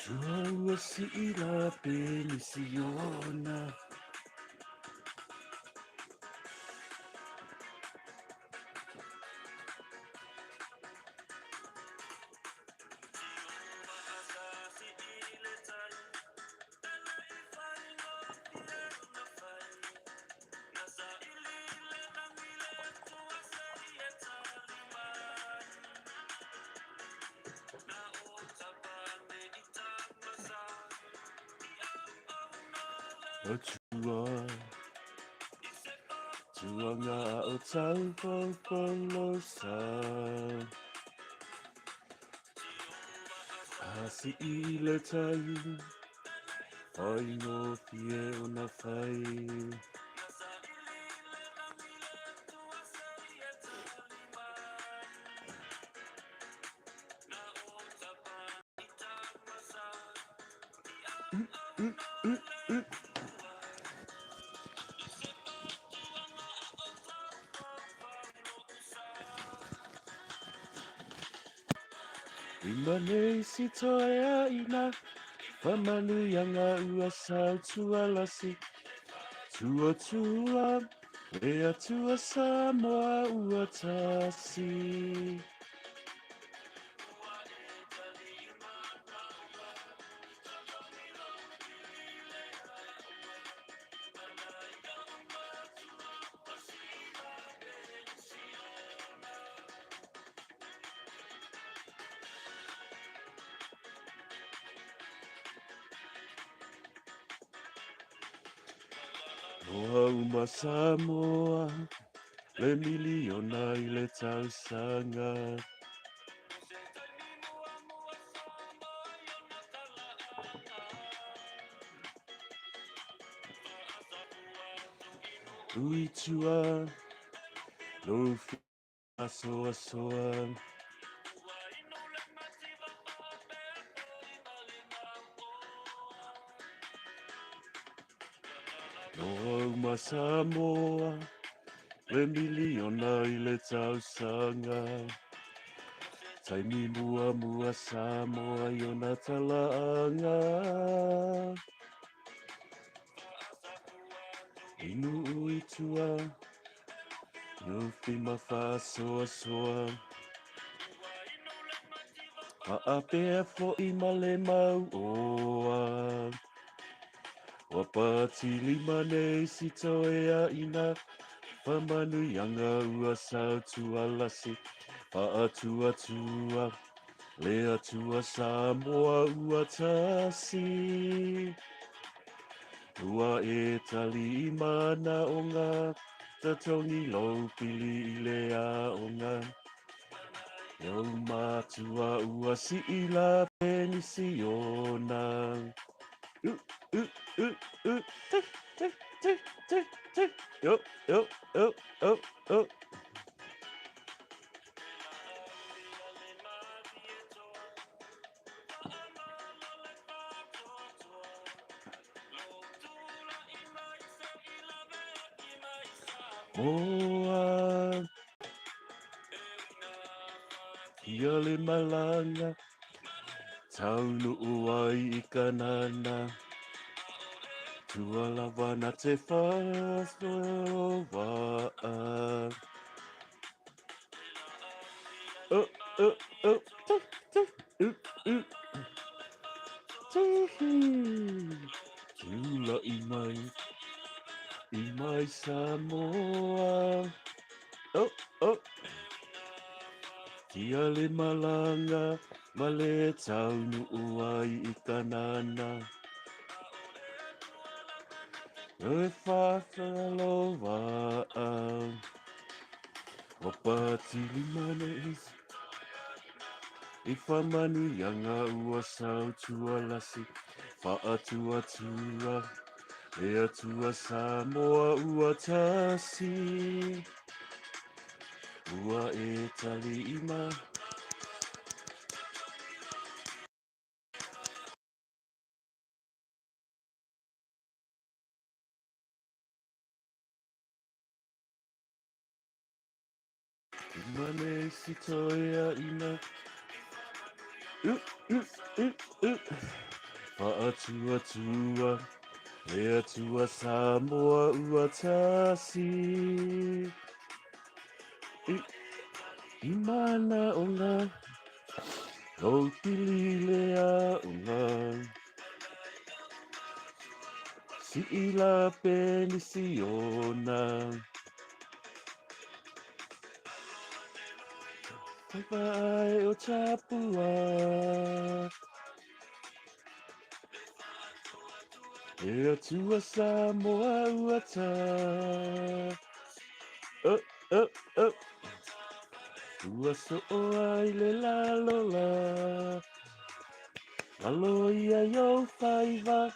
Tua ua sii la penisiona. Atua, tua ngā o tau whawhalosa. Asi i le tau, whaingofie o na whai. Ima nei si toea ina, whamanuianga ua sau tualasi. Tua tua, le atua Samoa ua tasi. Noa uma Samoa, le miliona i le tausaga. Ui tua, no asoa soa. Noa uma Samoa, le miliona i le tausaga. Taimi mua mua Samoa i ona talaanga. Inu ui tua, no whima whasoa soa. Haapea fo'i ma le mau oa. Ua pātili nei si toea ina, whamanuianga ua sau tualasi. Whaatua tua, le atua Samoa ua tasi. Ua e tali i mana o ngā, tatongi lau pili i le a o ngā. Iau mātua ua si i la penisiona. U, u, u, u, te, te, te, te, te. Yo, yo, yo, yo, yo. Moa, ia le malanga, taunu uai i kanana. Tua lava na te whasoa. Oh, oh, oh, te, te, u, u. Tihi. Tula i mai, i mai Samoa. Oh, oh. Tia le malanga, ma le taunu uai i kanana. E whawhaloa. Ua pātili mana isi. I whamanuianga ua sau tualasi. Whaatua tua, le atua Samoa ua tasi. Ua e tali ima. Mane si toea ina. U, u, u, u. Faatuatua le Atua Samoa ua tasi. I, i manaoga, ou pili le aoga. Sii la penisiona. Faiva ai o tapua. E Atua Samoa ua ta. Oh, oh, oh. Ua soo ai le lalo la. Alo ia i ou faiva.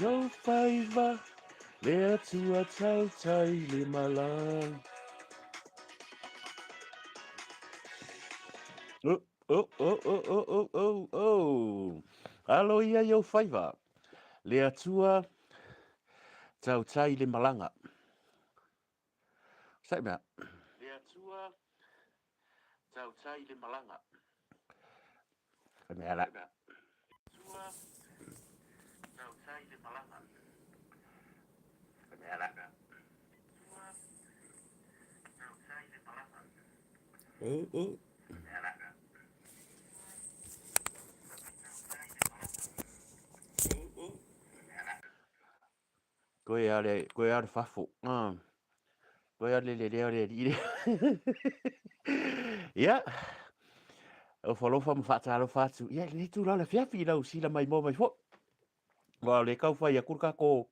I ou faiva. Le Atua tautai le mala. Oh, oh, oh, oh, oh, oh, oh, oh. Alo ia i ou faiva. Le Atua tautai le malaga. Sai mea. Le Atua tautai le malaga. Fai mea la. Atua tautai le malaga. Fai mea la. Atua tautai le malaga. Oh, oh. Koe a le, koe a le fafo. Ah. Koe a le le lea le alii lea. Ia, o falofa ma faatalofa atu. Ia, lenei tulaga o le afiafi i lau sila maimoa mai foi. Aua o lea e tau fai atu le tatou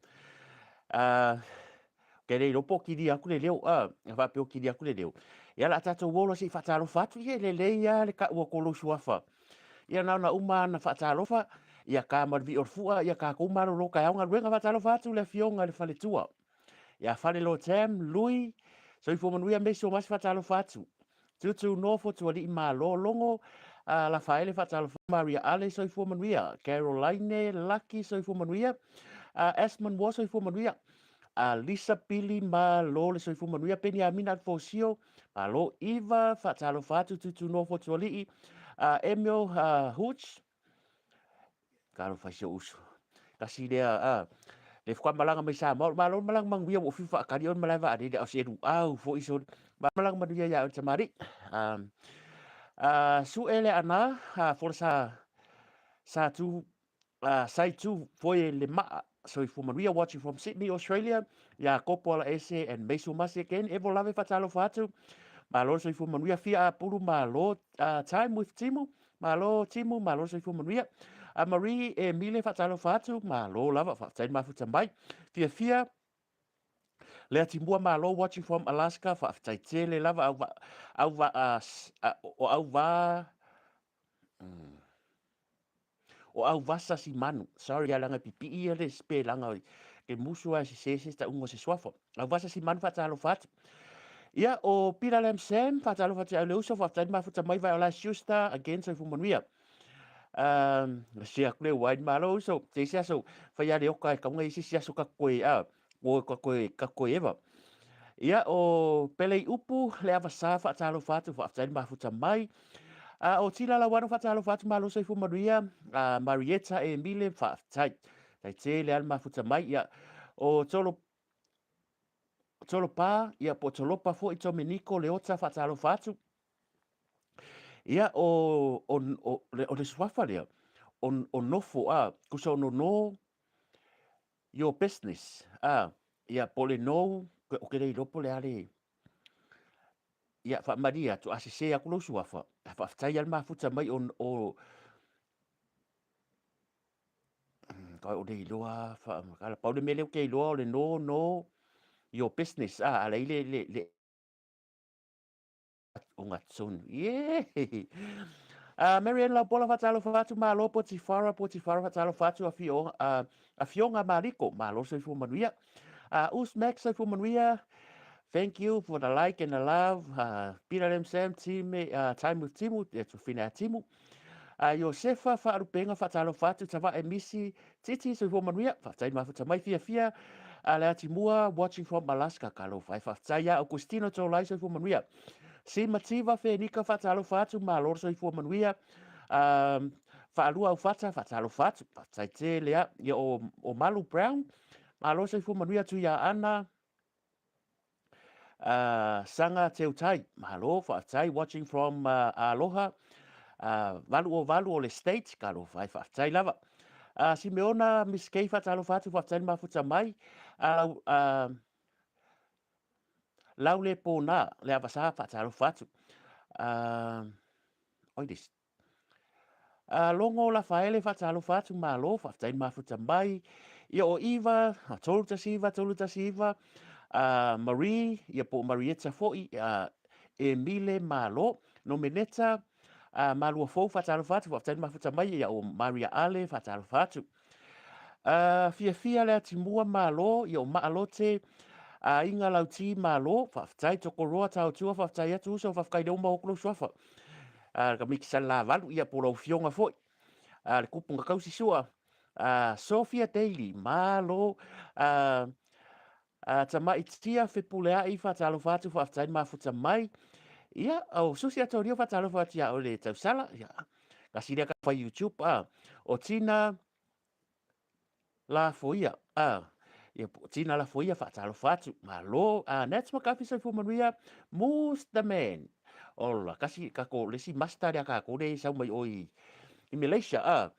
ke le iloa po o kili atu le leo, a faapea o kili atu le leo. Ia o le a tatou o loa se i faatalofa atu, ia e lelei lava le tau atu o lou suafa. Ia na ona uma lava ona faatalofa, ia ta ma le vii o le fua, ia tatou malolo taeao galuega. Faatalofa atu le Afioga i le Faletua ia Falelo Tam Lui, soifua manuia Meso Masi faatalofa atu. Tutu Nofo Tualii Malo Logo Lafaele faatalofa Maria Ale soifua manuia Caroline Lucky soifua manuia Esmond Wa soifua manuia Lisa Pili Malo le soifua manuia Peniamina Alfosio Malo Iva faatalofa atu Tutu Nofo Tualii Emil Hooch Talofa i si ou uso. Tasi lea, a, le faatoa malaga mai Samoa, malo le malaga manuia ua ou fiu faatali oe i le malae vaalele, a o se luau foi sole. Malaga manuia ia oe le tamalii. A, a, sue le ana, a, folasa sa tu, a, sai tu foi le maa. Soifua manuia watching from Sydney, Australia. Iakopo Alaese and Meiso Masi again. Evo lave faatalofa atu. Malo le soifua manuia. Fia Apulu, malo. Time with Timu. Malo Timu, malo le soifua manuia. A Marie Emile faatalofa atu, malo lava, faafetai le mafuta mai. Fiafia Lea Timua malo watching from Alaska, faafetai tele lava au va au va o au va O Auvasa Simanu, sorry a leaga e pipii ia le sipelaga ke musu a e sese se tauga o se suafa. Auvasa Simanu faatalofa atu. Ia, o Pila Lam Sam, faatalofa atu ia le uso, faafetai le mafuta mai vai o la siusta, again soifua manuia. Um, se aku le wine malo uso, se isi aso, fai a le oka e kaunga i se isi aso ka koe, a, o ka koe, ka koe eva. Ia, o Pelei Upu, le Avasa, faatalofa atu, faafetai le mafuta mai. A, o Tila Lauano, faatalofa atu, malo soifua manuia. A, Marietta Emile, faafetai. Tai tele lava le mafuta mai. Ia, o Tolo, Tolopa, ia, po o Tolopa foi, Tomeniko Leota, faatalofa atu. Ia, o, o, o, o le suafa lea, o, o Nofo, a, kusa o Nono, your business, a, ia, po o le nou, o ke le iloa po o le a le, ia, faamalie atu, a sese atu lou suafa, a faafetai lava le mafuta mai o, o, o le iloa, fa, pau le mea lea ou te iloa o le no, no, your business, a, a le, le, le, Ogatotonu. Yeah! Marianne Laupola faatalofa atu, malo Potifara, Potifara faatalofa atu, afioga, afioga Mariko, malo soifua manuia. Us Max soifua manuia. Thank you for the like and the love. Peter M. Sam, team, time with Timu, e tuafina a Timu. Iosefa Faalupenga faatalofa atu, Tavae Misi, Titi soifua manuia, faafetai mafuta mai fiafia. A le Atimua, watching from Alaska, talofa e faafetai ia Augustino Tolai soifua manuia. Simativa Fenika faatalofa atu, malo le soifua manuia. Faalua Aufata faatalofa atu, faafetai tele lava. Ia o Malu Brown, malo le soifua manuia atu ia Ana. Saga Teutai, malo, faafetai, watching from Aloha, 808 o le State, talofa e, faafetai lava. Simeona Miss K, faatalofa atu, faafetai le mafuta mai. Lau le pona, le avasa, faatalofa atu. Oi this. Logo Lafaele faatalofa atu, malo, faafetai le mafuta mai. Ia o Iva, 319, 319, Marie, ia po o Marietta foi, Emile Malo, Nomeneta, Malua Fou faatalofa atu, faafetai le mafuta mai. Ia o Maria Ale faatalofa atu. Fiafia le Atimua malo, ia o Maalote, Aiga Lauti malo, faafetai Tokoroa Taotua, faafetai atu uso, faafetai le uma o lou suafa. Ka miki Salelavalu, ia po o lau afioga foi. Le kupu na tausi sua. Sophia Daly, malo. Tamaitia Fepuleai faatalofa atu, faafetai le mafuta mai. Ia, o Susi Atorio faatalofa atu ia oe le tausala. Ia, kasi lea ka fai YouTube. O Tina Lafoia, ia po o Tina Lafoia faatalofa atu. Malo. Nats McCarthy soifua manuia. Moose the man. Ola, kasi kako le isi master lea kākou le sau mai oi i Malaysia.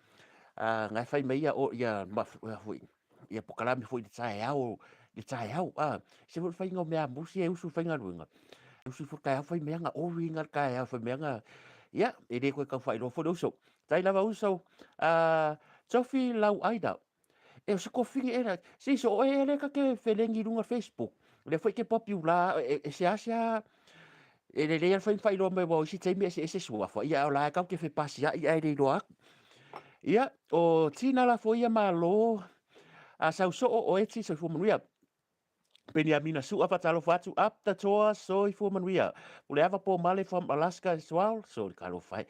Ngai fai mai ia o ia ma foi. Ia pokalame foi i le taeao, le taeao, a. Se foi le faiga o mea musi e usu faigaluega. Usu foi taeao fai mea nga ori nga taeao fai mea nga ia e le koe tau faailoa foi le uso. Tai lava uso, Tofi Lau Aida. E o se kofini e la, se so oe e le ka ke felengi i lunga Facebook. Le foi ke popular e se asia e lelei a le fai faailoa mai ua o isi taimi eseese suafa ia o la e kau ke fepasia'i ae le iloa atu. Ia o Tina Lafoia malo a sau soo o Eti soifua manuia. Peniamina Su'a faatalofa atu up the toa soifua manuia. Puleava Pomale from Alaska as well. So talofa e.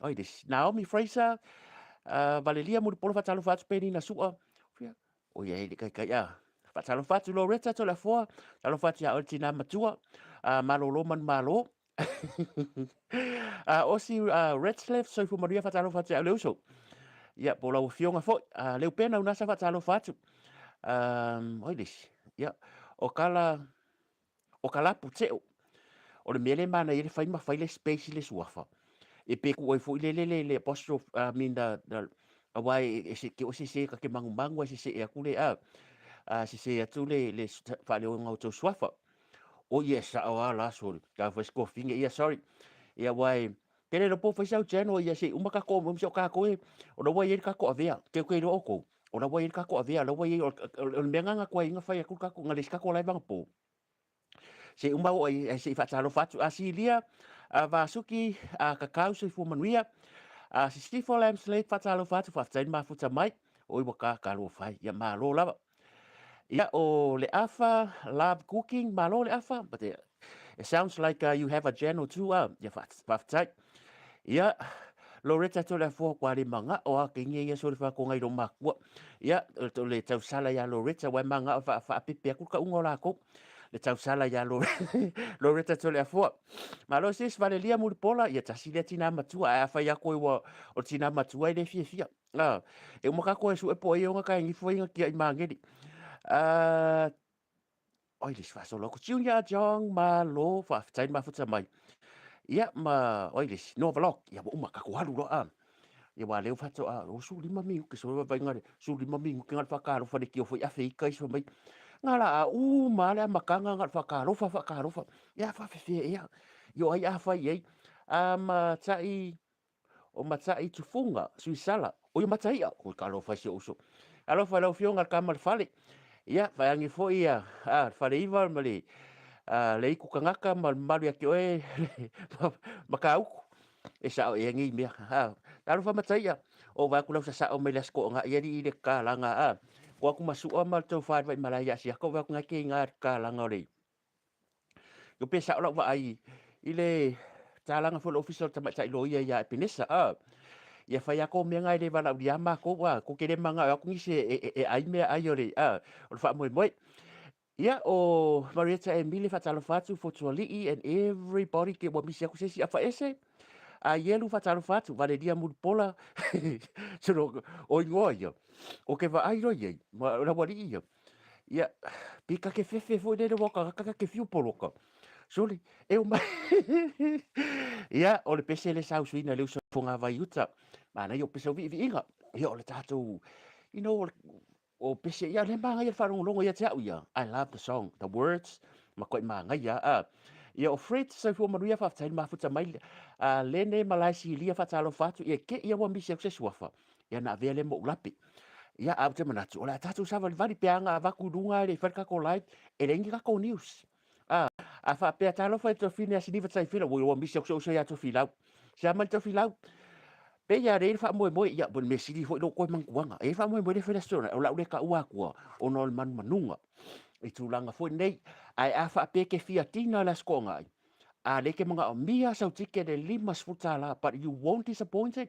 Oi this Naomi Fraser, Valelia Mulipola faatalofa atu Penina Su'a. O ia e le kaikai a. Faatalofa atu Loretta Toleafoa, talofa atu ia oe le tina matua, malolo manu malo. Osi Retzlaff, soifua manuia faatalofa atu ia oe le uso. Ia, po o lau afioga foi. Leupena Unasa faatalofa atu. Oi le isi. Ia, o kala, o Kalapu Teo. O le mea lea e manaia ai le fai ma fai le space i le suafa. E pe tuu ai foi le le le le apostrophe, I mean the aua e se ke o sese ka ke mangumangu ai sese atu le a sese atu le faaleoga o tou suafa. O ia e sao a la sorry. Ka fai scoffing ia sorry. Ia aua e ke le po fai sau channel ia se uma ka ko mo se o ka ko e o la ua i ai le kako avea. Ke ke iloa oukou. O la ua i ai le kako avea, la ua i ai o le mea nga koa inga fai atu le kako nga le isi kako la e vagapo. Se uma o ai se i faatalofa atu. A Silia, a Vasuki, a Kakau soifua manuia. A Sisifo Lamslade faatalofa atu, faafetai le mafuta mai. Oi ua ka talofa ai. Ia malo lava. Ia o le Afa Love Cooking, malo le Afa. But it sounds like you have a channel too. Ia faafetai. Ia Loretta Toleafoa kua le manga'o a ke nge ia so le whakonga i lo makua. Ia to le tausala ia Loretta wai manga'o wha whaapepe aku ka unga o lākou. Le tausala ia Loretta Toleafoa. Malo sis Valelia Mulipola, ia tasi lea tina matua, ae a whai ako e ua o tina matua i le fiafia. E uma kako e sue po e onga ka e ngifo inga kia i mangeli. Oi le isi faasolo atu Junior Jong malo faafetai le mafuta mai. Ia ma oi le isi Noa Vlog ia ua uma tatou alu loa a. Ia aua lea ua faatoa o 15 minute so vaivaiga le 15 minute na o le faatalofa leitio foi Aferika isi fai mai na la a uma lava le amataga na o le faatalofa faatalofa ia faafefea ea. Ia o ai a fai i ai a ma tai O Matai Tufunga, Suisala, oi o Mataia, oi talofa i si ou uso. Alofa i lau Afioga le tama o le fale. Ia, vaeane foi ia, a, le Faleiva ma le, a, le Itu Tagata ma le mamalu ia te oe ma Matautu. E sao ea nei mea. A, talofa Mataia, o vae atu lau sasao mai le Aso Toonai alii i le tatalaga, a, tuu atu ma Sua ma le tofa i le Vaimalae ia Asiata, o vae atu na te iga le tatalaga o le Io pe sao lau vaai i le talaga foi o le ofisa o le tamaitai loia ia Epenesa, a. Ia fai lava kou mea na e le valaaulia makou, a. Kou te le manao e o atu nisi e ai meaai o le, a, o le faamoemoe. Ia, o Marietta Emile, faatalofa atu, Fotualii and everybody ke ua misi aku se isi afa ese. A Ielu, faatalofa atu, Valeria Mulipola, solo, o ingoa ia. O ke vaai loa iai, ma o laualii ia. Ia, pe ka ke fefe foi lele ua ka ka ke fiu poloka. Sole, e o mai. Ia, o le pese le sau suina le uso fogavai uta. Manaia o pese o viiviiga. Ia, o le tatou, you know, o le, O pese ia le magaia le faalogologo ia te au ia. I love the song, the words, matuai magaia a. Ia o Fred soifua manuia faafetai le mafuta mai a Lene Malae Silia faatalofa atu ia ke ia ua misi atu se suafa. Ia na avea le mo lape. Ia a ou te manatu o le a tatou savalivali pe ana avatu i luga e le i fai le tatou live e leai ni tatou news. A, a faapea talofa i Tofine a Siniva Taifela, ua iloa misi atu se uso ia Tofilau. Se a mai Tofilau? Pe ia lei le faamoemoe, ia, mo le mea sili foi lou toe manatuaga. E i ai faamoemoe le fai le aso o lau le taua atua, ona o le manumanuga i tulaga foi nei. Ae a faapea e te fia tina le Aso Toonai, a lea e te manaomia sau ticket e $50, but you won't disappointed,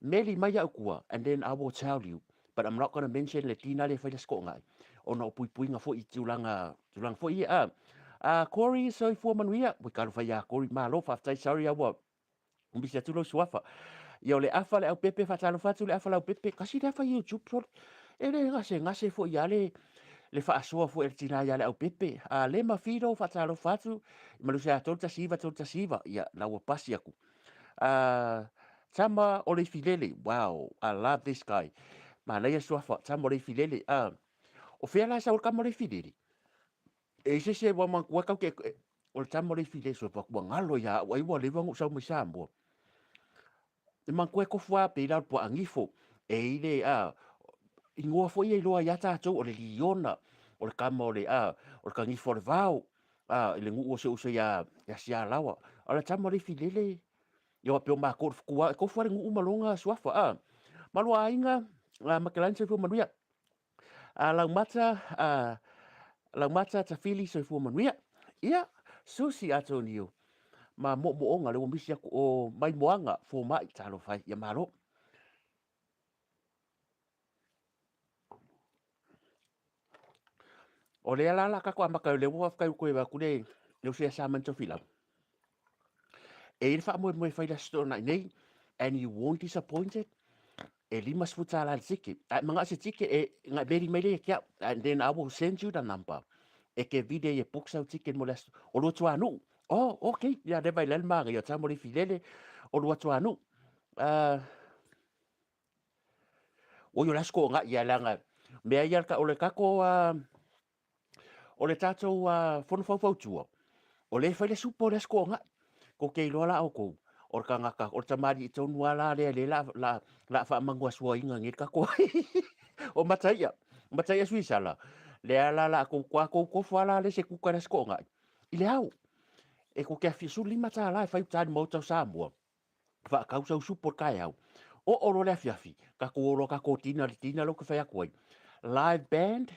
Meli mai au tua and then I will tell you but I'm not gonna mention le tina lea e fai le sikoongai ona o puipuiga foi i tulaga tulaga foi ia a a Corey soifua manuia ua talofa ia Corey malo faafetai sorry a ua misi atu lou suafa ia o le afa le aupepe faatalofa atu le afa laupepe kasi le afa YouTube sole e le gasegase foi ia le le faasoa foi a le tina ia le aupepe a le ma Fido faatalofa atu malusia 319 319 ia la ua pasi aku Tama o le Ifilele, wow, I love this guy. Manaia suafa, Tama o le Ifilele. O fea la e sau le tama o le Ifilele? E i se se ua manatua tau te, o le tama o le Ifilele, suafa ua galo ia au, ai ua leva ona ou sau mai Samoa. E manatua e tofu lava pei la o le puaa gifo, e i le, ingoa foi ia iloa ia tatou, o le liona, o le tama o le, o le kanifa o le vao, i le nuu o si ou uso ia, ia Sialawa. O le tama o le Ifilele, ia faapea o matou o le fetua, e tofu lava le nuu ma lona suafa, a. Maluaaiga, Makelani soifua manuia. Laumata, Laumata Tafili soifua manuia. Ia, Susi Atonio, ma moomooga le ua misi atu o Maimoaga Fomai, talofa e, ia malo. O lea la la tatou amata lea ua faafetai ua toe atu le le uso ia Simon Tofilau. E i ai le faamoemoe e fai le Aso Toonai nei and you won't disappointed. E $50 le ticket. A e manao se ticket e na e meli mai lea ia te au. And then I will send you the number. E ke vile e book sau ticket mo le aso. O lua tuanuu. Oh, okay. Ia leva i le manaia. Tamo le filele. O lua tuanuu. Oi o le aso toonai ia leaga mea ia o le tatou o le tatou fono faufautua o lea e fai le supo o le aso toonai. Kou te iloa la outou o le tagata o le tamalii tonu lava la lea lea la la la faamanuasuaina nei le tatou o Mataia Mataia Suisala lea la la tou tou tofu lava la le se kuka i le aso toonai i le ao e tou te afi $15 e fai uta i le Maota o Samoa. Faatau sau supo i le taeao. Oo loa le afiafi, tatou o loa tatou tina le tina lea ou te fai atu ai. Live band,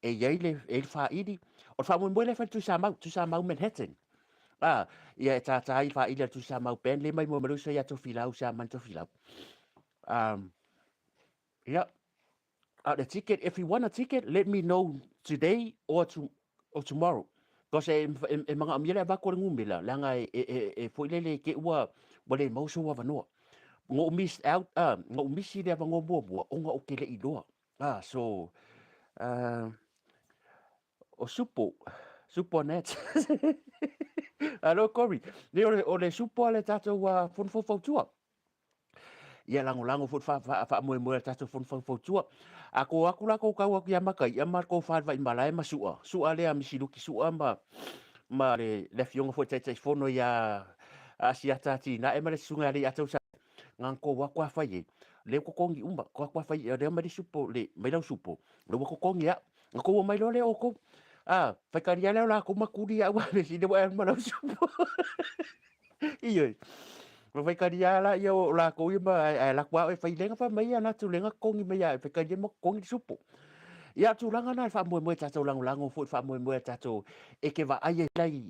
e i ai le, e i ai le faaili. O le faamoemoe lea e fai le Tuisamau, Tuisamau Manhattan. A, ia e tātā ai le faaili a le Tuisamau Band lea mai moe ma le uso ia Tofilau, Siamani Tofilau. Um, ia, a o le ticket, if you want a ticket, let me know today or, to, or tomorrow. Because e, e, e manaomia le avatu o le numera, leaga e, e, e, e foi lele te ua, ua le maua sou avanoa. Na ou miss out, na ou misi le avanoa muamua, ona ou te le i iloa. Ah, so, o supo, supo net. Alo, Corey, nei o le, o le supo a le tatou fono faufautua. Ia lagolago foi le faamoemoe a le tatou Fono Faufautua. A kou atu la kou tau atu ia Mataia ma le kou fale vaimalae ma Su'a, Su'a lea Misiluki Su'a ma ma le le afioga foi Taitaifono ia Asiata Atinae ma le Susuga ia Leiata Usa na kou atu a fai ai. Lea ua totogi uma, kou atu a fai lea mai le supo le mai lau supo, lea ua totogi au. Na kou omai loa lea o outou. A, faitalia lea o latou ma tuli au a le sili ua e alu ma lau supo. Ioe. Ma faitalia la ia o latou ia ma ae alu atu lava oe e fai lega fai mai ia natu lega totogi mai ia faitalia ma totogi le supo. Ia o tulaga na e faamoemoe tatou lagolago foi faamoemoe a tatou e te vaai ai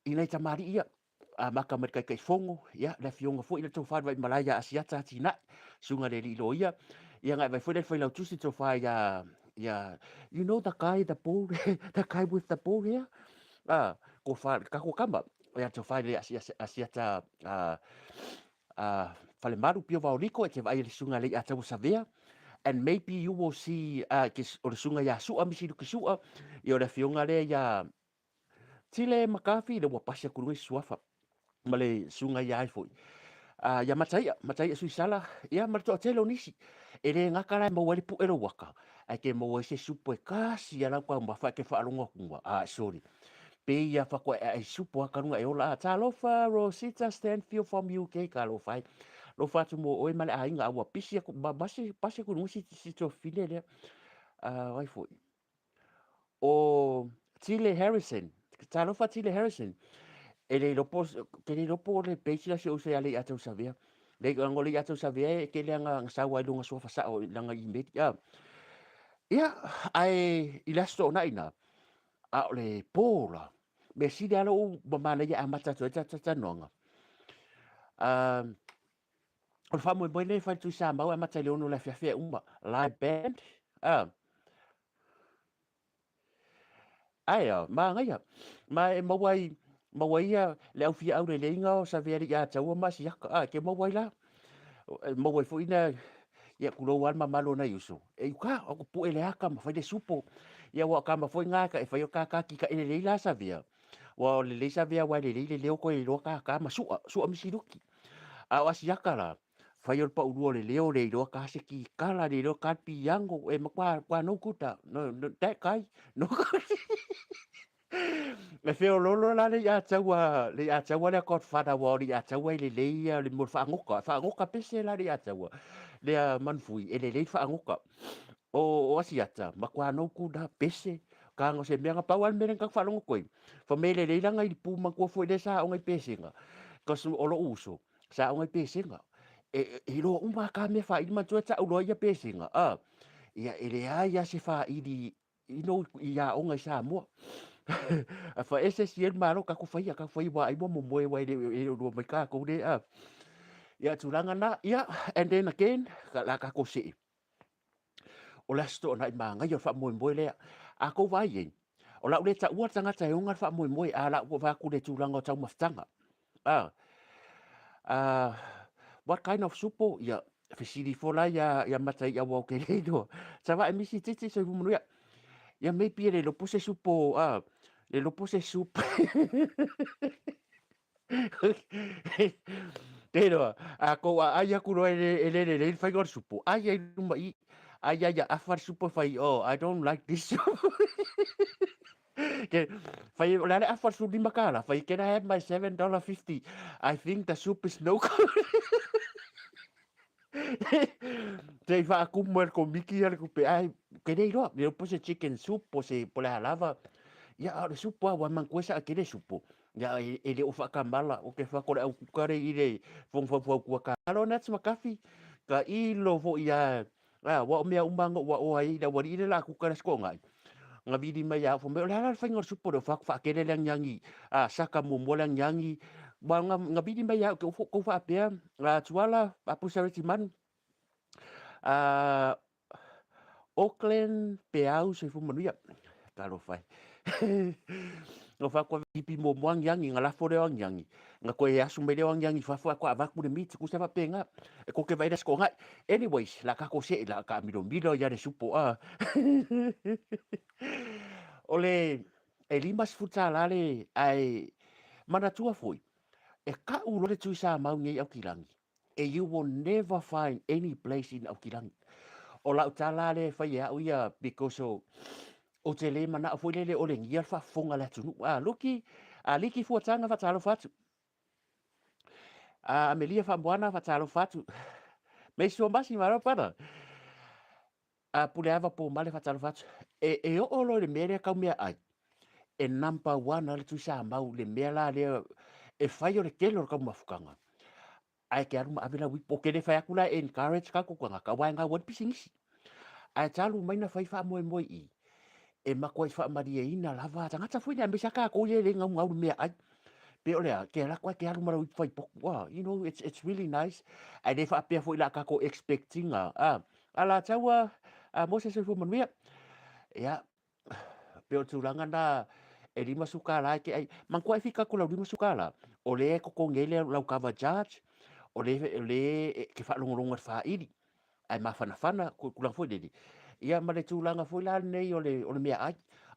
i nai tamalii ia amata mai le Taitaifono, ia, le afioga foi le Tofa i le Vaimalae ia Asiata Atinae, susuga i le Alii Loia, ia na e vaai foi le Failautusi le Tofa ia Ia, you know the guy, the bald, the guy with the bald hair? Ah, ko wha, ka ko kama. Ia te whai le asiata Falemalu pio vaoliko e te vaai le sunga le ia tau Savea. And maybe you will see ke, o le sunga ia sua misi luki sua ia o le afioga lea ia Tile Makafi le ua pasi aku luga i suafa ma le suga ia ai foi. Ia Mataia, Mataia Suisala, ia ma le toatele o nisi. E le gaka la e maua ai le pu'e lou aka, ae ke maua ai se supo e kasi ia lau taumafa e ke faalogo atu ah, sorry. Pe ia faatoa e ae supo aka luga e ola. Ah, talofa Rosita Stanfield from UK, talofa ai. Lofa atu mo oe ma le aiga, a ua pisi aku, ma, ma pasi aku i luga si tuafafine lea. Ai foi. O Tile Harrison, talofa Tile Harrison. E le iloa po, ke le iloa po o le page la si ou uso ia Lei'a Tausavea. Le o Lei'a Tausavea e tele lava na sau ai lona suafa sao i lana email. Ia, ia ae i le aso toonai na, a o le po la, mea sili lava lou ua manaia e amata atu ai le tatou talanoaga. O le faamoemoe lenei e fai i le Tuisamau e amata i le 6 o le afiafi e uma. Live band. Ae a, manaia. Ma e maua ai, maua ai ia le au fia auleleiga o Saveali ia Taua ma Asiata. A, ke maua ai la. E maua ai foi na, ia tulou lava le mamalu o nai uso. E uka, o ku pue le aka ma fai le supo. Ia ua kama foi ngā ka e fai o kākā ki ka ele lei la Savea. Ua o lelei Savea wa lelei le leo koe iloa kākā ma sua, sua misiluki. A o Asiata la, fai o le paulua o le leo le iloa ka se kikala, le iloa ka le piano, e matua kua no good a, no, no, that guy, no good. E feololo la le ia taua, le ia taua lea Godfather wa o le ia taua e lelei ia le mo le faanoka, faanoka pese la le ia taua. Lea manufui, e lelei faanoka. O Asiata, matua no good a pese, ka ngo se mea nga pau a le mea lea na faalogo koe. Fa me lelei langa i le pu matua foi lea sa aoga i pesega. Cause o lou uso, sa aoga i pesega. E iloa uma ka mea faili matua e tau loa ia pesega. A, ia e leai lava se faili you know, i aoga i Samoa. A whaese si e malo ka ku whaia, ka whai wā ai mo moe wai le e rua mai kākou le a. Ia tūranga nā, ia, and then again, ka la ka ko se. O le aso toonai māngai o le faamoemoe lea. A kou vaai ai, o lau le taua le tagata e oga le faamoemoe, a lau ua vaai atu i le tulaga o taumafataga. What kind of supo? Ia, fesili ifo la ia, ia Mataia aua ou te le iloa. Savae misi titi soifua manuia. Ia maybe e le iloa po o se supo, le iloa po o se soup. Te iloa, a kou aai atu loa e le, e le lelei le faiga o le supo, ai ai luma i, ai ai afa le supo e fai, oh, I don't like this soup. Ke, fai, o le a le afa o le $15 tala, fai, can I have my $7.50? I think the soup is no good. Te i whaakumu e le komiki a le kupe, ai, ke le iloa, le po se chicken soup, po se, po le a lava. Ia, a o le supo a, ua manatua e saa kele supo. Ia, e le o whaakamala, o ke whako le au kukare i le whong whau whau kua ka. Alo nats makafi, ka ilo fo ia, a, wa o mea uma nga ua oa i le awali i le la kukare sko ngai. Nga vili mai a, fo me o le ala le whainga o le supo le o whaku whaakele le angiangi, a, saka muamua le angiangi, wa nga, nga vili mai a, ke ufo kou whaapea, a, tuala, a pusa reti manu, a, Auckland, Peau, soifua manuia. Talofa e. No whakua hipi muamua angiangi, nga lafo leo angiangi. Nga koe e asu mai leo angiangi fafo a koe avaku le miti kusa whapenga. E koke vai sko ngai. Anyways, la ka ko se la ka milo milo ia le supo a. O le e $50 le ai manatua foi. E ka'u loa le Tuisamau nei Aukilagi. E you will never find any place in Aukilagi. O lau tala le fai e au ia because o o te le manao foi lele o le gia le faafofoga a le atunuu. A Luki, a Liki Fuataga faatalofa atu. A Amelia Faamoana faatalofa atu. Meisua Masi malo pana. A Puleava Pōmale faatalofa atu. E, e oo loa i le mea lea kau meaai, e number one lava le Tuisamau i le mea la lea e fai o le tele o le taumafutaga. Ae ke alu ma ave lau ipu. O ke le fai atu la e encourage tatou tagata aua e gau ai le pisinisi. Ae talu mai na fai faamoemoe i i, e matuai faamalieina lava tagata foi nei aemaise lava tatou ia e le gaugau i le meaai. Pe o le a, ke alu atu ae ke alu ma lau ipu fai potu, you know, it's really nice. Ae le faapea foi la tatou expect ina, Alataua, Mose Soifua Manuia. Ia, pei o le tulaga lena e $50 e te ai. Manatua e fika atu lau $50, o lea e totogi ai lau cover charge, o lea e te faalogologo i le faili, ae mafanafana tulaga foi lele. Ia ma le tulaga foi la lenei o le meaai.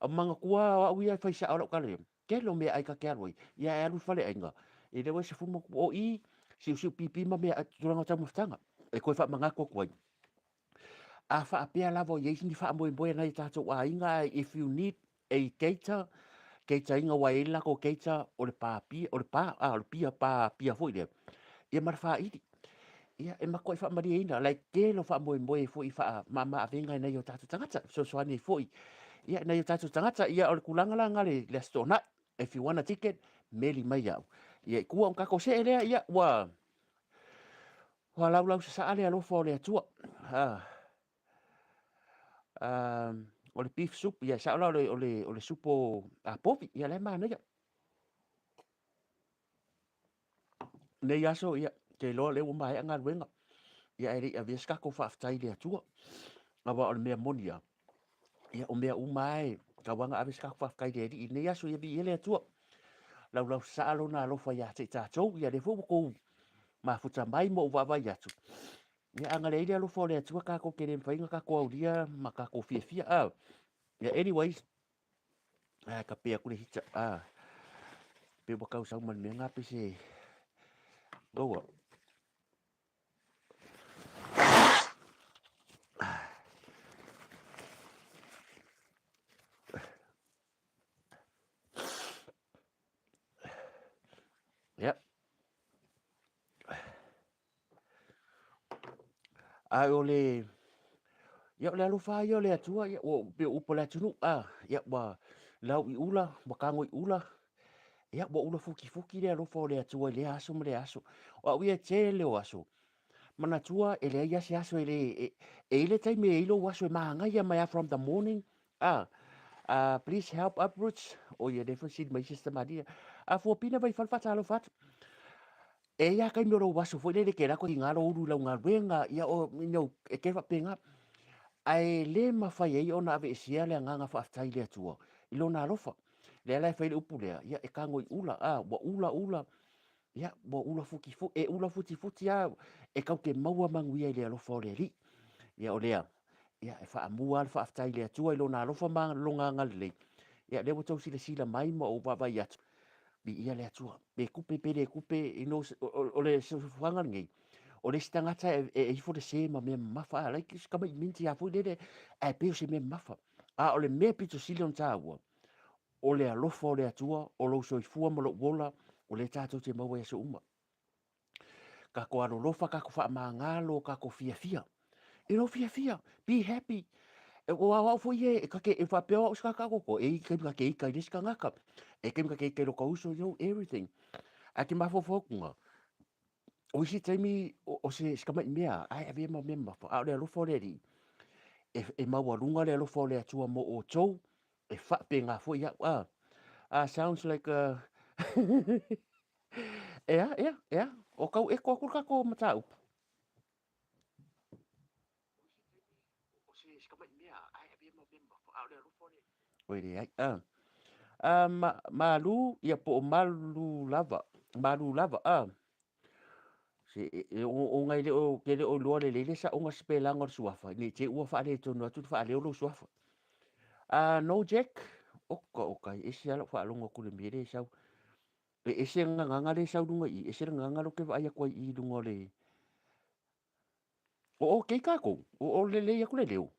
Manatua o au ia e fai sao lau tala, tele o meaai ta te alu ai, ia e alu i le faleaiga, e le ua 10 ma o i, siusiu pipi ma meaai, tulaga o taumafataga, e toe faamanatu atu ai. A faapea lava o i ai ni faamoemoe a nai o tatou aiga, if you need a cater, cater ina ua i ai le latou cater o le pa pia, o le pa, o le pia, pa pia foi lea, ia ma le faili. Ia, e matuai faamalieina, like tele o faamoemoe foi faamama-avega i nai o tatou tagata, fesoasoani ai foi, ia, nai o tatou tagata. Ia, o le tulaga la lena le Aso Toonai, if you want a ticket, meli mai au. Ia, i tua o tatou see lea, ia, ua laulau sasaa le alofa o le Atua. O le beef soup, ia, sao la o le supo povi, ia, lea manaia. Nei aso, ia, te iloa lea ua maea galuega, ia, e le i avea se tatou faafetai i le Atua. Aua o le mea moni lava, ia, o mea uma lava e tau lava na ave se tatou faafetai i le Alii i lenei aso, ia viia le Atua. Laulau sasaa lona alofa ia te i tatou, ia lea foi ua tou mafuta mai ma ou vaavaai atu. Ia, a na leai le alofa o le Atua, tatou te le mafai ona tatou aulia ma tatou fiafia. Ia, anyways, ka pe aku le hita, pe ua tau sau ma le mea ngā pe se, goa. Ia. Ae o le, ia o le alofa ia o le Atua, ia ua pei o upu a le atunuu, ia ua lau i ula, ua tago i ula, ia ua ula futifuti le alofa o le Atua i lea aso ma lea aso. O au ia e tele o aso, manatua e leai lava se aso e le, e i le taimi e i lou aso e magaia mai lava from the morning, please help upwards, o ia lea foi sili mai Sister Maria. A fuapina vai fale faatalofa atu. E ia taimi o lou aso foi lele ke lako i ngā ulu i lau galuega, ia o, you know, e ke faapena. Ae le mafai ai ona aveesea le agaga faafetai i le Atua i lona alofa. Lea la e fai le upu lea, ia e tago i ula, ua ula ula, ia ua ula futifuti, e ula futifuti lava, e tau te maua manuia i le alofa o le Alii. Ia o lea, ia e faamua le faafetai i le Atua i lona alofa ma lona agalelei. Ia lea ua tou silasila mai ma ou vaavaai atu, viia le Atua. Pe kupe pe le kupe, you know, o le soifuaga lenei, o le isi tagata e ifo le se ma mea mamafa, like se tama i minti a foi lele, ae pei o se mea mamafa. A o le mea pito sili ona taua, o le alofa o le Atua, o lou soifua ma lou ola, o lea tatou te maua i aso uma. Kako alolofa, kako faamagalo, kako fiafia. E lou fiafia, be happy. E o au au foi e, kake, e faapea au se kakakoko, e i kaimi kake ika i le isi tagata, e kaimi kake ika i lo ka uso, you know, everything. Ae te mafaufau atu o isi taimi o se tama'i mea, ae avea ma mea mamafa, a o le alofa o le Alii, e maualuga le alofa o le Atua mo outou, e faapena foi au. Sounds like a ea, ea, ea, o tau eko atu le tatou mataupu. Oi leai, malu, ia po o malu lava, malu lava, Se e o ngai le o ke le o loa le lele sa onga spelanga o le suafa, nei te ua faaletonu atu le faaleo lou suafa. No Jack, oka oka, e ese ala faalogo atu le mea le sau. E ese gagaga le sau luga i, ese le gagaga lo ke vaai atu ai i luga o le. O okay kākou, o lelei atu le leo.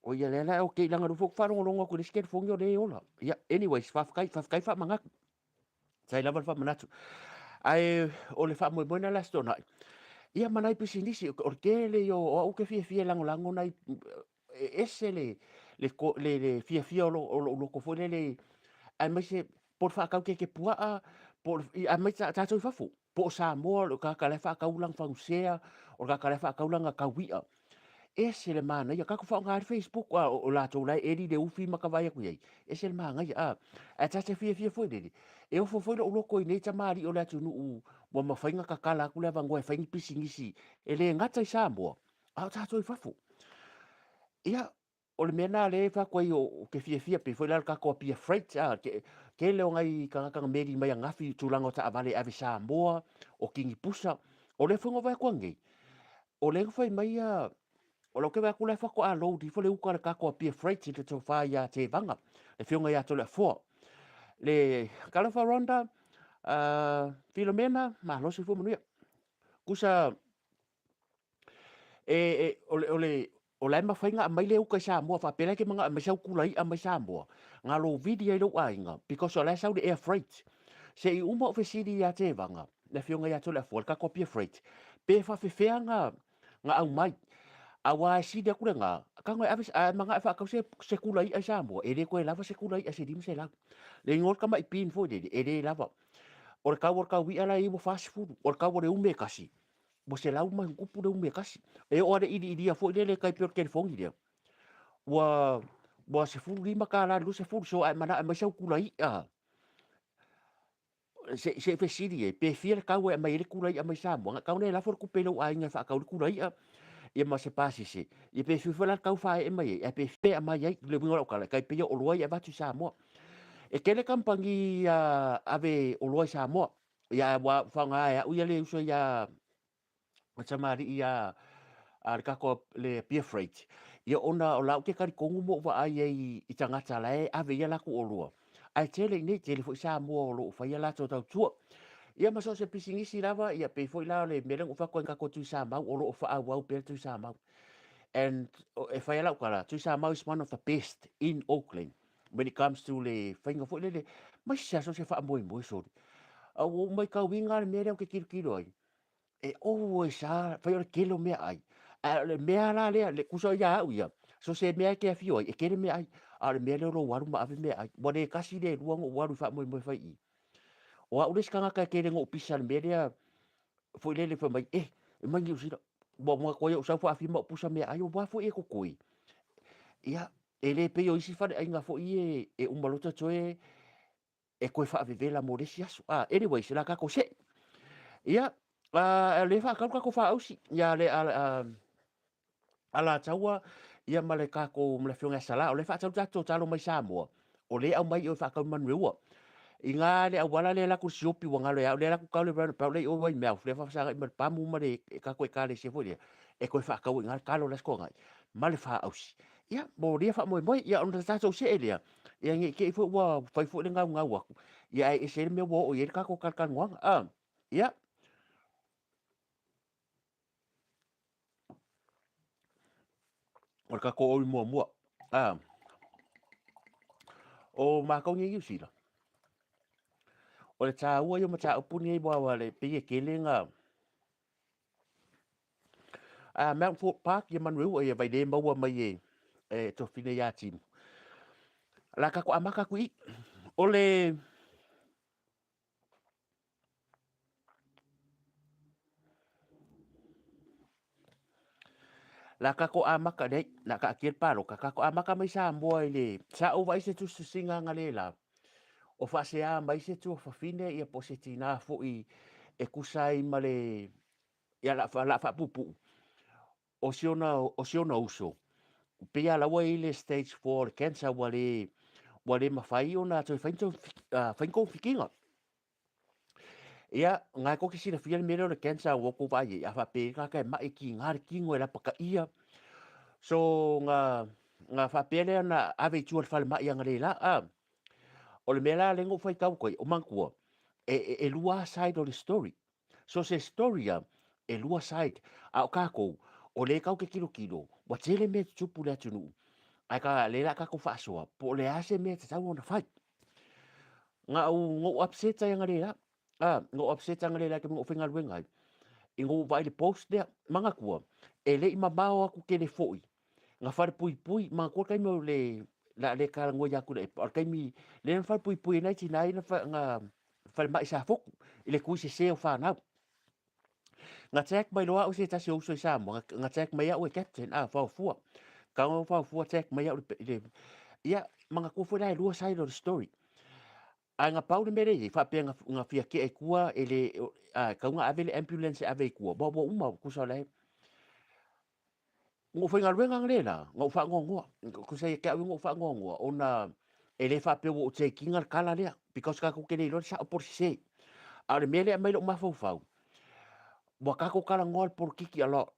O ia lea la o ke ilanga lu fok faalogologo atu i le isi telefoni o le ola. Ia, anyways, faafetai, faafetai faamanatu. Sai lava le faamanatu. Ae o le faamoemoe la Aso Toonai. Ia ma nai pisinisi, o le tele ia o au ke fiafia e lagolago nai e ese le fiafia o lou loto foi lele, aemaise po o le faatau keke puaa, po o le, aemaise tatou i fafo, po o Samoa o le tagata la e faatau lana fagusea, o le tagata la e faatau lana taui'a. Ese le manaia, kako faaaoga ai le Facebook, a o latou la e eli le ufi ma ka vaai atu i ai, ese le manaia, a. Ae ta te fiafia foi lele, e ofo foi lou loto i nei tamalii o le atunuu ua mafai ona tatala atu le avanoa e fai ni pisinisi e le gata i Samoa, a o tatou i fafo. Ia, o le mea lena lea e fai atu ai ou te fiafia, pei foi la o le tatou Apia Freight, a, tele o nai tagata na meli mai ananafi i tulaga o taavale e ave i Samoa, o kinipusa. O lea foi na ou vaai atu ananei, o lea na fai mai a, o lau te vaai atu la e faatoa load ifo le uta a le tatou Apia Freight i le tofa ia Tevaga, le afioga ia Toleafoa. Le, talofa Rhonda, Filomena, malo soifua manuia. Kusa, e, e, o le, o le, o la e mafai ona aumai le uta i Samoa faapea la e te manao e aumai sau kula i'a mai Samoa, na lou vili ai lou aiga because o la e sau le air freight. Se i uma ou fesili ia Tevaga, le afioga ia Toleafoa, le tatou Apia Freight, pe faafefea na, na aumai. Aua e sili atu lena, tago e ave, a e manao e faatau se, se kula i'a i Samoa, e le toe lava se kula i'a i se 500. Le igoa o le tamai pin foi lele, e le lava. O le tau o le tau i'a la e i ai ua 40, o le tau o le ume e tasi, ua selau ma tupu le umi e tasi. E oo lava i le iliilia foi lele tai pei o le telefoni lea, ua ua $15 i le 20, so a e manao e aumai sau tula i'a, se i fesili ai, pe fia le tau e aumai ai le tula i'a mai Samoa, na tau ona e lafo le tupe i lou aiga e faatau le tula i'a, ia ma se pasese, ia pe fia foi la le tau faaee mai ai, ae pe fia e aumai ai. O le uiga o lau tala, e tai pei o oloa ia e avatu i Samoa. E tele kamupani ave oloa i Samoa, Ia, ua faaaoga e au ia le uso ia tamalii ia a le tatou le Apia Freight, ia ona o la ou te talitonu ma ou vaai ai i tagata la e ave i ai a latou oloa, ae tele i inei, tele foi Samoa o lo o fai a latou tautua. Ia ma so o se pisinisi lava, ia pei foi la o le mea lea na ou fai atu ai i le tatou Tuisamau, o lo o faaauau pea le Tuisamau. And e fai lava lau tala, Tuisamau is one of the best in Auckland. When it comes to le faiga foi lele, mai se aso se faamoemoe soli. A ua ou maitauina le mea lea ou te tilotilo ai, e always lava, fai o le tele o meaai, ae o le mea la lea, le tusa ia au ia, so se mea e te afio ai, e tele meaai, a o le mea lea o lou alu ma ave meaai. Ua le tasi le lua ona ou alu i faamoemoe fai i i. O au le isi tagata e tele ona ou pisa i le mea lea, foi lele fai mai, eh, e mai Niu Sila, ua manatu ai ou sau faafia ma ou pusa meaai, aua foi e totoe. Ia, E le pei o isi faleaiga foi e, e uma loa toe e toe faavevela mo le isi aso. Ah, anyways, la tatou seʻe. Ia, ah, le faatau le tatou faausi ia le a, a, Alataua ia ma le tatou ma le afioga ia Salā. O lea e faatau le tatou talo mai Samoa, o lea e aumai i o e faatau i Manureua. I gā le auala lea e alu atu i le siopi ua galo ia au, lea e alu atu tau le roundabout lea i o i Waimouth, lea e faafesagai ma le pamu ma le tatou ekalesia foi lea, e toe faatau ai i ina le talo la e sikoagai ma le faausi. Ia, mo lea faamoemoe, ia ona tatou see lea, ia ne i te i foi ua fai foi le gaugau atu, ia ae ese ai le mea ua oo i ai le tatou talatalanoaga. A, ia. O le tatou oi muamua. A, o matou nei i Niu Sila, o le taua ia o mataupu nei aua le pei e tele na A Mount Fort Park ia Manueua ia vai le maua mai e e tofine ia Timu. La tatou amata atu i i. O le La tatou amata nei, la taatia le paloka, tatou amata mai Samoa i le sa ou vaai se tusitusiga analeila o faasea mai se tuafafine ia po o se tinā foi e tusa ai ma le ia la la faapuupuu o si ona o si ona uso pei lava la ua i ai le stage 4 o le cancer ua le ua le mafai ona toe fai ni fai ni togafitiga. Ia, na e tou te silafia le mea lea o le cancer ua outou vaai ai, a faapea e i ai le tagata e mai e tiga le tino e lapataia. So, na, na faapea lea na ave i tua i le falemai analeila. A, o le mea la lea na ou faitau atu ai, o manatua, e, e, e lua side o le story. So se story ia, e lua side. A o tatou, o lea tatou te tilotilo, ua tele mea e tutupu i le atunuu, ae ka, lea o le a tatou faasoa, po o le a se mea e tatau ona fai. Na ou, na ou upset ai analeila, a, na ou upset analeila i le taimi na ou faigaluega ai, ina ua ou vaai i le post lea. Manatua, e le i mamao atu tele foi na falepuipui, manatua le taimi o le, le a le talanoa ia Tuilaepa, o le taimi lea na falepuipui ai nai tina ia na, na falemai i Safotu i le tui sese o fanau. Na tag mai loa au se tasi o uso i Samoa, na tag mai au e captain, a faofua. Kau faofua tag mai au le, ia, manatua foi la e lua side of the story. Ae na pau le mea lea e i ai, faapea na fia kea i tua e le, a, tau na ave le ambulance e ave i tua, ua uma, tusa o la e. Na ou faigaluega analeila, na ou faanoanoa, tusa ia te au ia na ou faanoanoa, ona e le faapea ua ou take ina le tala lea, because tatou te le iloa le sao po o le sese. A o le mea lea e aumai lou mafaufau, ua tatou talanoa i le polokiki a lot.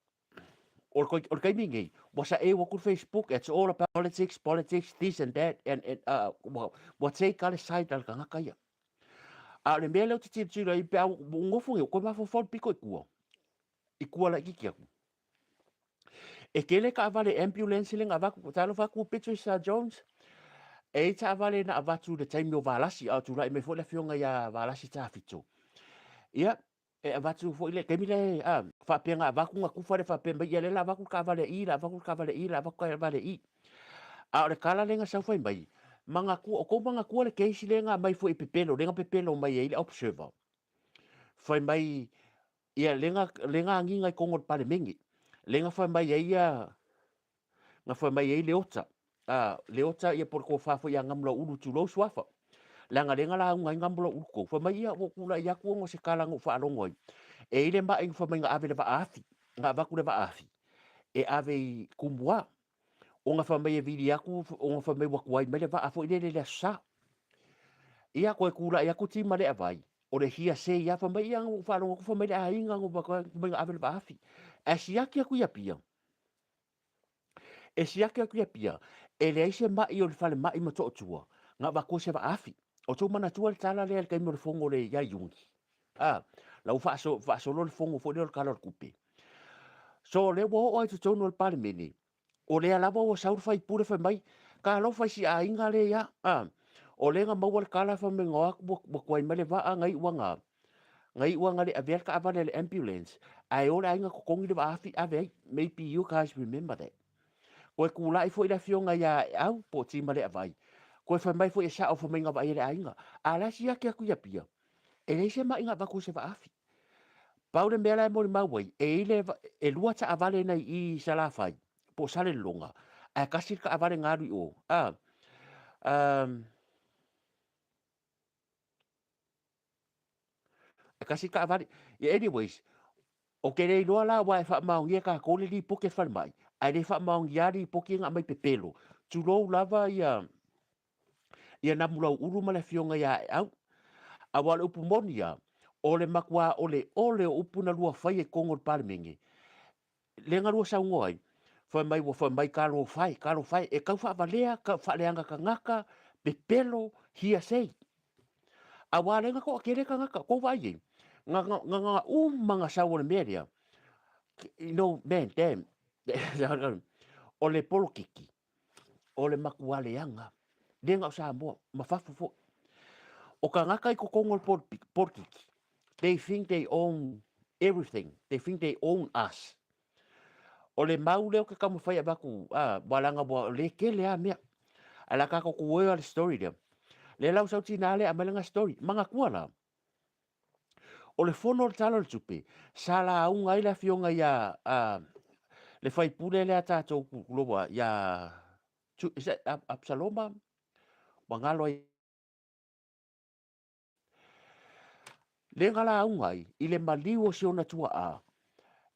O le taimi lenei, ua saeu atu le Facebook, it's all about politics, politics, this and that, and ua take lava le side a le tagata ia. A o le mea lea ou te tilotilo ai pe a ua nofo nei, ua toe mafaufau le pito i tua, i tua laitiiti atu. E tele taavale ambulance lea na avatu, talofa atu Beatrice Jones, e i ai taavale na avatu i le taimi o Valasi, a o tulai mai foi le afioga ia Valasi Tafito. Ia, e avatu foi le taimi lea, a, faapea na avatu na tufa le faapea mai, ia lea la avatu le taavale i, la avatu le taavale i, la avatu le taavale i. A o le tala lea na sau fai mai, manatua, o tou manatua le case lea na aumai foi e pepelo, lea na pepelo mai ai le Observer. Fai mai, ia lea na, lea na agiga i totonu o le Palemene, lea na fai mai ai ia, na fai mai ai Leota, a, Leota ia po o le tofa foi ia Gamulauulu, tulou suafa. Leaga lea na lauga ai Gamulauulu tou. Fai mai ia, ua ou tulai atu ona o se tala na ou faalogo ai. E i ai le mai na fai mai na ave i le vaafi, na avatu le vaafi e ave i Tumua. Ona fai mai e vili atu, ona fai mai ua tuai mai le vaa foi lele i le Aso Sa. Ia, toe tulai atu Timaleavai, o le hearsay lava, fai mai ia, na ou faalogo atu fai mai le aiga na ou fai mai na ave le vaafi. Ae siaki atu i Apia, e siaki atu i Apia, e leai se mai o le falemai ma Motootua na avatua se vaafi. O tou manatua le tala lea i le taimi o le fono le ia Iuni. A, la ua faasolo le fono foi lea o le Tala o le Tupe. So o lea ua oo lava i totonu o le Palemene, o lea lava ua sau le faipule fai mai, talofa i si aiga lea ia, a, o lea na maua le tala fai mai na o atu ua tuai mai le vaa na iu ana, na iu ana le avea le taavale a le ambulance, ae o le aiga totogi le vaafi ave ai. Maybe you guys remember that. Toe tulai foi le afioga ia Aeau po o Timaleavai, toe fai mai foi e sao fai mai na vaai e le aiga. A o la e siaki atu i Apia, e leai se mai na avatu i se vaafi. Pau le mea la e molimau ai, e i le, e lua taavale na i i Salafai, po o Salelologa, ae tasi le taavale na alu i o. A, um, e tasi le taavale. Yeah, anyways, ou te le iloa la aua e faamaonia e tatou le lipoti a le falemai, ae le faamaonia lava lipoti ia na aumai pepelo. Tulou lava ia, ia Namulauulu ma le afioga ia Aeau. Aua o le upu moni lava, o le matua oleole o upu na lua faia i totonu o le Palemene, lea na lua saunoa ai, fai mai ua fai mai talofa e, talofa e, e tau faavalea, faaleaga tagata, pepelo, hearsay. Aua lea na toatele tagata, tou vaai i ai, na, na, na, na uma na sau o le mea lea, you know, man, damn, o le polokiki, o le matua leaga, le na o Samoa, ma fafo foi. O tagata i totonu o le polokiki, they think they own everything, they think they own us. O le mau lea ou te taumafai e avatu, a, ua leaga ua le tele lava mea. Ae o le a tatou tuoe le story lea. Lea la ua sau tina lea aumai lana story. Manatua la, o le fono o le Tala o le Tupe, sa lauga ai le afioga ia, a, le faipule lea a tatou tuloua ia, is that Absaloma? Ua galo ai. Lea na lauga ai i le maliu o si ona tuaa,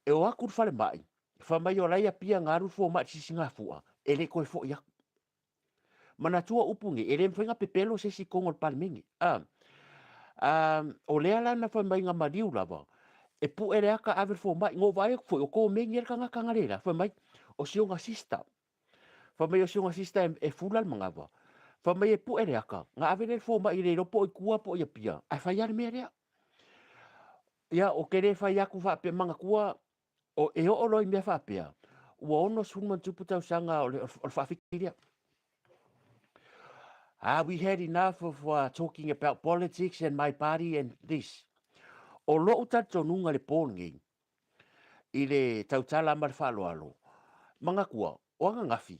e o atu i le falemai, fai mai o la e i Apia na alu le fomai i le sisigafua, e le toe foi atu. Manatua upu nei, e le mafai ona pepelo se isi i totonu o le Palemene. A, a, o lea la na fai mai na maliu lava, e pue le ata ave le fomai. Na ou vaai atu foi, o komeni ai le tagata analeila, fai mai, o si ona sister. Fai mai o si ona sister e fula le manava. Fai mai e pue le ata, na ave lea i le fomai e le iloa po o i tua po o i Apia, ae fai lava le mea lea. Ia, ou te le fai atu faapea, manatua, o, e oo loa i mea faapea, ua 60 ma ona tupu tausaga o le, o le faafitauli lea. Ah, we had enough of talking about politics and my party and this. O lou talitonuga i le po lenei, i le tautala ma le faaaloalo, manatua, o ananafi,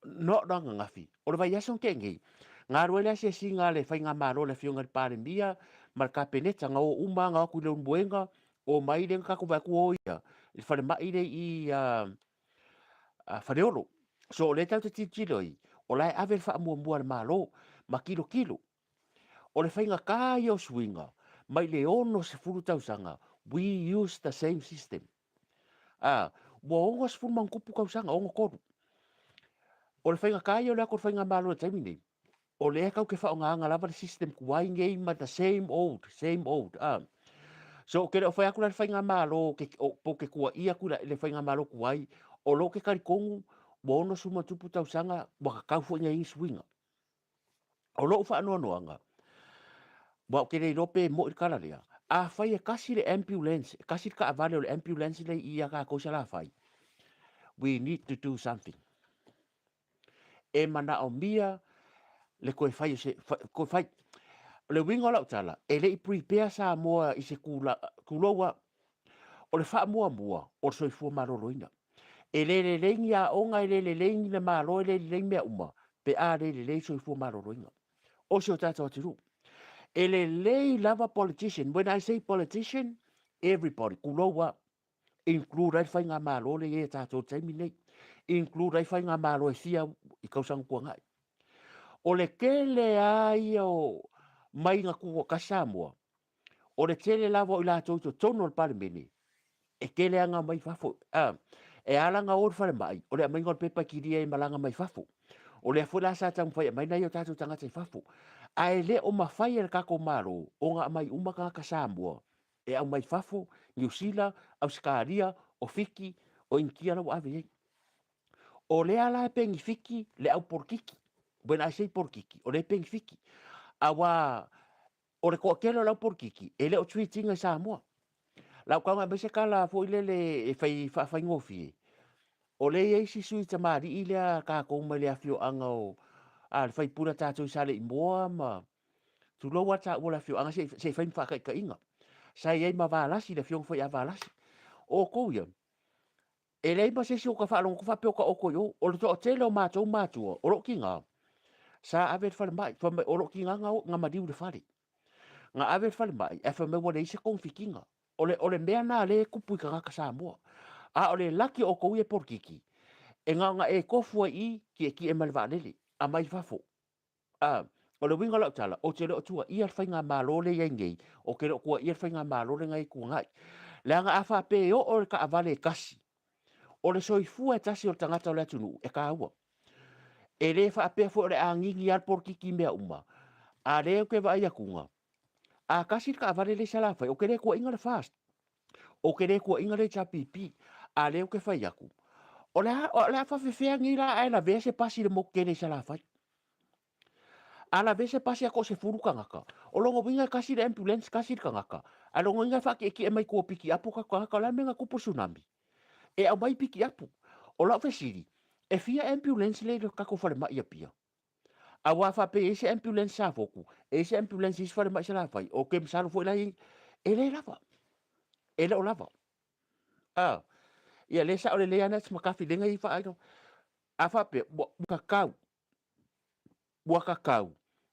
not ananafi, o le vaiaso na tea nei, na alu ai le asiasiga a le Faigamalo a le Afioga i le Palemia ma le Kapeneta, na o uma lava, na o atu i Leulumoega, O mai lea na tatou vaai atu o ia i le falemai lea i a Faleolo. So o lea tatou te tilotilo ai, o la e ave le faamuamua a le Malo ma tilotilo. O le faigata ia o suiga mai le 60 tausaga, we use the same system. A, ua 60 ma ona tupu tausaga, 63. O le faigata ia o le atu o le faigamalo i le taimi nei, o lea tatou te faaaogaina lava le system tuai nei ma the same old, same old. A. So, ou te le o fai atu la le faigamalo, po o te tuuaia atu i le faigamalo tuai, o lo o te talitonu ua 60 ma tupu tausaga, ua tatau foi ona i ai ni suiga. O lou faanoanoaga, aua ou te le iloa pe moi le tala lea, afai e tasi le ambulance, e tasi le taavale o le ambulance lea i ia tatou i Salafai, we need to do something. E manaomia le toe fai o se, toe fai. O le uiga o lau tala, e le i prepare Samoa i se tulaga, tulou a, o le faamuamua o le soifua maloloina. E le lelei ni aoga, e le lelei ni le Malo, e le lelei mea uma, pe a le lelei le soifua maloloina o si o tatou atunuu. E lelei lava politician. When I say politician, everybody, tulou a, include ai le faigamalo lea e i ai a tatou i le taimi lenei, include ai faigamalo e fia i tausaga tuanai. O le tele lava ia o mai na tutoatasi Samoa, o le tele lava o i latou i totonu o le Palemene, e tele lava na omai fafo. A, e ala ona o i le falemai, o le aumaiga o le pepa e kilia ai e malaga mai fafo. O lea foi la sa taumafai e aumai nai o tatou tagata i fafo. Ae le o mafai e le tatou Malo ona aumai uma tagata Samoa e aumai fafo, Niu Sila, Ausetalia, o Fiti, o Initia la ua ave i ai. O lea la e penifiti le au polokiki. When I say polokiki, o lea e penifiti. Aua o le toatele o le au polokiki, e le o treat ina i Samoa. Lau tau aumai se tala foi lele e fai faafaigofie, o lea e i ai si sui tamalii lea a tatou mai le afioaga o a le faipule a tatou i Saleimoa ma tulou lava taua le afioaga se i fai ma faataitaiga. Sa i ai ma Valasi, le afioga foi ia Valasi. O outou ia, e leai ma se isi o ta faalogo atu faapea o taoto i o. O le toatele o matou matua, o lou tiga, sa ave i le falemai, fai mai o lou tiga na maliu i le fale. Na ave i le falemai, ae fai mai ua leai se togafitiga. O le, o le mea lena lea e tupu i tagata Samoa. A o le laki o outou ia e polokiki, e na ona e tofu ai i i, tietie mai le vaalele, aumai i fafo. A, o le uiga o lau tala, ou te le o tuuaia le faigamalo lea e i ai nei, ou te le o tuuaia le faigamalo lea na i ai Tuanai. Leaga a faapea e oo le taavale e tasi, o le soifua e tasi o le tagata o le atunuu, e taua. E le faapea foi o le a gigi lava le polokiki i mea uma. A lea ou te vaai atuga, a tasi le taavale lea i Salafai, ou te le tuuaina le FAST, ou te le tuuaina le HRPP, a lea ou te fai atu, o le a, o le a faafefea nei la ae lavea se pasi i le motu tele i Salafai? A lavea se pasi a toasefulu tagata, o lona uiga e tasi le ambulance, tasi le tagata, ae lona uiga e faatietie mai tua o pikiapu o tatou tagata, o le a le mea na tupu i le tsunami? E aumai pikiapu. O lau fesili, e fia ambulance lea i le tatou falemai i Apia? Aua faapea e i ai se ambulance Safotu, e i ai se ambulance i isi falemai i Salafai, ou te masalo foi la e i ai, e le lava. E le o lava. A, ia lea sao lelei lava Nats McCarthy lea na i ai faailoga. A faapea, ua tatau, ua tatau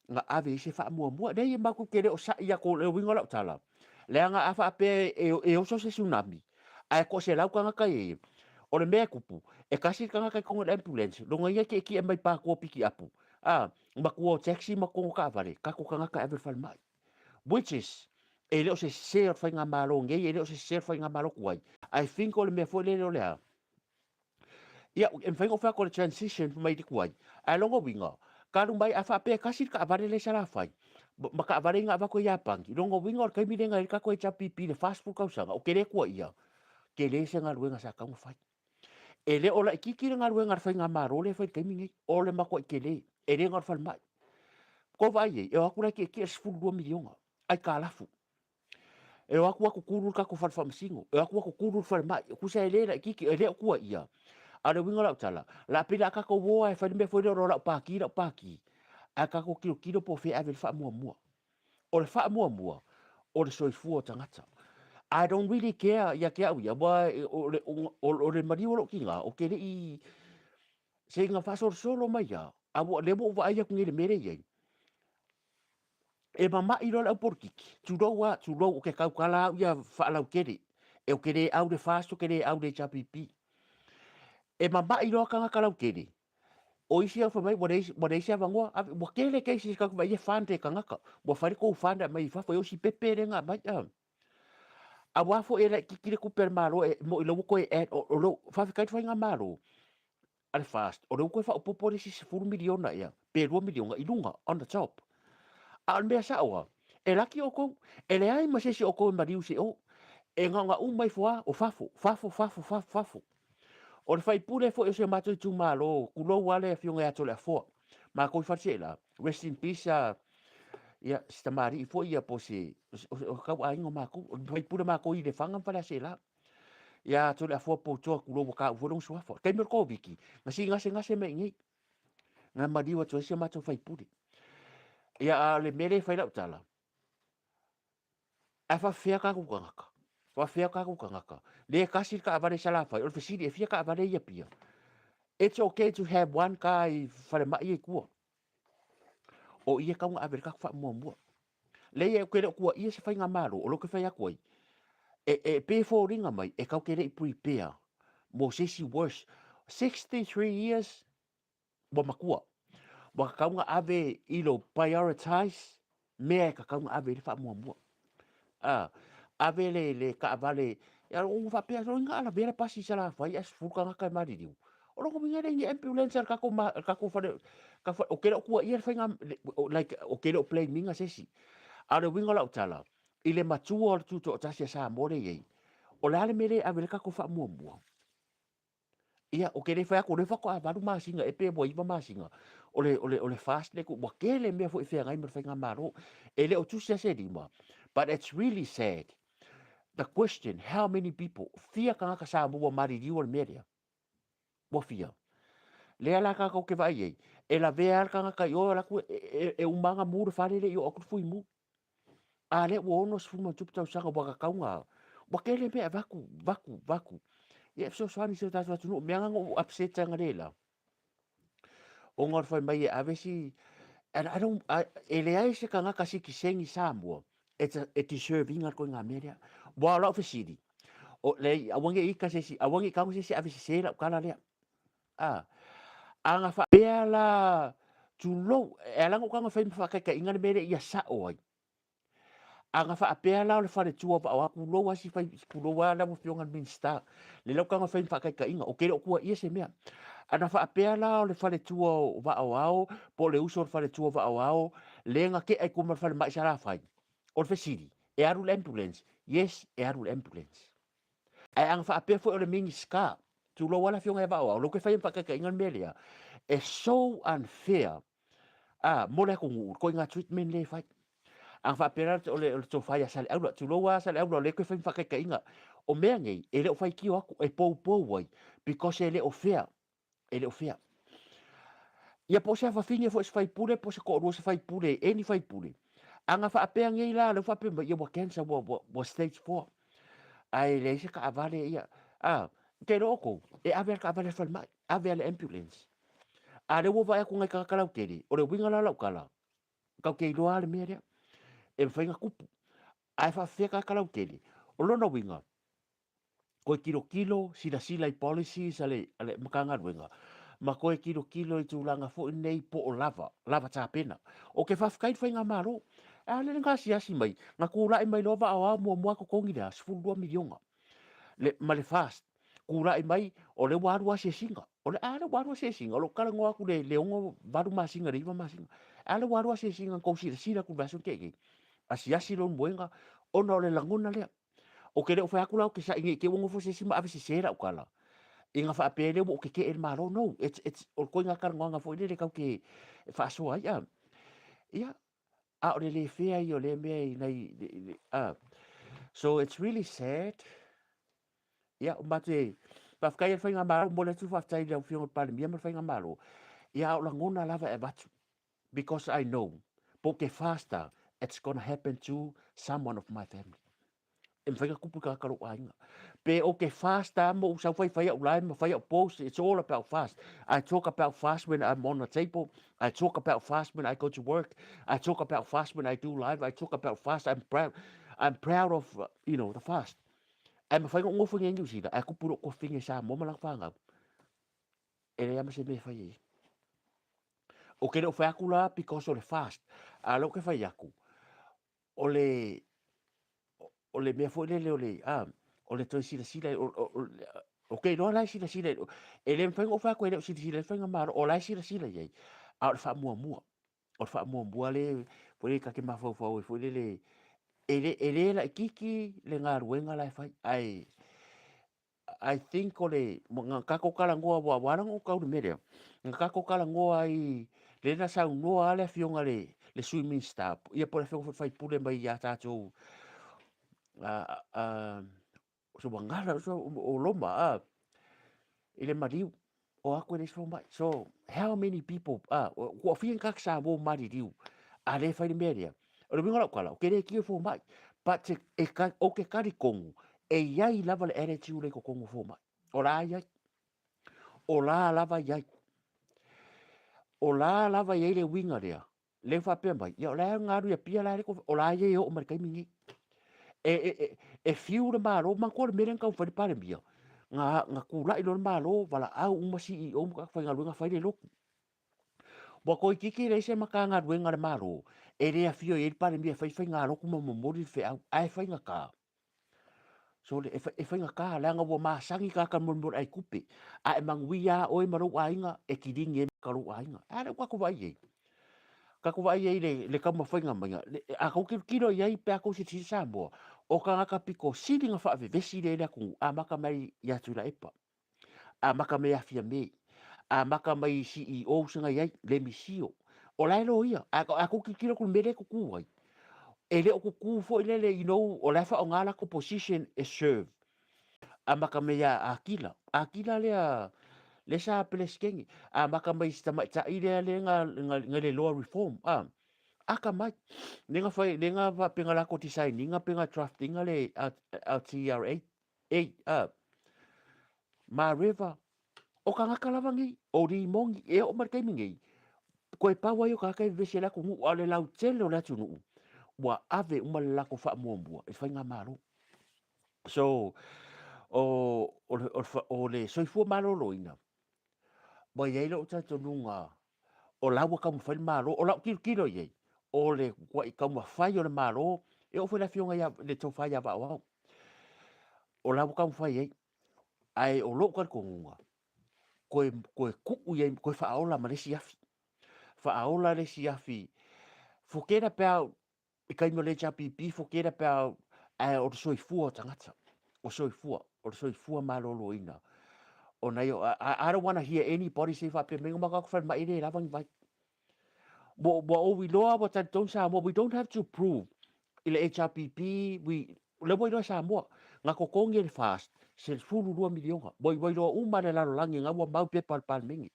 na ave i ai se faamuamua. Leai, e matou te le o sa'i atu, o le uiga o lau tala, leaga a faapea e oso se tsunami, ae toaselau tagata i ai, o le mea e tupu, e tasi le tagata i totonu o le ambulance, lona ia e tietie mai patua pikiapu, a, ma tua o taxi ma totonu o taavale, tatou tagata e ave i le falemai. Which is, e le o se sese o le faigamalo nei, e le o se sese o le faigamalo tuai. I think o le mea foi lele o le a? Ia, e mafai ona ou fai atu o le transition mai le tuai, ae lona uiga, talu mai a faapea e tasi le taavale lea i Salafai, ma taavale ia na avatu e Iapani, lona uiga o le taimi lea na i ai le tatou HRPP i le 40 tausaga, ou te le tuuaia, tele se galuega sa tatau ona fai. E le o laitiiti le galuega a le faigamalo lea e fai i le taimi lenei, o le matuai tele, e le na o le falemai. Tou vaai i ai, e o atu la e tietie le 12 miliona, aitalafu. E o atu ua tutulu le tatou fale faamasino, e o atu ua tutulu le falemai, tusa e le laitiiti, e le o tuuaia. A o le uiga o lau tala, la pei o le a tatou o lava e fai le mea foi lea o lau pati, lau pati, ae tatou tilotilo po o fea e ave i ai le faamuamua. O le faamuamua, o le soifua o tagata. I don't really care ia te au ia, aua o le maliu o lou tiga, ou te le i, se i na faasolosolo mai lava, a ua, lea ua ou vaai atu nei i le mea lea e i ai. E mama'i loa le au polokiki, tulou a, tulou, ou te tautala au ia faalautele, e ou te le au le FAST, ou te le au le HRPP. E mama'i loa tagata lautele, o isi au fai mai ua leai, ua leai se avanoa, ave, ua tele cases tatou te vaai e fund e tagata, ua fai le tou fund e aumai i fafo, e oo i si pepe lea na aumai a. Aua foi e laitiiti le tupe a le Malo e moni o lea ua toe add, o lou, faafetai i le faigamalo a le FAST, o lea ua toe faaopoopo le isi $10 miliona ea, pe $2 miliona i luga, on the top. A o le mea sao lava, e laki outou, e leai ma se isi o outou e maliu i se o. E na ona uma ifo lava o fafo, fafo, fafo, fafo, fafo. O le faipule foi o si o matou itumalo, tulou lava le afioga ia Toleafoa, matou i Faleseela, rest in peace a ia, si tamalii foi ia po o se, o se tauaiga o matou, o le faipule o matou i Lefaga ma Faleaseela. Ia Toleafoa Poutoa, tulou ua taua foi lona suafa. Taimi o le Koviti, na sii gasegase mai i inei, na maliu atu ai si o matou faipule. Ia, a o le mea lea e fai lau tala, ae faafefea tatou tagata? Faafefea tatou tagata? Lea e tasi le taavale i Salafai, o le fesili, e fia taavale i Apia? It's okay to have one car i falemai ia i tua. O i e tau na ave le tatou faamuamua. Leai, ou te le o tuuaia se faigamalo, o lea ou te fai atu ai, e, e pei e foliga mai, e tatou te le i prepare mo se isi worse. 63 years ua matua. Ua tatau ona ave i lou prioritize mea e tatau ona ave i le faamuamua. A, ave le, le taavale, ia ua faapea, sologa a lavea le pasi i Salafai ae 10 tagata e maliliu. O lona uiga e leai ni ambulance a le tatou, ma, le tatou fale, ou te le o tuuaia le faiga, like, ou te le o blame ina se isi. A o le uiga o lau tala, i le matua o le tutoatasi a Samoa lea e i ai, o le a le mea lea e ave ai le tatou faamuamua? Ia, ou te le fai atu, o lea faatoa 8 masina ea pe ua 9 masina, o le, o le, o le FAST lea, ua tele mea foi e feagai ma le faigamalo. E le o tusi lava se lima, but it's really sad. The question, how many people, fia tagata Samoa ua maliliu o le mea lea? Ua fia? Lea la tatou te vaai ai, e lavea lava le tagata i o, alu atu e, e, e uma ona mu le fale e le i oo atu le fuimu. A lea ua 60 ma tupu tausaga ua tatau na, ua tele mea e avatu, avatu, avatu. Ia e fesoasoani i si o tatou atunuu. Mea na ou upset ai analeila. Ona o le fai mai e ave si, and I don't, I, e leai se tagata sitiseni Samoa e, e deserve ina le ituaiga mea lea. Aua o lau fesili, o, leai, aua ne i ita se isi, aua ne i tago se isi e ave sese lau tala lea. A, a na faapea la, tulou, e ala ona ou tago e fai ma faataitaiga le mea lea ia sao ai. A na faapea la o le faletua o Vaaoao, tulou lava si fai, tulou lava lau Afioga i le Minisita, lea la ou tago e fai ma faataitaiga, ou te le o tuuaia se mea. A na faapea la o le faletua o Vaaoao po o le uso o le faletua o Vaaoao lea na tea i tua ma le falemai i Salafai, o le fesili, e alu le ambulance? Yes, e alu le ambulance. Ae a na faapea foi o le Minisita, tulou lava le Afioga ia Vaaoao, lea ou te faia ma faataitaiga le mea lea, e so unfair a, mo le atunuu, le ituaiga treatment lea e fai. A na faapea la o le, o le tofa ia Saleaula, tulou lava Saleaula, o lea e toe fai ma faataitaiga, o mea nei, e le o faitio atu, e poupou ai, because e le o fair, e le o fair. Ia po o se afafine foi se faipule, po o se toalua se faipule, any faipule. A na faapea nei la, lea ua faapea mai, ia ua cancer, ua, ua, ua stage 4. Ae leai se taavale, ia, a, te iloa outou, e ave lava le taavale i le falemai, ave lava le ambulance. A lea ua vaai atu nai tagata lautele, o le uiga la o lau tala, tatou te iloa lava le mea lea, e mafai ona tupu. Ae faafefea tagata lautele? O lona uiga, toe tilotilo, silasila i policies a le, a le Matagaluega, ma toe tilotilo i tulaga foi nei po o lava, lava tapena. Ou te faafetai i le Faigamalo. A lea na asiasi mai, na tulai mai loa Vaaoao muamua totogi le a, $12 miliona. Le, ma le FAST, tulai mai, o lea ua alu asiasiga. O le a lea ua alu asiasiga, o lo o talanoa atu le, le 6, 8 masina, le 9 masina. A lea ua alu asiasiga, na tou silasila atu i le vaiaso na tea nei. Asiasi lou moega, ona o le lagona lea. Ou te le o fai atu la ou te sa'i nei i te i ua nofo se isi ma ave sese lau tala ina faapea lea ua ou tete'e i le Malo. No, it's, it's, o le ituaiga talanoaga foi lele tatou te faasoa ai, a. Ia, a o le le fair ia o lea mea i nai, a. So it's really sad. Ia, o matou e faafetai i le Faigamalo, momoli atu le faafetai i lau Afioga i le Palemia ma le Faigamalo. Ia, a o lagona lava e avatu because I know po o ke fast a, it's gonna happen to someone of my family. E mafai ona tupu i tagata o lou aiga. Pe ou te fast lava ma ou sau faifai au live ma fai au post, it's all about fast. I talk about fast when I'm on the table, I talk about fast when I go to work, I talk about fast when I do live, I talk about fast, I'm proud, I'm proud of, you know, the fast. Ae mafai ona ou nofo i Niu Sila, ae kupu lou tuafafine i Samoa ma lana fanau. E leai lava ma se mea e fai ai. Ou te le o fai atu la because o le fast, a o lea ou te fai atu, o le o le mea foi lele o le a o le toe silasila ou te iloa la e silasila e le mafai ona ou fai atu e le o silasila i le faigamalo, o la e silasila i ai, a o le faamuamua, o le faamuamua le foi lele ta te mafaufau ai foi lele, e le laitiiti le galuega la e fai, ae I think o le, na tatou talanoa, ua ala ona ou tau i le mea lea, na tatou talanoa ai, lea na saunoa lava le afioga i le Sui Minisita, ia po o le afioga foi i le sui usufono mai ia tatou, se ua gala, o Roma, i le maliu, o atu e leai se fomai. So, how many people, ua fia ni tagata Samoa ua maliliu, a lea e fai le mea lea. O le uiga o lau tala, ou te le tio i fomai, but e, ou te talitonu, e i ai lava le attitude lea i totonu o fomai. O la e i ai. O la lava e i ai. O la lava e i ai le uiga lea, lea ua faapea mai, ia o la e galu i Apia la e o la e i ai e oo mai i le taimi lenei. E, e, e, e fiu le Malo, manatua le mea lea na taumafai le Palemia, na, na tulai loa le Malo, valaau uma CEO ma tagata faigaluega fai le lotu. Ua toeitiiti leai se Matagaluega a le Malo e le afio i ai le Palemia e fai faigalotu ma momoli le feau, ae faigata. Sole, e, e faigata, leaga ua masani tagata i le molimoli ai tupe. A e manuia lava oe ma lou aiga, e kiligi ai ma lou aiga. A lea ua tatou vaai i ai. Tatou vaai i ai le, le taumafaiga mai, a tou tilotilo i ai pe a tou silasila Samoa, o tagata pito sili na faavevesi lea i le atunuu, amata mai ia Tuilaepa. Amata mai ia Fiame, amata mai i CEOs na i ai, le misio. O la e loia, a, a tou tilotilo atu i le mea lea e tutu ai, e le o tutu foi lele, you know, o la e faaaoga latou position e serve. Amata mai ia Akila, Akila lea, lea sa Peresetene, amata mai i si tamaitai lea lea na, na, na le Law Reform, a, akamai. Lea na fai, lea na faapena latou design ina pe na draft ina le LTRA. Ei, a, Mareva, o tagata lava nei, o Rimoni, e oo mai le taimi nei, koe pau ai o tagata e vevesi e le atunuu, a o le lautele o le atunuu, ua ave uma le latou faamuamua i le faigamalo. So, o, o, le, o, le, o le soifua maloloina, ua i ai lou talitonuga o la ua taumafai le Malo, o lau tilotilo i ai, o le matuai taumafai o le Malo, e oo foi i le afioga ia, le tofa ia Vaaoao, o la ua taumafai ai. Ae o lou talitonuga, toe, toe tuu i ai, toe faaola ma le isi afi. Faaola le isi afi. Forget about i taimi o le HRPP, forget about, ae o le soifua o tagata. O soifua, o le soifua maloloina. O nai o, I, I don't wanna hear anybody say faapea mai, ma ka falemai e le lava ni vai. Ua, ua ou iloa, ua talitonu Samoa, we don't have to prove i le HRPP, we, lea ua iloa e Samoa, na totogi e le FAST se 12 miliona. Ua, ua iloa uma e le lalolagi, na ua mau pepa a le Palemene.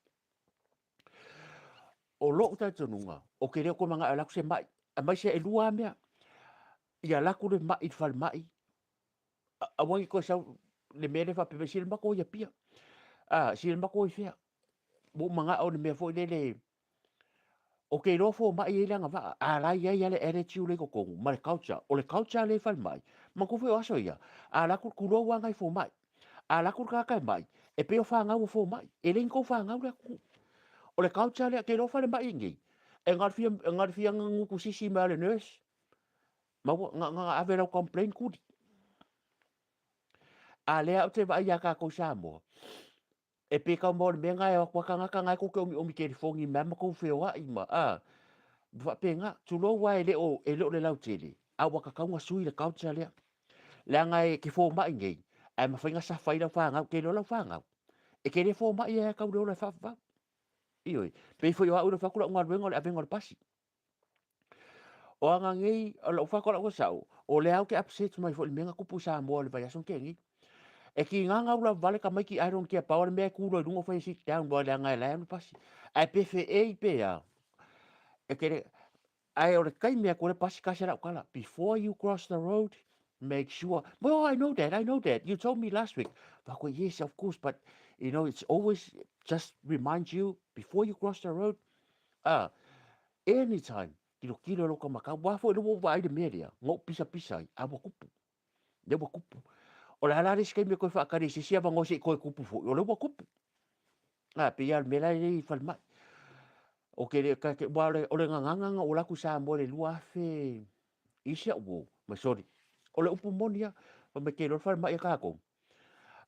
O lou talitonuga, ou te le o toe manao e alu atu se mai, aemaise e lua lava mea, ia alu atu le mai i le falemai, aua ne i toe sau le mea lea faapea mai, sila matou i Apia, a, sila matou i fea. Ua ou manao i le mea foi lele, ou te iloa fomai e i ai le agavaa, a o la e i ai lava le attitude lea i totonu ma le culture. O le culture lea i falemai, manatua foi o aso ia, a alu atu, tulou lava nai fomai, A alu atu le tagata e mai, e pei o fanau a fomai. E le ni tou fanau le atunuu. O le culture lea, ke iloa falemai nei, e na o le fia, na o le fia gutu sisi mai o le nurse, ma ua, na, na ave lau complaint kuli. A lea ou te vaai ia tatou i Samoa, e pei tau maua o le mea lena e o atu lava tagata na e tou te omiomi telefoni mai ma tou feoai ma, a, ma faapena. Tulou lava e le o, e le o le lautele, a ua tatau ona sui le culture lea. Leaga e te fomai nei, ae mafai ona safa ai lau fanau, te iloa lau fanau, e te le fomai ai lava tau le ola e faavavau. Ioe, pei foi o au i le fai atu lau galuega o le avega o le pasi. O aga nei, o lau fai atu o lau sao, o lea ou te upset mai foi i le mea na tupu i Samoa i le vaiaso na tea nei. E tiga na ula vale tamaiti I don't care pau o le mea e tu loa i luga fai e sit down loa leaga e la e alu le pasi. Ae pe feei pe a, e te le, ae o le taimi atu o le pasi tasi lau tala, before you cross the road, make sure, well, I know that, I know that, you told me last week. Fai atu, yes, of course, but, you know, it's always just remind you before you cross the road, ah, anytime, tilotilo e lou kamakau, aua foi le ua ou vaai i le mea lea, na ou pisapisa ai, a ua tupu. Lea ua tupu. O le a la le isi taimi e toe faatali i se isi avanoa se i toe tupu foi, o lea ua tupu. A, pei lava o le mea la e i ai i falemai. Ou te le, aua o le gagana na ou alu atu i Samoa i le 2000 i si au uo, ma sorry. O le upu moni lava, fai mai te iloa le falemai a tatou.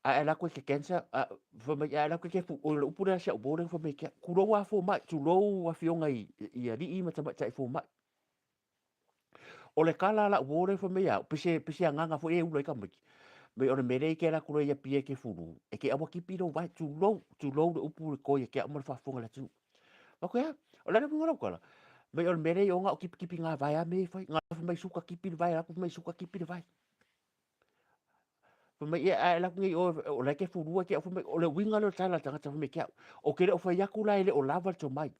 A e alu atu e te cancer, a, fai mai a e alu atu e te fu, o le upu lea a si au uo lea fai mai ia te au, tulou lava fomai, tulou afioga i alii ma tamaitai fomai. O le tala a lau uo lea fai mai ia au, pei se agaga foi e ula ai tamaiti. Mai o le mea lea e te alu atu loa i Apia e te fulu, e te aua tipi lou vae, tulou, tulou le upu le toe ia te au ma le faafofoga a le atunuu. Fai atu, e a? O le a le uiga o lau tala? Mai o le mea lea i o na o tipitipi ngā vae a mea e fai. Ngā fai mai suka tipi le vae, alu atu fai mai suka tipi le vae. Fai mai, ia, a e alu atu nei i o, o la e te fulua te au, fai mai, o le uiga lea o le tala a le tagata fai mai ke au. Ou te le o fai atu la e le o lava le tomai.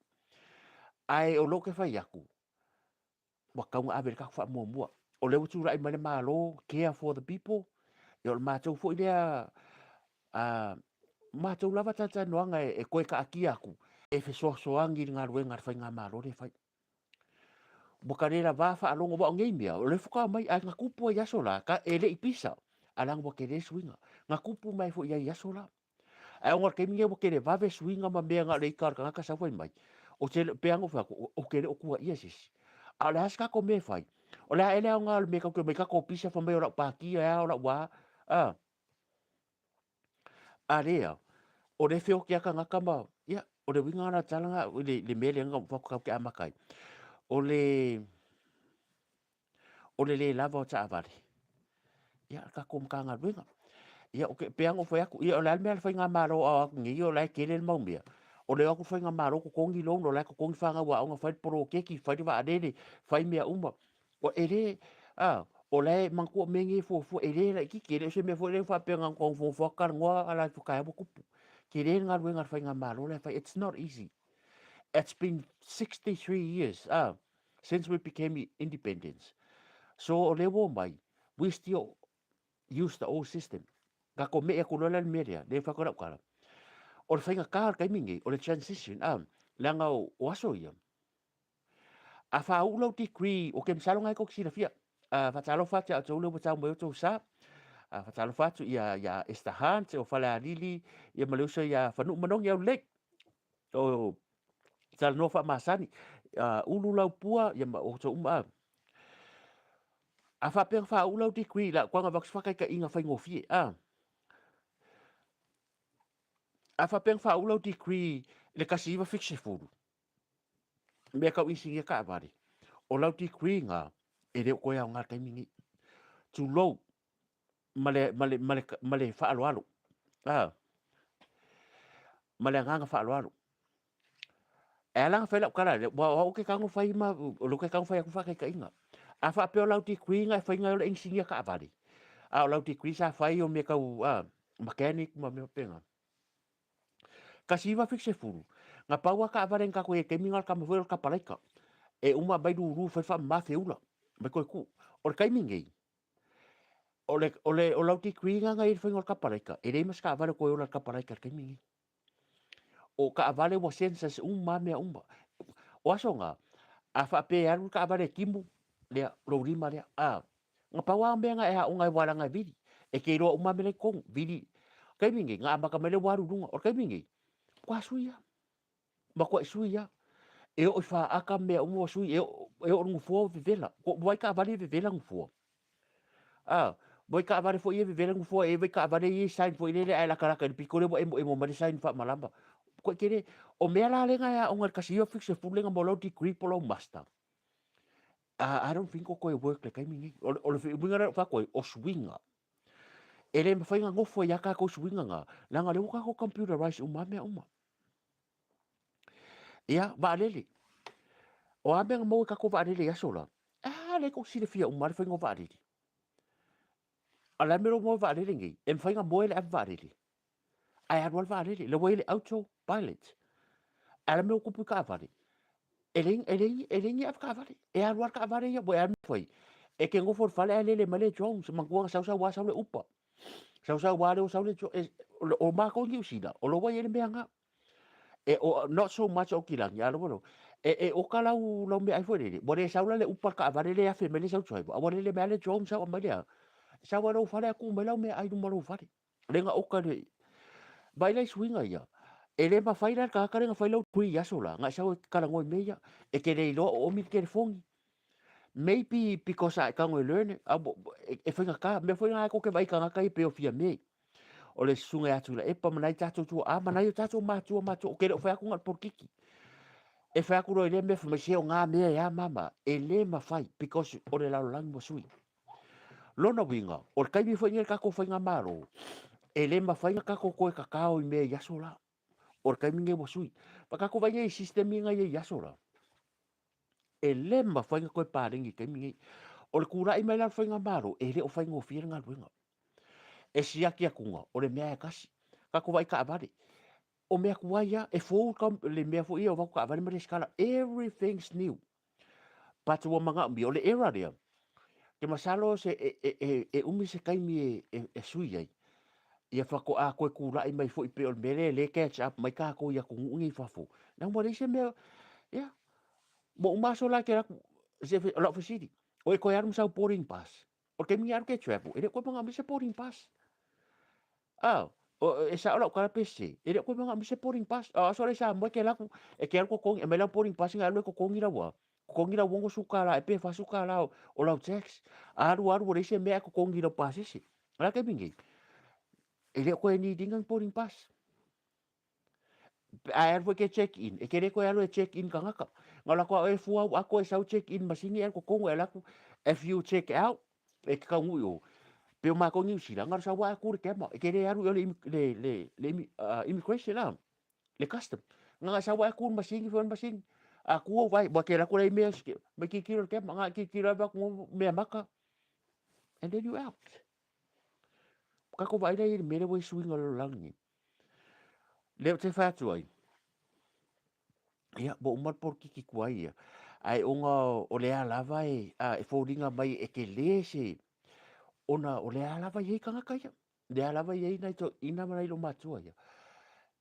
Ae o lea ou te fai atu, ua tatau ona ave i le tatou faamuamua. O lea ua tulai mai le Malo, care for the people, ia o le matou foi lea a matou lava talatalanoaga e toe taatia atu e fesoasoani i le galuega a le Faigamalo lea e fai. Ua ta le lava faalogo, aua o nei mea, o lea faatoa omai, ae na tupu ai i aso la, e le i pisa, ae leaga ua tele suiga. Na tupu mai foi i ai i aso la. Ae ona o le taimi lenei ua televave suiga ma mea na o le ita o le tagata sau fai mai, ou te le, pei lava ona ou fai atu, ou te le o tuuaia se isi. A o le a se tatou mea e fai? O le a ea le aoga o le mea tatou te omai i tatou ofisa fai mai o lau pati e a, o lau a, a? A lea, o lea e feoti lava tagata ma, ia, o le uiga lena o le tala lena, i le mea lea na ou fai atu tatou te amata ai, o le, o le le lava o taavale, ia, le tatou Matagaluega. Ia, e pei lava ona ou fai atu, ia o le a le mea a le Faigamalo a o atu nei, o la e tele le mau mea. O le o atu le Faigamalo totogi loan, o la e totogi fanau aoga, fai le poloketi, fai le vaalele, fai mea uma. E le, a, o la e manatua mea nei e fuafua, e le laitiiti, e le o se mea foi lea faapea na ona nofonofo lava talanoa ala atu taeao ua tupu. Tele le galuega a le Faigamalo la e fai, it's not easy. It's been 63 years, a, since we became independence. So o lea ua omai, we still use the old system. Tatou me'i atu loa la le mea lea, lea e fai atu ai lau tala. O le faigata o le taimi nei, o le transition, a, leaga o aso ia, a faauu lau degree, ou te masalo na e tou te silafia, a, faatalofa atu ia outou lea ua tau mai outou sa, a, faatalofa atu ia, ia Esther Hunt o Falealili, ia ma le uso ia Fanuu Manogi Aulelei, o talanoa faamasani, ulu lau pua, ia ma outou uma. A faapea na faauu lau degree, la kuaga avatu se faataitaiga faigofie, a. A faapea na faauu lau degree i le 1970, mea tau inisinia taavale, o lau degree na, e le o toe aoga i le taimi lenei. Tulou, ma le, ma le, ma le, ma le faaaloalo. A, ma le agaga faaaloalo. E ala ona fai lau tala, ua o au ke tago fai ma, o lea ke tago fai atu faataitaiga. A faapea o lau degree na e faiga ai o le inisinia taavale, a o lau degree sa fai o mea tau a, mechanic ma mea faapena. 1970, na pau lava taavale na tatou i ai i le taimi lena o le tama foi lea o le kapalaika. E uma aumai lulu fai le faamama feula, mai toe tuu. O le taimi lenei, O le, o le, o lau degree na na i le faiga o le kapalaika, e leai ma se taavale o toe ola i le kapalaika i le taimi lenei. O taavale ua sensors uma lava mea uma. O aso na, a faapea e alu le taavale e timu, lea, lou lima lea, a, na pau lava mea na e aoga ai aua leaga e vili. E te iloa uma lava mea la e i totonu, vili. O le taimi lenei, na amata mai lea ua alu i luga. O le taimi lenei, matua sui lava. Matuai sui lava. E oo i faata mea uma ua sui, e oo, e oo i le nofoa ua vevela. Ua vaai taavale e vevela nofoa. A, vaai taavale foi ia e vevela nofoa, e vaai taavale ia e sign foi lele ae latalata i le pito lea ua emoemo mai le sign faamalama. Matua tele. O mea la lea na e aoga i le 1970 lea na maua lau degree po o lau master. I don't think o toe work i le taimi lenei. O le uiga lea o fai atu ai, o suiga. E le mafai ona nofo ai lava tatou i suiga na, leaga o lea ua tatou computerize uma lava mea uma. Ia, vaalele. O a mea na maua i tatou vaalele i aso la? A, lea tou te silafia uma lava le faiga o vaalele. A o le a le mea lea ua maua i vaalele nei? E mafai ona moe le ave vaalele, ae alu lava le vaalele. Lea ua i ai le auto pilot. Ae o le a le mea ua tupu i taavale? E leai, e leai, e leai ni avetaavale. E alu lava le taavale ia, ua e alu fai. E ke gofo i le fale ae lele mai le drones, manatua na sau sau lava sau le Uber, sau sau lava lea ua sau le drone. O matou i Niu Sila, o lo ua i ai le mea lena. E, o, not so much Aukilani, a o lo ua e oka lau meaai foi lele, ua le sau la le Uber i le taavale lea e afe mai le sau driver, a ua lele mai lava le drone sau aumai le a, sau lava i lou fale ae tuu mai lau meaai i luma o lou fale. Lea na oka le vaai la i suiga ia. E le mafai la e le tagata lea na fai lau degree i aso la, na e sau e talanoa i mea ia. E te le iloa o omi le telefoni. Maybe because a e tago e learn it, e faigata. Mea foi na tou te vaai i tagata ia pei o Fiame. O le susuga ia Tuilaepa ma nai tatou tuaa ma nai o tatou matua matua. Ou te le o fai atu na o le polokiki. E fai atu loa i lea mea fai mai se o na mea e a mama. E le mafai because o le lalolagi ua sui. Lona uiga, o le taimi foi lenei o le tatou faigamalo, e le mafai ona tatou toe tatao i mea i aso la. O le taimi lenei ua sui. Ma tatou vaai nei i system ia na i ai i aso la, e le mafai ona toe paleni i le taimi lenei. O le tulai mai la o le faigamalo, e le o faigofie le galuega. E siaki atuga, o le mea lava e tasi. Tatou vaai i taavale, o mea tuai lava, e fou le mea foi ia o avatu taavale ma resitala, everything's new. But ua manaomia, o le era lea, te masalo se e umi se taimi e sui ai, ia faatoa toe tulai mai foi pei o le mea lea e le catch up mai tatou i atunuu nei i fafo. Leaga ua leai se mea, ia, ua uma aso la e te alu atu, o lau fesili, o e toe alu ma sau boarding pass? O le taimi e alu ke travel, e le o toe manaomia se boarding pass. Ah, e sao lau tala pe sese, e le o toe manaomia se boarding pass. O aso la i Samoa e te alu atu, e te alu totogi, aumai lau boarding pass na alu e totogi lau a, totogi lau $60 ea pe $40 o lau tax. Alu alu ua leai se mea ae totogi i lau pasese. O le a le taimi nei? E le o toe need ina ni boarding pass. Ae alu foi ke check in, e te le toe alu e check in tagata. Na o latou e fua au ato e sau check in masini e alu totonu e alu atu, if you check out, e te taunuu i o. Pei o matou i Niu Sila, na o le sau lava e tu le kema, e te le alu i o le, le, le, le immigration a, le custom. Na o le sau lava e tu le masini, fai le masini. A tu au vai, ua te alu atu la i mea, mai tilotilo i le kema, na o le tilotilo atu atu mea maka, and then you out. Tatou vaai la i le mea lea ua i suiga o le lalolagi nei. Lea ou te fai atu ai, ia, ua uma le polokiki tuai ia, ae ona o lea lava e, a, e foliga mai e tele se, ona o lea lava e i ai tagata ia, lea lava e i ai nai toeaiina ma nai loumatua ia.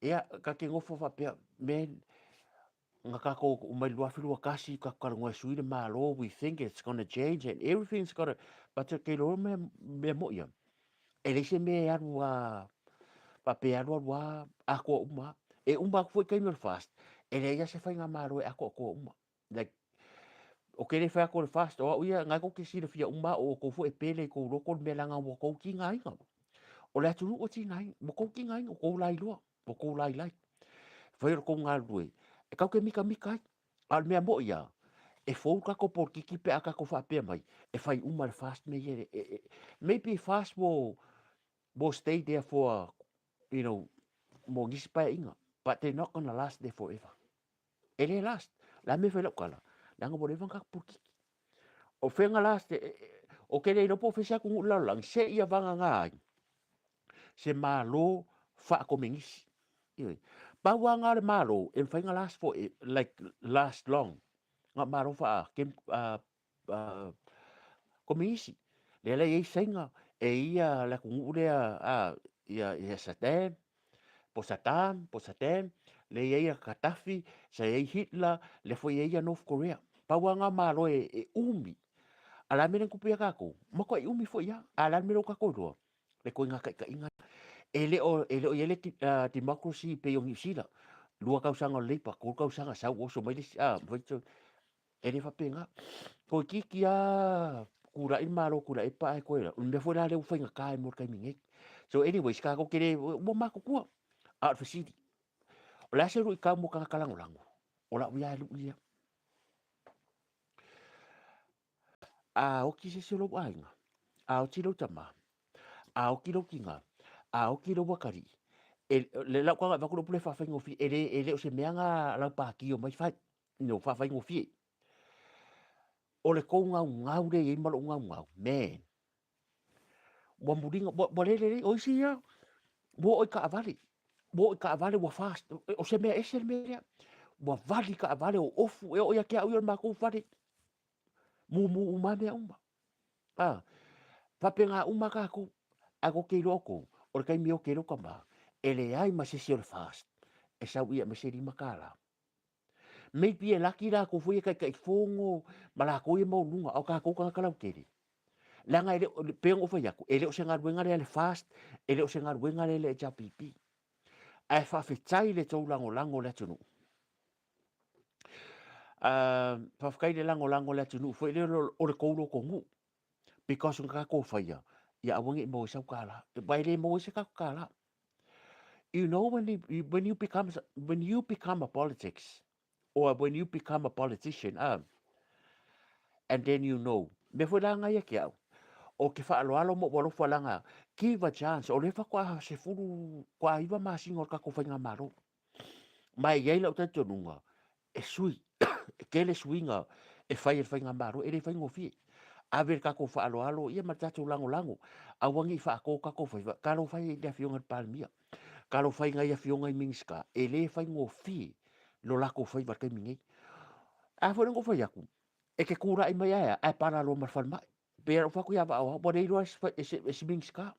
Ia, ta te nofo faapea, man, na tatou mai le 2021, tatou talanoa e sui le Malo, we think it's gonna change and everything's gonna, but ke iloa mea, mea moi ia, e leai se mea e alu a, faapea e alu alu a, atoa uma. E uma atu foi taimi o le FAST, e leai lava se faigamalo e atoatoa uma. Like, o ke le whai atu o le FAST, o au ia, ngai kou te silafia uma, o outou foi e pele i kou loko le mea leaga ua tou tigaina. O le atunuu ua tigaina, ua tou tigaina, ua tou lailoa, ua tou lailai. Fai o le tou galulue, e tatou te mitamita ai. A o le mea moi lava, e fou le tatou polokiki pe a tatou faapea mai, e fai uma e le FAST mea ia. Maybe FAST will stay there for a, you know, mo nisi paeaiga, but they're not gonna last there forever. E le last. O le a mea e fai lau tala? Leaga ua leva ona tatou polokiki. O fea na last, o ke le iloa po o fea se atunuu i le lalolagi, se ia vagana ai se Malo faakomenisi. Ioe. Pau lava na o le Malo e mafai ona last for, like last long, na o Malo faa, komenisi. Lea la e i ai Saina, e i ai le atunuu lea, ia Saddam, po Saddam, po Saddam, lea e i ai Gaddafi, sa i ai Hitler, lea foi e i ai ia North Korea. Pau lava na o Malo e umi. A o le a mea lea na tupu ia tatou? Matuai umi foi lava. A o le a le mea lea ua tatou iloa? Le ituaiga taitaiga. E le o, e le o i ai le democracy pei o Niu Sila. 2 tausaga o le Labour, 3 tausaga sau oso mai le isi, e le faapena. Toeitiiti lava tulai le Malo Tuilaepa ae toe, o le mea foi la lea ua faigata ai mo le taimi nei. So anyways, tatou te le, ua matutua. A o le fesili, o le a se luitau mo tagata lagolago? O lau ia e lui lea. A oti se isi o lou aiga, a oti lou tama, a oti lou tina, a oti lou atalii, e, le lau taga e avatu le upu lea e faafaigofie, e le, e le o se mea na lau pāti omai fai, no, faafaigofie. O le tou gaugau lea e i ai ma lou gaugau, man, ua muliga, ua le lelei, o isi ia, ua oo i taavale, ua oo i taavale ua fast, o se mea ese le mea lea, ua vali taavale o ofu, e oo ia te au ia o le matou fale, mumu uma lava mea uma. A, faapena uma tatou, ae tou te iloa outou, o le taimi e oki ai lou tama, e leai ma se isi o le FAST e sau i aemaise $5. Maybe e laki latou foi ia Taitaifono ma latou ia maualuluga, a o tatou tagata lautele, leaga e le o, pei ona ou fai atu, e le o se galuega lea a le FAST, e le o se galuega lea a le HRPP. Ae faafetai i le tou lagolago i le atunuu. Faafetai i le lagolago a le atunuu foi lea o le tou lotonuu because na tatou faia ia aua ne i maua ai sau tala, aua e le maua ai se tatou tala. You know when you, when you become when you become a politics or when you become a politician, and then you know. Mea foi la ia ke au, o ke faaaloalo ma ou alofa laga, give a chance, o lea faatoa 19 masina o le tatou faigamalo. Ma e i ai lau talitonuga, e sui, e tele suiga e fai e le faigamalo, e le faigofie. Ave le tatou faaaloalo ia ma le tatou lagolago, aua ne i faato tatou faiva, talofa e i le Afioga i le Palemia, talofa i nai afioga i Minisita, e le faigofie lo latou faiva i le taimi nei. A foi lea na ou fai atu, e te tulai mai ae a, ae pala loa ma le falemai. Pei lava ona ou fai atu ia Vaaoao, ua le iloa e se Minisita.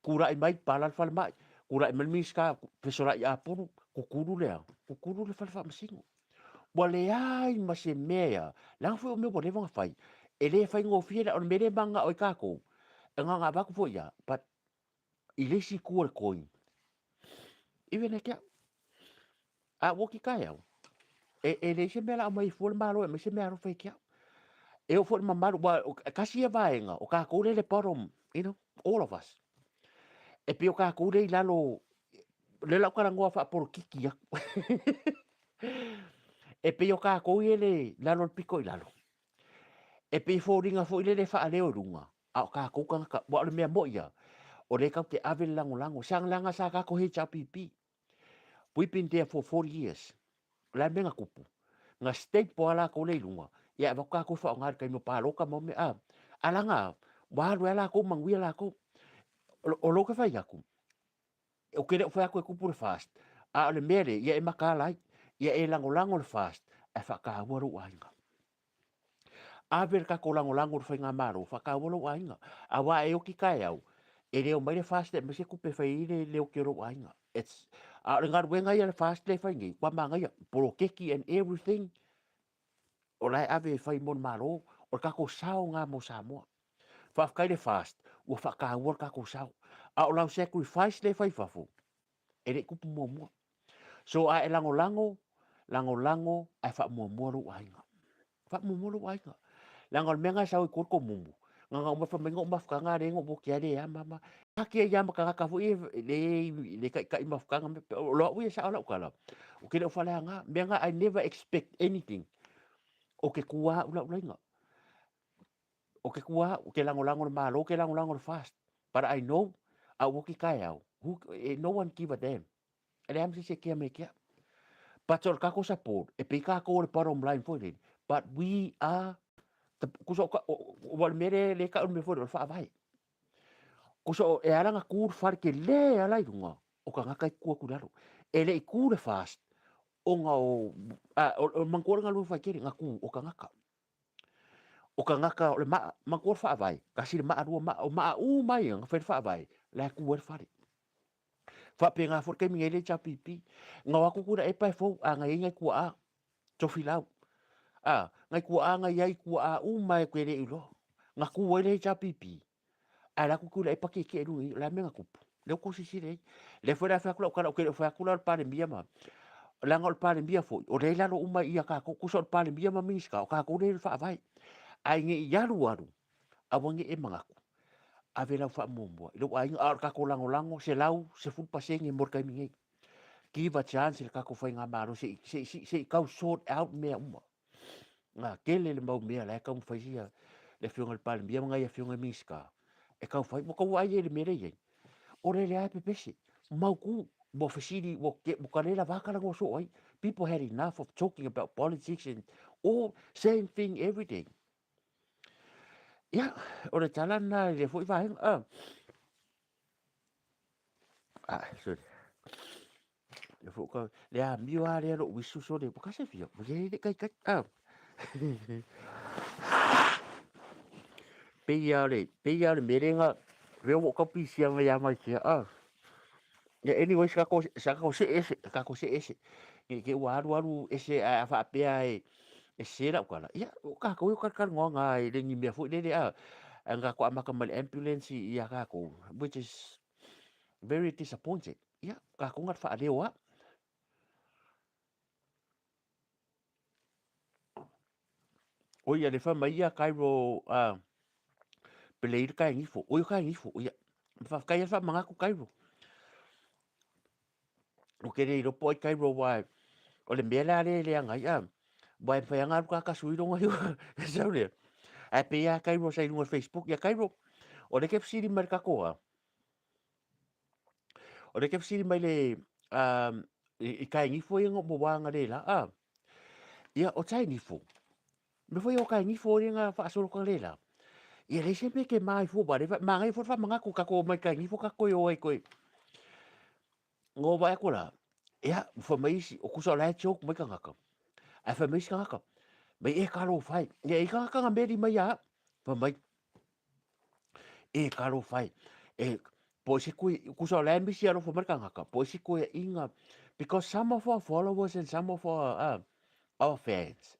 Tulai mai, pala le falemai, tulai mai le Minisita, fesolai Apulu, kukulu le a? Kukulu le fale faamasino. Ua leai ma se mea, leaga foi o mea ua leva ona fai, e le faigofie, o le mea lea e mananao ai tatou, e na ona avatu foi lava, but i le isi itu o le coin, even ia te au, a ua oti taeao, e leai se mea o le a aumai ai fua le Malo e aumai se meaalofa ia te au. E oo foi i le mamalu, aua e tasi ia vaega, o tatou lea e i le bottom, you know, all of us. E pei o tatou lea i lalo, lea la ou talanoa faapolokiki atu. E pei o tatou ia i lalo o le pito i lalo. E pei e foliga foi lele e faaleo i luga, a o tatou tagata, aua o le mea moi lava, o lea tatou te ave le lagolago. Sa leaga sa tatou HRPP, we've been there for 40 years. O le a le mea na tupu? Na staple lava latou lea i luga, ia avatu tatou e faaaoga i le taimi o palota ma mea, a. A laga, ua alu ai lava latou manuia latou. O lou ke fai atu, ou te le o fai atu e tupu le FAST, a o le mea lea, ia e mataala ai, ia e lagolago le FAST, ae faataua lou aiga. Ave le tatou lagolago i le faigamalo, faataua lou aiga. Aua e oti taeao, e le omai le FAST e aumai se tupe e fai ai le, le oti o lou aiga. It's, a o le galuega ia a le FAST lea e fai nei, ua manaia, poloketi and everything, o la e ave e fai mo le Malo, o le tatou sao lena mo Samoa. Faafetai le FAST, ua faataua le tatou sao. A o lau sacrifice lea e fai i fafo, e le i tupu muamua. So a e lagolago, lagolago ae faamuamua lou aiga. Faamuamua lou aiga. Leaga o le mea lena e sau ai tua le tomumu. Na ona uma fai mai na ou mafutaga lea na ou oti ai le ama ma. Ake ai lava ma tagata foi ia le le taitai mafutaga. O au ia e sao lau tala. Ou te le o faaleaga. Mea lena I never expect anything. O ke tu lava au lau laina. O ke tu lava au, ke lagolago le Malo, ke lagolago le FAST. But I know, a ou oti taeao, who, no one give a damn. E leai ma se isi e kea mai ke au. But o le tatou support, e pei tatou o le bottom line foi lele, but we are the, kusa o, o, o le mea lea e tau le mea foi lele, o le faavae. Kusa o, e ala ona tu le fale tele ala i luga, o tagata e tutu atu i lalo. E le i tu le FAST, ona o, a, o, o manatua le galuega fai tele, na tu o tagata. O tagata o le maa, manatua le faavae, tasi le maa, lua maa, o maa uma ia na fai le faavae, la e tu ai le fale. Faapena foi le taimi nei le HRPP. Na o atu Tuilaepa e fou, a na i ai nai tuaa, Tofilau. A, nai tuaa na i ai tuaa uma e te le iloa. Na tu ai le HRPP, ae la atu Tuilaepa tietie i luga i i, o le a le mea na tupu? Lea ua tou silasila i ai. Lea foi la e fai atu lau tala, ou te le o fai atu la o le Palemia ma, leaga o le Palemia foi, o lea e i lalo uma i a tatou, tusa o le Palemia ma Minisita, o tatou lea e i le Faavae. Ae ne i alu alu, aua ne i e manatu, ave lau faamuamua i lou aiga, a o le tatou lagolago 110% mo le taimi nei. Give a chance i le tatou faigamalo se i, se i, se i tau sort out mea uma. Nga tele le mau mea la e taumafai sia le afioga i le Palemia ma nai afioga i Minisita e tau fai. Ua tau vaai i le mea lea e i ai. O le lea e pepese, mautu, ua fesili, ua, ua ka le lava talanoa soo ai. People had enough of talking about politics and all same thing every day. Ia, o le tala lena i lea foi vaega. Ah, ah sorry. Le foi ka, le amio lava lea lou uisu sole, ua ka se fia, ua le le kai kai. Ah. Pei lava o le, pei lava o le mea lea na, lea ua ou tau pisia mai ia mai sia. Yeah, anyways, kako, sa kako se ese, kako se ese. Ne te ua alu alu ese ae a faapea e, e sese lau tala. Ia, o kākou e o kalakala ngā e le ni mea foi lele a. Ae na kākou amata mai le ambulance ia kākou, which is very disappointed. Ia, kākou na whaaleo a. O ia le wha mai ia Cairo a pele i le kai ngifo. O ia kai ngifo. O ia, whawhakai a wha mangaku Cairo. O ke le iloa po o ai Cairo aua o le mea lea le leaga ai a. Aua e mafai lava ona alu kaka sui luga i e sau lea. Ae pei lava Cairo sa i luga o le Facebook. Ia Cairo, o lea e te fesili mai i le tatou a. O lea e te fesili mai le i Kainifo ia mo wānga le la. A. Ia, o Tainifo. Me foi o Kainifo ia ngā whaasolo ka le la. Ia le se me ke mai fo ba le ma ngai fo fa manga ko ka ko mai Kainifo ka ko o ai ko. Ngo vai ko la. Ia, fa mai isi, o kusa o la e joke mai kangaka. Ai fa mai isi kangaka. Mai e ka lo fai. Ia i kangaka nga meri mai a. Fa mai e ka lo fai. E po se kui kusa o la e misi alofa mai kangaka. Po se kui inga because some of our followers and some of our fans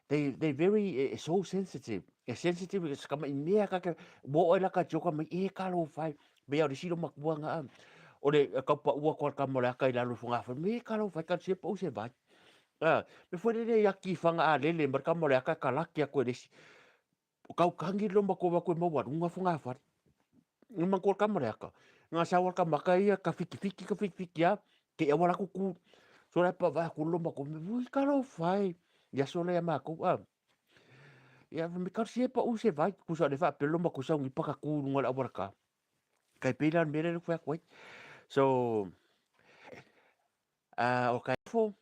they very so sensitive. E sensitive se kama i mea ka ke mo oi la ka joka mai e ka lo fai. Me au le silo makua nga o le kaupa ua ko ka mo le aka i lalo fonga fa me ka lo fai ka se po se vai. Ah, me foi le ia ki fanga a lele mar ka mo le aka ka laki a koe le si. O kau kangi lo mako wa koe maua runga fonga fa. Nga ko ka mo le aka. Nga sa wa ka maka ia ka fiki fiki ka fiki fiki a ke ia wala kuku. So la pa va ku lo mako me ui ka lo fai. Ia so le ma ko a. Ia me ka se pa u se vai ku sa le fa pelo mako sa ngi pa ka ku runga la wala ka. Kai pila mere le kwa kwai. So o kai fo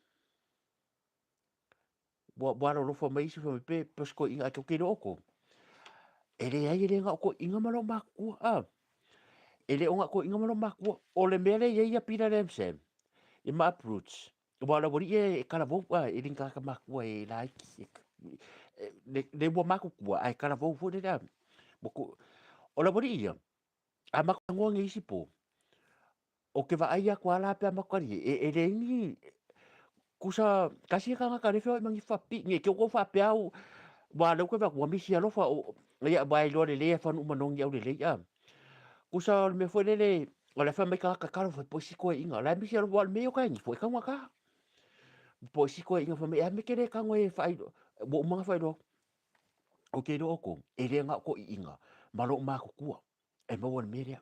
ua ua alolofa mai isi fai mai pe pe se koiʻiga ae tou te iloa ʻoukou. E leai e le na o koiʻiga ma lou makua a. E le o na koiʻiga ma lou makua. O le mea lea e i ai ia Peter Lam Sam i ma uproots. Aua o le aualii e kalavou a e le ni tagata makua e laiti. E le ua makutua ae kalavou foi lele a. O le aualii ia, a matou tagoa nei isi po, o ke vaai aku a la pe a matou kali e leai ni kusa tasi e tagata le feoai ma ni faapipii nei te ua faapea au aua o lea ou te vaai atu ua misi alofa o ia aua e iloa lelei e fanuʻu manogi aulelei a. Kusa o le mea foi lele o le fai mai tagata talofa e po isi toeaiina o la e misi alofa aua o le mea ia o Kainifo e taugata. Po isi toeaiina fai mai e a mea e te le tago ai e faailoa ua uma ona faailoa atu. Ou te iloa ʻoukou e le na o toʻiʻiga ma loʻu matutua e maua i le mea lea.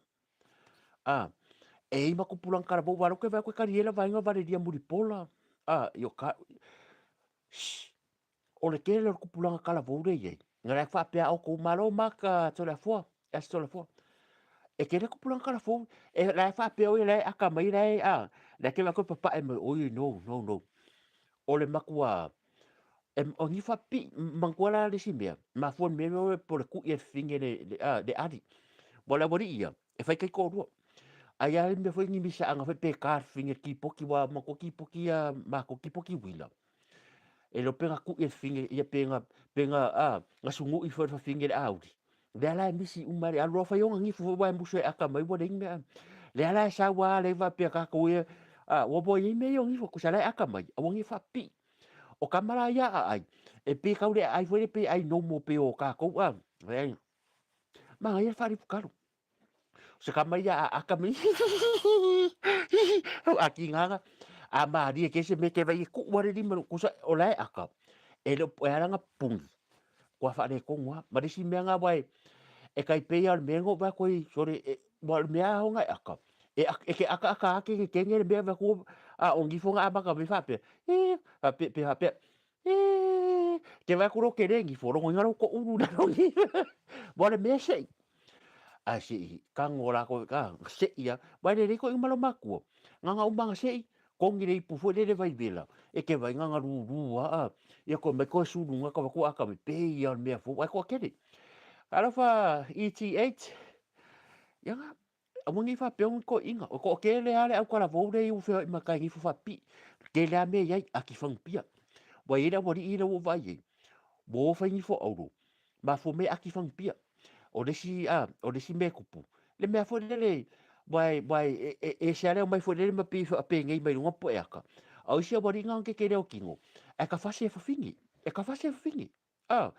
A, e i ma tupulaga talavou aua o lea ou te vaai atu e kali ai le vaega o Valeria Mulipola, a, i o ka, shh, o le tele o le tupulaga talavou lea e i ai, na la e faapea a outou malo Mark Toleafoa, S Toleafoa, e tele tupulaga talavou, e la e faapea oi la e aka mai la e, a, la e te vaai atu e papae mai, oi no, no, no. O le matua, e, o ni faapipii, manatua la le isi mea, mafua le mea lea po o le kuʻi e fefine le, le, a, le ali. Ua le aualii ia, e fai taitoalua. Ai a le mea foi ni misaaga foi pe ka fefine le kipoti, ua manatua kipoti ia matou, kipoti uila. E le o pe na kuʻi e fefine, ia pe na, pe na, a, na sunuʻi foi le fafine le auli. Lea la e misi uma le alu loa fai ona gifu foi ua e musu e aka mai ua leai ni mea. Lea la e sau lava lea faapea tatou ia, a, ua ua i ai mea ia o gifu, kusa la e aka mai, aua ne i faapipii. O tama la ia aai, e pei tau le aai foi lea pei ai normal pei o tatou a, leai. Manaia le faalifukalo. O se tama ia a aka mai, a kīngaga, a mārie kē se mea ke vai e kuʻu a le lima, kusa o la e aka, e le o, e ala ona puni, kua faaletonu lava. Ma le isi mea lena aua e tai pei lava o le mea lena ua ou vaai atu ai, sole, aua o le mea lava ona e aka, e e te akaaka lava kenekene le mea vaai atu, a o nifo na amata mai faapea, ee, faapea, pe faapea, ee, te vaai atu loa tele nifo, logoina lou toʻulu i lalo i i, aua o le mea e seʻi. Ae seʻi, tago latou, a, seʻi lava. Aua e lelei toʻiga ma lou matua, na ona uma lava ona seʻi, Kogi le ipu foi lele vai vela, e ke vai nganga lūlū a, ia koe mai koe sulu nga kawa kua aka me pe ia o le mea fou ai koa kele. Alofa ET8, ia nga, aua nei faapea ngi koe inga, o ko kele a le au kala vou le iu fea i makai ngi fufa pi, kele a me iai a ki fangu pia. Wa i le awali i le ua vai ei, wo fai ngi fo auro, ma fo me aki fangu pia. O le isi, a, o le isi mea e tupu, le mea foi lele, aua e, aua e, e, e ese lava le omai foi lele ma pei e faapenei mai luga po e aka. A o isi aualii na ona tetele o tino, ae ta fasi e fafine, e ta fasi e fafine. A,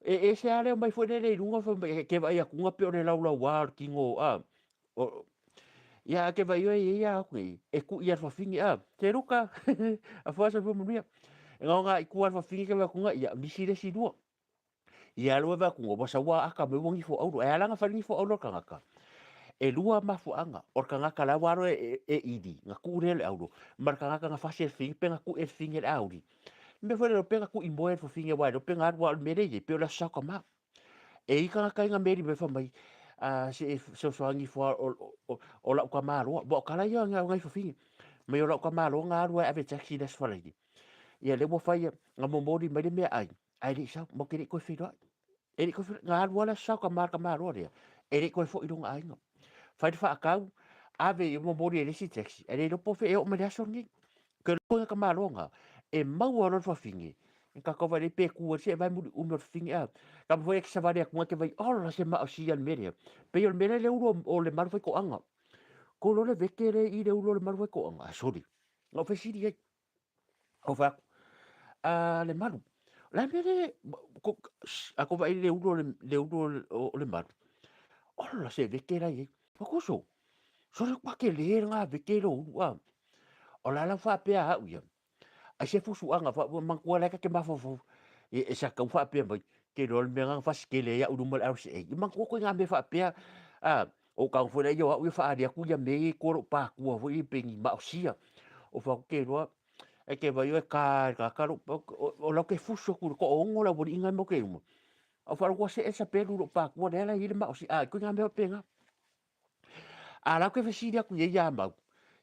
e ese lava le omai foi lele i luga fai mai, e te vaai atu pei o le laulauā o le tino, a, o, ia, a te vaai oe e i ai lava atu nei, e tui lava i le fafine, a, se Luka, a fua soifua manuia. E na ona i tua i le fafine te vaai atu, ia, misi le isi lua. Ia alu e vaai atu, ua sau ua aka mai ua nifo auro. E ala ona fai le nifo auro o le tagata. E lua mafuaaga, o le tagata la ua alo e, e, e ili, na tuu lea le auro, ma le tagata na fasi e le fafine, pe na tuu e le fafine le auli. Mea foi lea, pe na tuu i moe e le fafine, aua e le iloa pe na alu lava o le mea lea e i ai, pei o le aso Sa o tama. E i ai tagata ia na meli mai fai mai, a, se i fesoasoani ifo lava o, o, o lau tamaloa. Aua o tala ia a nai fafine. Mai o lau tamaloa na alu lava e ave taxi i le Aso Faraile. Ia lea ua fai, na momoli mai le meaai, ae le i sau, matou te le i toe feiloai. E le i toe feiloai, na alu lava le Aso Sa o tama le tamaloa lea, e le i toe foi i lona aiga. Fai le faatau, ave i momoli e le isi taxi, ae le iloa po o fea e oo mai le aso lenei. Ke loa tamaloa na, e maua loa le fafine, e tatou vaai pe tu ai se vae muli umi o le fafine a. Kama foi e te savali atu e te vai, ola se maosia le mea lea. Pei o le mea lea le ulu o le malu faitoaga. Ko lo le veke le i le ulu o le malu faitoaga. Ah, sorry. Na ou fesili ai. Ou fai atu, a le malu. O le a le mea le, a ko vaai le ulu o le, le ulu o le malu. Ola se veke la i ai. Fakuso, sole kwa ke le ngā veke lo ulu a. O la lau faapea au ia. Ai se fusuaga fa ua manatua la e ta te mafaufau e, e sa tau faapea mai, ke iloa le mea na fasikele ai au i luma o le RCA. I manatua koe ngā mea faapea, a, o tago foi lea ia o au ia faaali atu ia mea ia i tua o lou pākua foi ia pei ni maosia. O fai atu ke iloa, e te vaai oe ka e tagata lou, o, o lau ke fusu atu i le toaono le aualiiga e mau ke uma. A o faalogo ua see le sapelu i lou pākua lea la e i ai le maosi, a, koe ngā mea faapena. A la ke fesili atu i ai ia Mau,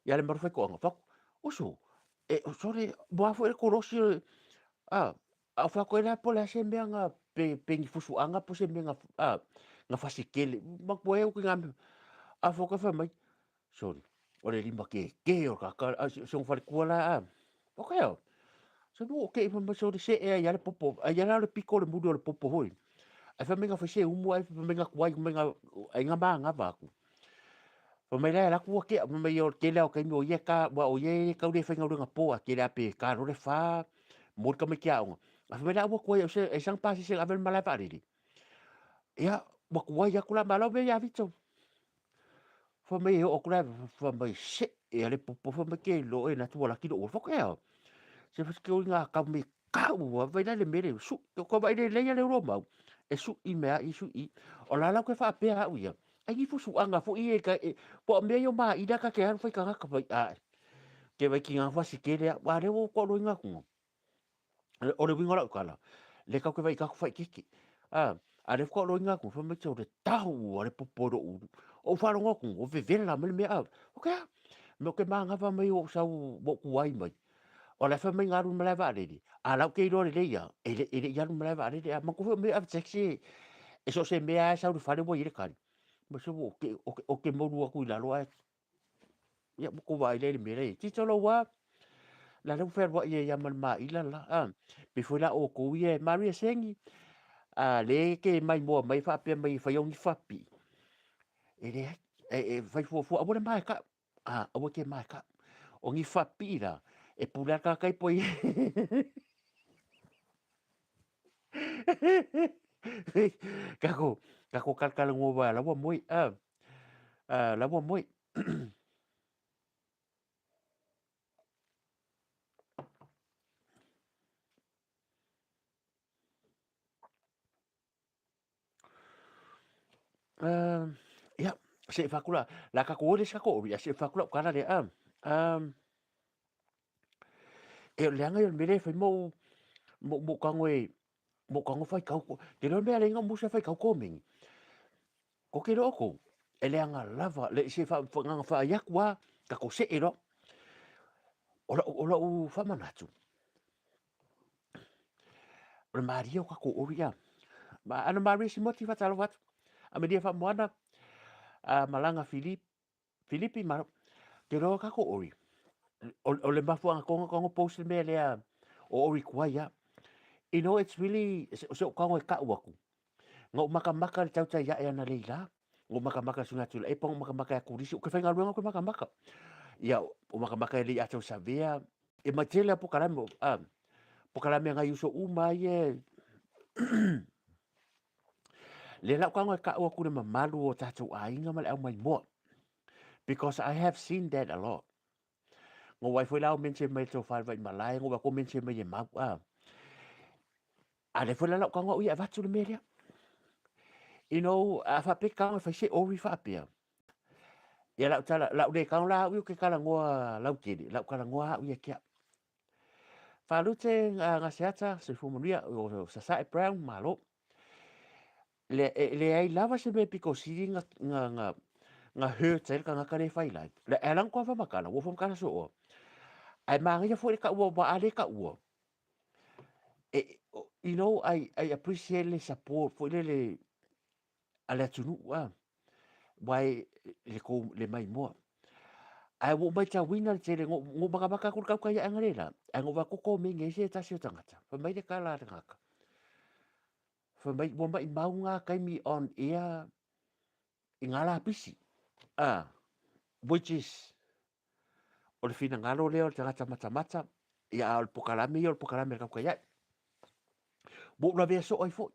ia le malu faitoaga, fai atu, uso, e, sole, mua foi le kolosi o le, a, a o fai atu ai la po o le a se mea na, pe, pe ni fusuaga po o se mea na, a, na fasikele, matua e au ki ngā mea. A fai atu ai fai mai, sole, o le lima kēkē o le kaka, a, si ona faletua la, a, okay o. So no, okay, fai mai sole see ai a le popo, ai ala o le piko o le muli o le popo hoi. Ai fai mai na fai se umu ai fai mai na kuai mai na ai na māgava aku. Fai mai la e laku ua kea, fai mai o le tele o taimi o ia ka, ua o ia e kau le whaingauranga pō a tele a pe ka rore whā, mori ka mai ki aonga. A fai mai la ua kuai au se, e sang pāsi se ave le malae whaarere. Ia, ua kuai aku la malau mea ia Vito. Fai mai e oo atu la, fai mai see a le popo, fai mai ke lo e natu wala ki lo ua. Fai ea, se fai ke oi ngā kau me kau ua, fai la le mere, su, ko vai le leia le uro mau. E su i mea i su i. O la lau ke whaapea au ia. Ai ni fusu anga fo i e ka, e, po mea i o maa ira ka ke aru whai kangaka whai a. Ke vai ki ngā whasi ke rea, wā reo o kua roinga kunga. O le uiga o lau tala, le kau ke vai kaku whai keke. A, a le whakaoro i ngā ku, wha mai te o le tahu a le popo ro uru. O wharongo ku, o vevela mai le mea a. O ke a, me o ke māngava mai o sau mo ku ai mai. O le wha mai ngā ru malae waalele. A lau ke iroa le leia, e le, e le i alu malae waalele. A manku wha me a taxi e, e so se mea e sau le whare wa i le kari. Ma se o ke, o ke, o ke moru aku i lalo a Ia, mo ko wai le mea lei. Tito lo wa, la le whea wa ia ia ma le maila la. A, pe foi la o kou ia e Maria Sengi. A, le ke mai moa mai whaapea mai whai ongi whapi. E le, e, e whai fua fua, aua le mai ka. A, aua ke mai ka. O ngi whapi la, e pule ka kai poi. Kako, kako kalkala ngō la ua moi. A, a, la ua moi. Ia, se whakula, la ka ko ore sa ko ori, se whakula o kala le a. E o leanga i o mere whai mo mo mo kango e mo kango whai kau ko. Te reo mea le inga musa whai kau kōmengi. Ko ke roa kou, e leanga lava, le se wha, wha, nganga wha iaku a, ka ko se e roa. O lau, o lau whamanatu. O le maria o ka ko ori a. Ma ana maria si moti whatalo atu. A meria wha moana, a malanga Filip, Filipi ma, te roa ka ko ori. O, o le mafuanga konga konga post le mea lea o ori kuai a. You know, it's really, se, se o kango e kau aku. Na ou makamaka i le tautai ae analeila, na ou makamaka i le Susuga ia Tuilaepa, na ou makamaka ia Kolisi, ou te faigaluega ou te makamaka. Ia, ou makamaka i le Atau Savea, e ma tele lava polokalame, a, polokalame a nai uso uma lava ia lea la ou tago e tau atu i le mamalu o tatou aiga ma le aumaimoa, because I have seen that a lot. Na ou vaai foi la o mention mai le tofa i le Vaimalae, na ou vaai atu o mention mai e Mau, a. A lea foi la lau tago au ia e avatu le mea lea. You know, a faapea tago e fai se ori faapea. Ia lau tala, lau le tago la au ia ou te talanoa lautele, lau talanoa au ia ki au. Faalute Gaseata, soifua manuia, o Sasae Brown, malo. Le, e leai lava se mea pito sili na, na, na, na hurt ai le tagata le fai live. Le, e ala ona toa faamatala, ua faamatala sooa. Ae manaia foi le taua, aua a le taua, e, you know, I appreciate le support foi lele a le atunuu, a, aua e, le kou, le maimoa. Ae ua ou matauina le tele, na ou makamaka atu i le tautai aega le la, ae na ou vaai atu o komeni ai se tasi o tagata. Fai mai le tala a le tagata, fai mai ua maimau na taimi on air i ngā lapisi, a, which is, o le finagalo lea o le tagata matamata, ia a o le pokalame ia o le pokalame a le tautai ae. Ua ou lavea soo ai foi.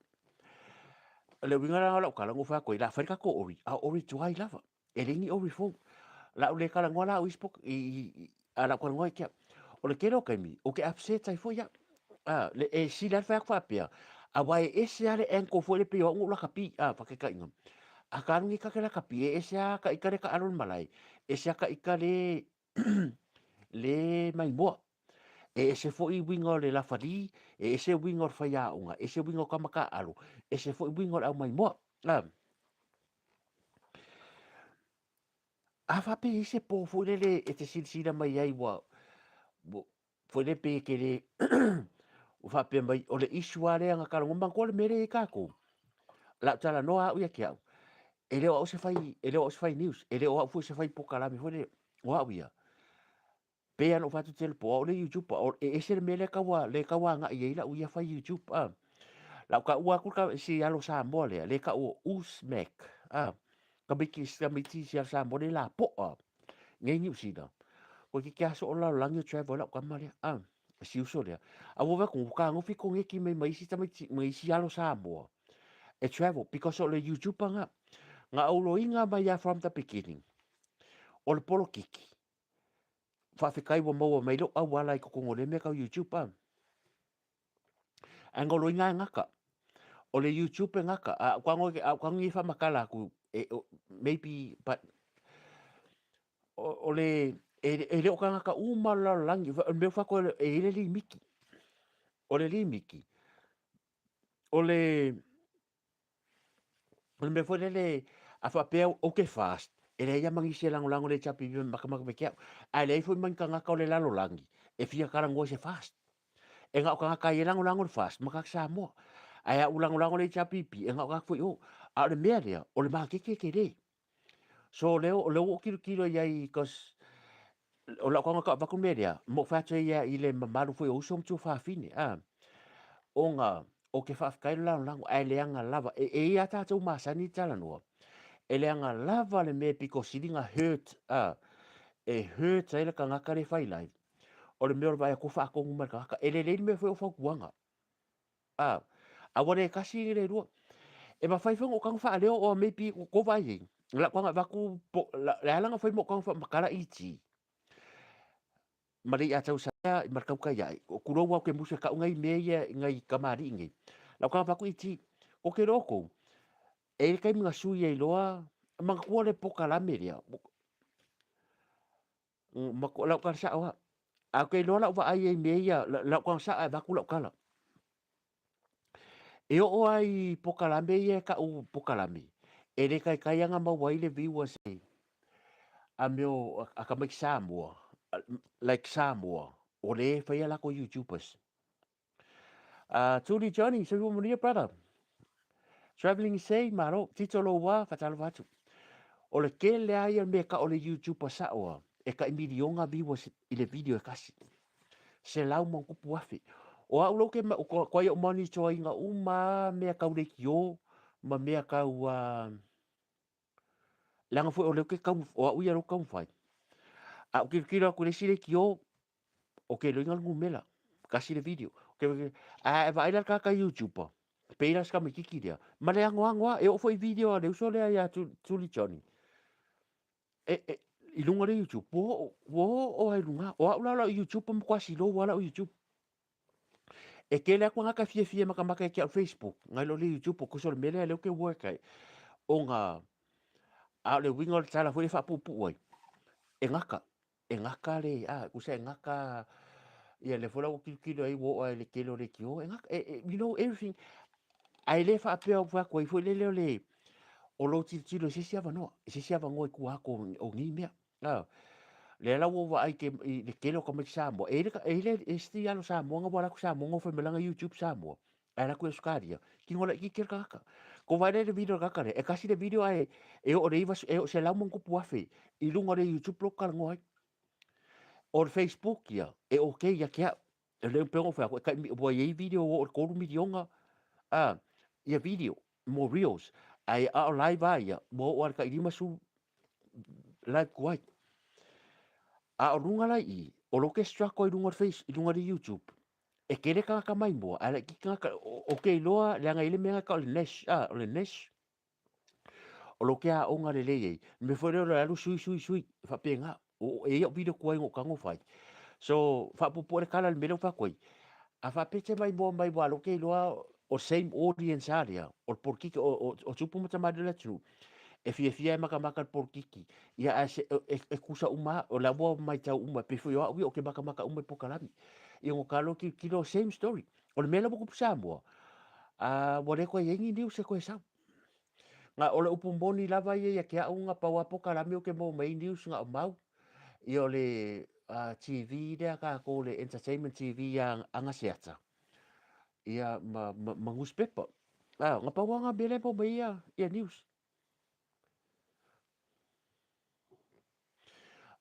O le uiga la o lau tala, na ou fai atu ai, o le a fai le tatou ori, a o ori tuai lava. E leai ni ori fou. La ou le talanoa la au i isi i, i, a la ou talanoa i kia. O le tele o taimi, ou te upset ai foi au. A, le, e sili lava le fai atu faapea, aua e ese lava le angle foi lea pei o au na ou lakapi, a, faataitaiga. A ta alu nei ta te lakapi, e ese lava ta ita lea e taalo i le malae, ese lava ta ita le, le maimoa. E ese foi uiga o le lafali, e ese uiga o le faiaoga, ese uiga o tama taaalo, ese foi uiga o le aumaimoa. A, a faapea e i ai se po foi lele e te silasila mai ai ua, ua foi lele pei e te le ua faapea mai o le issue lava lea na talanoa, manatua le mea lea e i ai tatou. O le a ou talanoa au ia te au, e le o au se fai, e le o au se fai news, e le o au foi se fai polokalame foi lele, o au ia, Pei lava ona ou fai atu i te le po, o au le YouTuber, o, e ese le mea lea tau, lea tau agai ai lau ia fai YouTube, a. Lau taua atu le si alo Samoa lea, lea tau o Usmac, a. Tamaiti, tamaiti si alo Samoa lea lapoa, nei Niu Sila. Koe ke aso o lalolagi o travel ai lau tama lea, a. Si uso lea. A ua vaai atu, ua fetagofi koneti mai ma isi tamaiti, ma isi alo Samoa e travel, because o le YouTuber na. Na ou loiga mai lava from the beginning, o le polokiki, Faafetai ua maua mai lou auala i totonu o lea mea tau YouTube a. Ae goloiga e gata. O le YouTube e gata. A ou tago a ou tago e faamatala atu e, o, maybe but o, o le e, e le o tagata uma o le lalolagi. O le mea ua fai atu e i ai le limiti. O le limiti o le O le mea foi lele, a faapea ou te fast, e leai lava ma nisi e lagolago i le HRPP ma makamaka mai ke au. Ae leai foi ma ni tagata o le lalolagi e fia talanoa i se fast. E na o tagata ai e lagolago i le fast ma tagata Samoa. Ae a ou lagolago i le HRPP, e na o tagata foi o. A o le mea lea, o le maketi e tele. So o lea, o lea ua ou tilotilo i ai, cause o lau tago e avatu le mea lea, ma ou fai atu ai i le mamalu foi o uso ma tuafafine, a, ona ou te faafetai i le lagolago, ae leaga lava, e, e i ai lava tatou masani i le talanoa, e leaga lava le mea e pito sili ona hurt, a, e hurt ai le tagata lea e fai live, o le mea o le vaai atu o faatonu mai le tagata. E lelei le mea foi o fautuaga. A, a ua le tasi le lua. E mafai foi ona ou tago faaleo or maybe ua tou vaai ai, o lau tago e avatu po, le ala ona fai ma ou tago faamatala ET, ma le ia tausa ma le tautai ae, tulou lava ou te musu e tau nai mea ia i nai tamalii nei. Lau tago avatu ET, ou te iloa outou, e i ai le taimi na sui ai loa, manatua le polokalame lea, Matua lau tala sao lava. Ae ou te iloa lau vaai ai i mea ia, lau tala sao ae avatu lau tala. E oo lava i polokalame ia e tau polokalame, e le taitai lava ona maua ai le viewers a mea o a tamaiti Samoa, like Samoa, o lea e fai a latou YouTubers. Tuli Johnny, soifua manuia brother. Travelling say, malo, Tito Loua, faatalofa atu. O le tele lava ia o mea e tau o le YouTuber sao lava, e tai miliona viewers i le video e tasi. 100+,000. O au lea ou te, ko ai ou monitor ina uma lava mea tau leitio ma mea tau leaga foi o lea ou te tau, o au ia lea ou te taumafai. A ou tilotilo atu i le isi leitio, ou te iloaina le numera, tasi le video. A e vaai la le tagata YouTuber, pei la si tamaitiiti lea, ma le anoano lava, e oo foi i video a le uso lea ia Tuli Johnny, e, i luga o le YouTube, ua oo lava i luga. O au la o lau YouTube, ua matua slow lava lau YouTube. E tele atu tagata e fiafia e matamata ia te au i le Facebook, nai lo le YouTube, o tusa o le mea lea lea ou te work ai. Ona, a o le uiga o le tala foi lea e faapuupuu ai, e gata, e gata le, a, tusa e gata, ia lea foi la ua tilotilo ai ua oo lava i le tele o leitio, e gata, you know everything. Ae le faapea ua fai atu ai foi lele o le, o lou tilotilo i se isi avanoa, i se isi avanoa i tua atu o nei mea. A, lea la ua ou vaai i le tele o tamaiti Samoa, e i ai le isi alo Samoa na ua alu atu Samoa na fai mai lana YouTube Samoa, ae alu atu i Ausetalia, tino laitiiti le tagata. Kou vaai lea i le video a le tagata lea, e tasi le video ae e oo i le e oo 100+,000 i luga o le YouTube lea ou te talanoa ai. O le Facebook ia, e okay ia te au. E le pei ona ou fai atu, e tai, ua i ai video ua oo i le 3 miliona a, ia video mo reels. Ae a o live lava ia, ua oo lava i le tai 50 live tuai. A o luga la i i, o lea ou te struggle i luga o le face, i luga o le YouTube. E tele tagata maimoa, ae laitiiti tagata, ou te iloa leaga e i ai le mea lena e tau o le niche, a, o le niche. O lou te aoga lelei ai. Le mea foi lea o le alu sui, sui, sui, e faapena. E i ai au video tuai na ou tago fai. So, faapuupuu ai le tala i le mea lea ua fai atu ai. A faapea e te maimoa mai aua o lea ou te iloa o le same audience lava lea, o le polokiki, o tupu ma tamalii o le atunuu, e fiafia e matamata i le polokiki, ia ae se, e tusa uma lava, o la ua matau uma, pei foi o au ia ou te matamata uma i polokalame. Ia ona ta loa tilotilo, same story. O le mea la ua tupu i Samoa, ua le toe i ai ni news e toe sau. Na o le upu moni lava ia ia te au na pau lava polokalame ou te maua mai ai news na o mau, ia o le TV lea a tatou le entertainment TV a Agaseata, ia ma newspaper. Na pau lava na mea lea e maua mai ai ia news.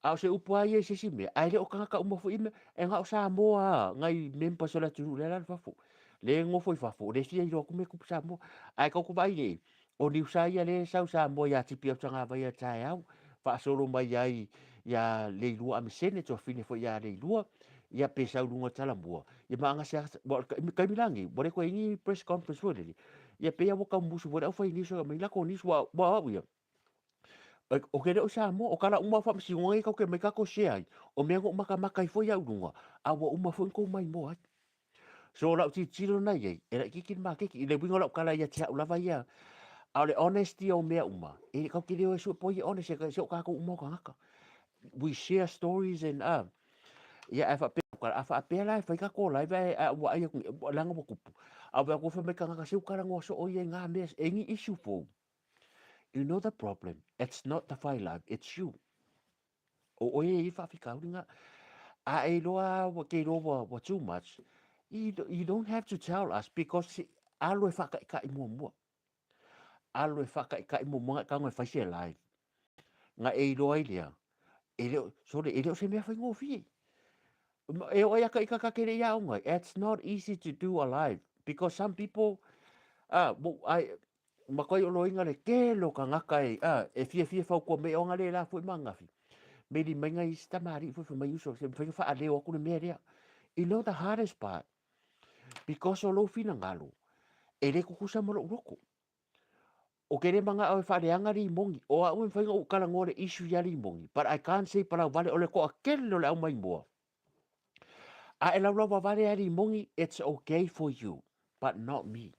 A o se upu lava ia i se isi mea, ae le o tagata uma foi ia mea, e na o Samoa lava, nai members o le atunuu lea e alaala i fafo, lea e nofo i fafo, lea e fia iloa atu mea e tupu i Samoa. Ae tatou te vaai nei, o Niusa ia lea e sau i Samoa ia Tipi Autagavaia i le taeao, faasolo mai ai ia Leilua Amisene, tuafafine foi ia Leilua, ia pe sau i luga o le Talamua, ia ma gasegase, aua o le taimi la lenei, ua le toe i ai ni press conference foi lele, ia pei lava ua tau musu foi le aufai news e aumai latou news, aua o au ia, Ou te le o i Samoa, o tala uma o faamasinoga nei tatou te omai tatou share ai, o mea na ou matamata ai foi au i luga, a ua uma foi ona tou maimoa ai. So o lau tilotilo lena i ai, e laitiiti le maketi, i le uiga o lau tala ia te au lava ia, a o le honesty o mea uma, e tatou te le o e sue po o ai e honest, se o tatou uma o tagata. We share stories and ia ae faapea, a faapea la e fai tatou live ae ae ua ai atu, leaga ua tupu. A ua fai mai tagata, se ua talanoa soo ia i ngā mea, e ni issue fou. You know the problem, it's not the whai live, it's you. O oe e i faafitauli ngā. A e iloa ua ke iloa ua too much, you don't have to tell us because alo e whaakaikai muamua. Alo e whaakaikai muamua ngai tago e whai se live. Nga e iloa ai lea, e leo, sorry, e leo se mea whaingofie. E o ai aka i ka kake le ia ongai. It's not easy to do a live because some people, well, I, ma koe o loinga le tele o tagata e, e fiafia fautua mai o le la foi ma angafi. Meli mai ngai isi tamalii foi fai mai uso, se mafai ona faaleo atu le mea lea. You know the hardest part, because o lou finagalo, e le tutusa ma lou loto. O ke le mana'o e faaleaga limoni, o au e mafai ona ou talanoa le issue ia limoni, but I can't say palauvale o le toatele o le au maimoa. A e laulauva vale a limoni, it's okay for you, but not me.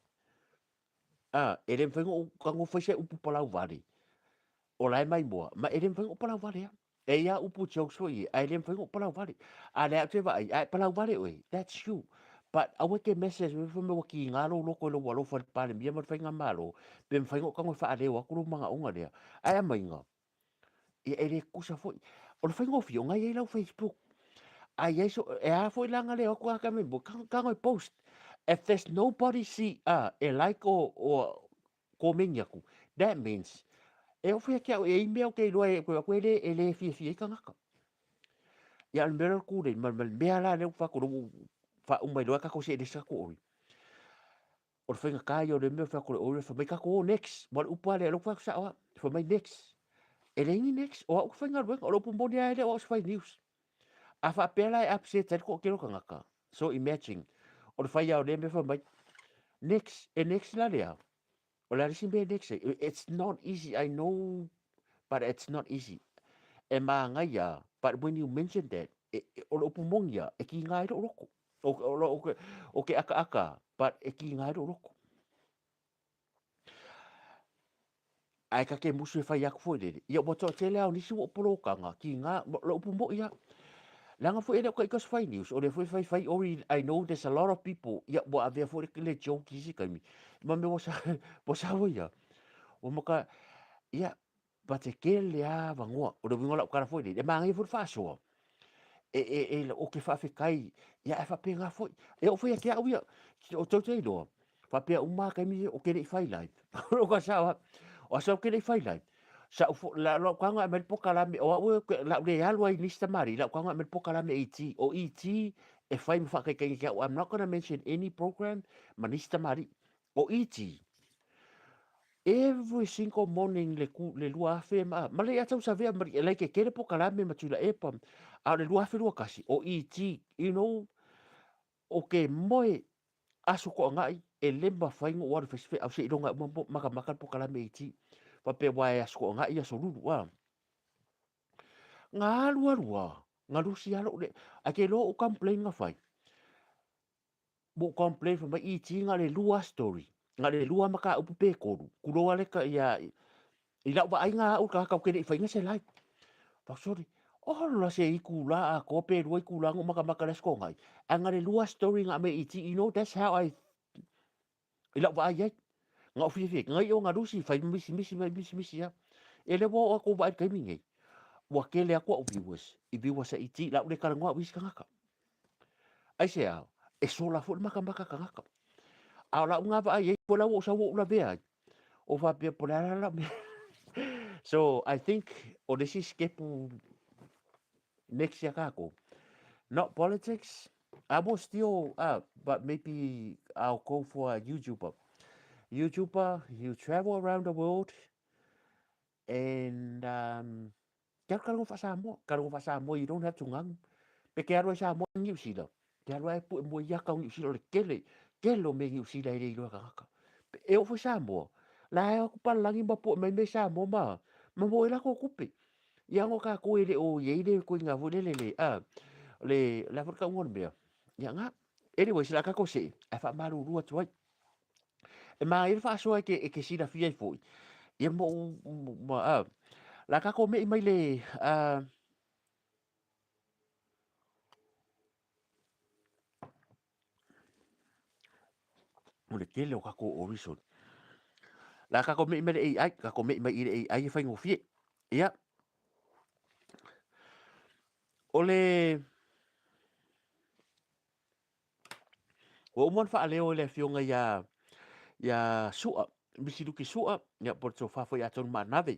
E le mafai ona ou tago fai se upu palauvale, o la e maimoa, ma e le mafai ona ou palauvale a. E ia upu jokes foi ia, ae le mafai ona ou palauvale. A lea ou te vaai, a e palauvale oe, that's you. But aua e te message mai fai mai ua kiga lou loto i lou alofa i le Palemia ma le Faigamalo, pe mafai ona ou tago e faaleo atu lou manaoga lea. Ae aumaiga, ia e le tutusa foi. O le faigofie, o na i ai lau Facebook. A i ai so, e a foi la na leo atu a ka mai mo, tago e post. If there's nobody see, e like o komeni atu, that means, e oo foi ia te au, e i ai mea ou te iloa e koe atu e le fiafia ai tagata. Ia o le mea lea o le kūlei, ma le mea la lea ua fai atu, lea ua faauma ai loa tatou seelesa atu oi. O le faigata ia o le mea fai atu le oiler fai mai tatou o next. Ua o le upu lava lea, o lea ou te fai atu sao lava. Fai mai next. E leai ni next, o au ou te faigaluega, o le upu moni lava e le o au o se fai news. A faapea la e upset ai le toatele o tagata, so imagine, o le fai lava o lea mea fai mai, next, e next la le a? O le a le isi mea e next ai? It's not easy, I know, but it's not easy. E manaia, but when you mention that, e, e, o le upu moni lava, e kiga ai lou loto. O, o, o, o ke akaaka, but e kiga ai lou loto. Ae ta te musu e fai atu foi lele, ia ua toatele lava o nisi ua ou polokaga, kiga, o le upu moi lava. Leaga foi e le o taita se fai news, o lea foi e faifai ori, I know there's a lot of people, ia ua avea foi le, le joke i isi taimi, ma mea ua sa, ua sau ai lava. Ua maka, ia, but e tele lava avanoa, o le uiga o lau tala foi lele, e manaia foi le faasoa, e, e, e, ou te faafetai, ia ae faapena foi. E oo foi ia te au ia, o tou te iloa, faapea uma lava taimi ia, ou te le i fai live. O ka sao lava, o aso ou te le i fai live, sa ou la, lau tago e aumai le polokalame, o au e, o le a ou le alu ai i nisi tamalii, lau tago e aumai le polokalame ET. O ET e fai ma faataitaiga te au, I'm not gonna mention any program ma nisi tamalii. O ET, every single morning le ku, le 2000 ma, ma le ia tausavea ma like e tele polokalame ma Tuilaepa, a o le 2021, o ET, you know, o ke moe aso toagai e le mafai ona ou alu e fai se feau seiloga e uma makamaka le polokalame ET. Faapea aua e aso toagai aso lulu a. Na alu alu a, na lusi lava lou le, ae ke iloa ou complain na fai. Ua ou complain fai mai ET na o le lua story, na o le lua mataupu pe tolu, tulou lava le ta ia i lau vaaiga au le tagata ou te le i faina se live. Fai atu sole, ola se itula atoa pe lua itula na ou matamata i le Aso Toonai, ae na o le lua story na aumai e ET, you know that's how I i lau vaai ai. Na ou fiafia ai, na iu na lusi fai misimisi mai misimisi lava. E le ua oo atu ou vaai i le taimi lenei, ua tele atu au viewers i viewers a ET, o le a ou le talanoa au i isi tagata. Aisea? E sola foi le makamaka a tagata. A o lau na vaai ai, po la ua ou sau ua ou lavea ai, o faapea po o le a la lau mea. So I think o le isi sitepu next ia kākou. Not politics, I will still, but maybe I'll go for a YouTuber. YouTuber, you travel around the world and um, Ke alu ka rongo faa-Samoa, ka rongo faa-Samoa, you don't have to nganu. Pe ke alu ai Samoa i Niu Sila, ke alu ai pue mua i aka o Niu Sila o le kele, kele o mea i Niu Sila e le iloa e kanaka. Pe e oo foi Samoa, la e o atu palalagi ma pue mai mea i Samoa ma, ma maua ai latou tupe. Ia ano kākou e le o i ai le koina foi lele le, a, le, le a foi le tauga o le mea. Ia na. Anyways, o le a kākou see, ae faamalulu atu ai. E māia le faasoa e ke, e ke silafia ai foi. Ia mo ma, a, la kākou meʻi mai le, a, o le tele o kākou orison. La kākou meʻi mai le AI, kākou meʻi mai i le AI e faigofie. Ia, o le, Ua uma ona faaleo e le afioga ia ia Sua, Misi Luki Sua, ia po o le tofa foi ia Tonu Maanave.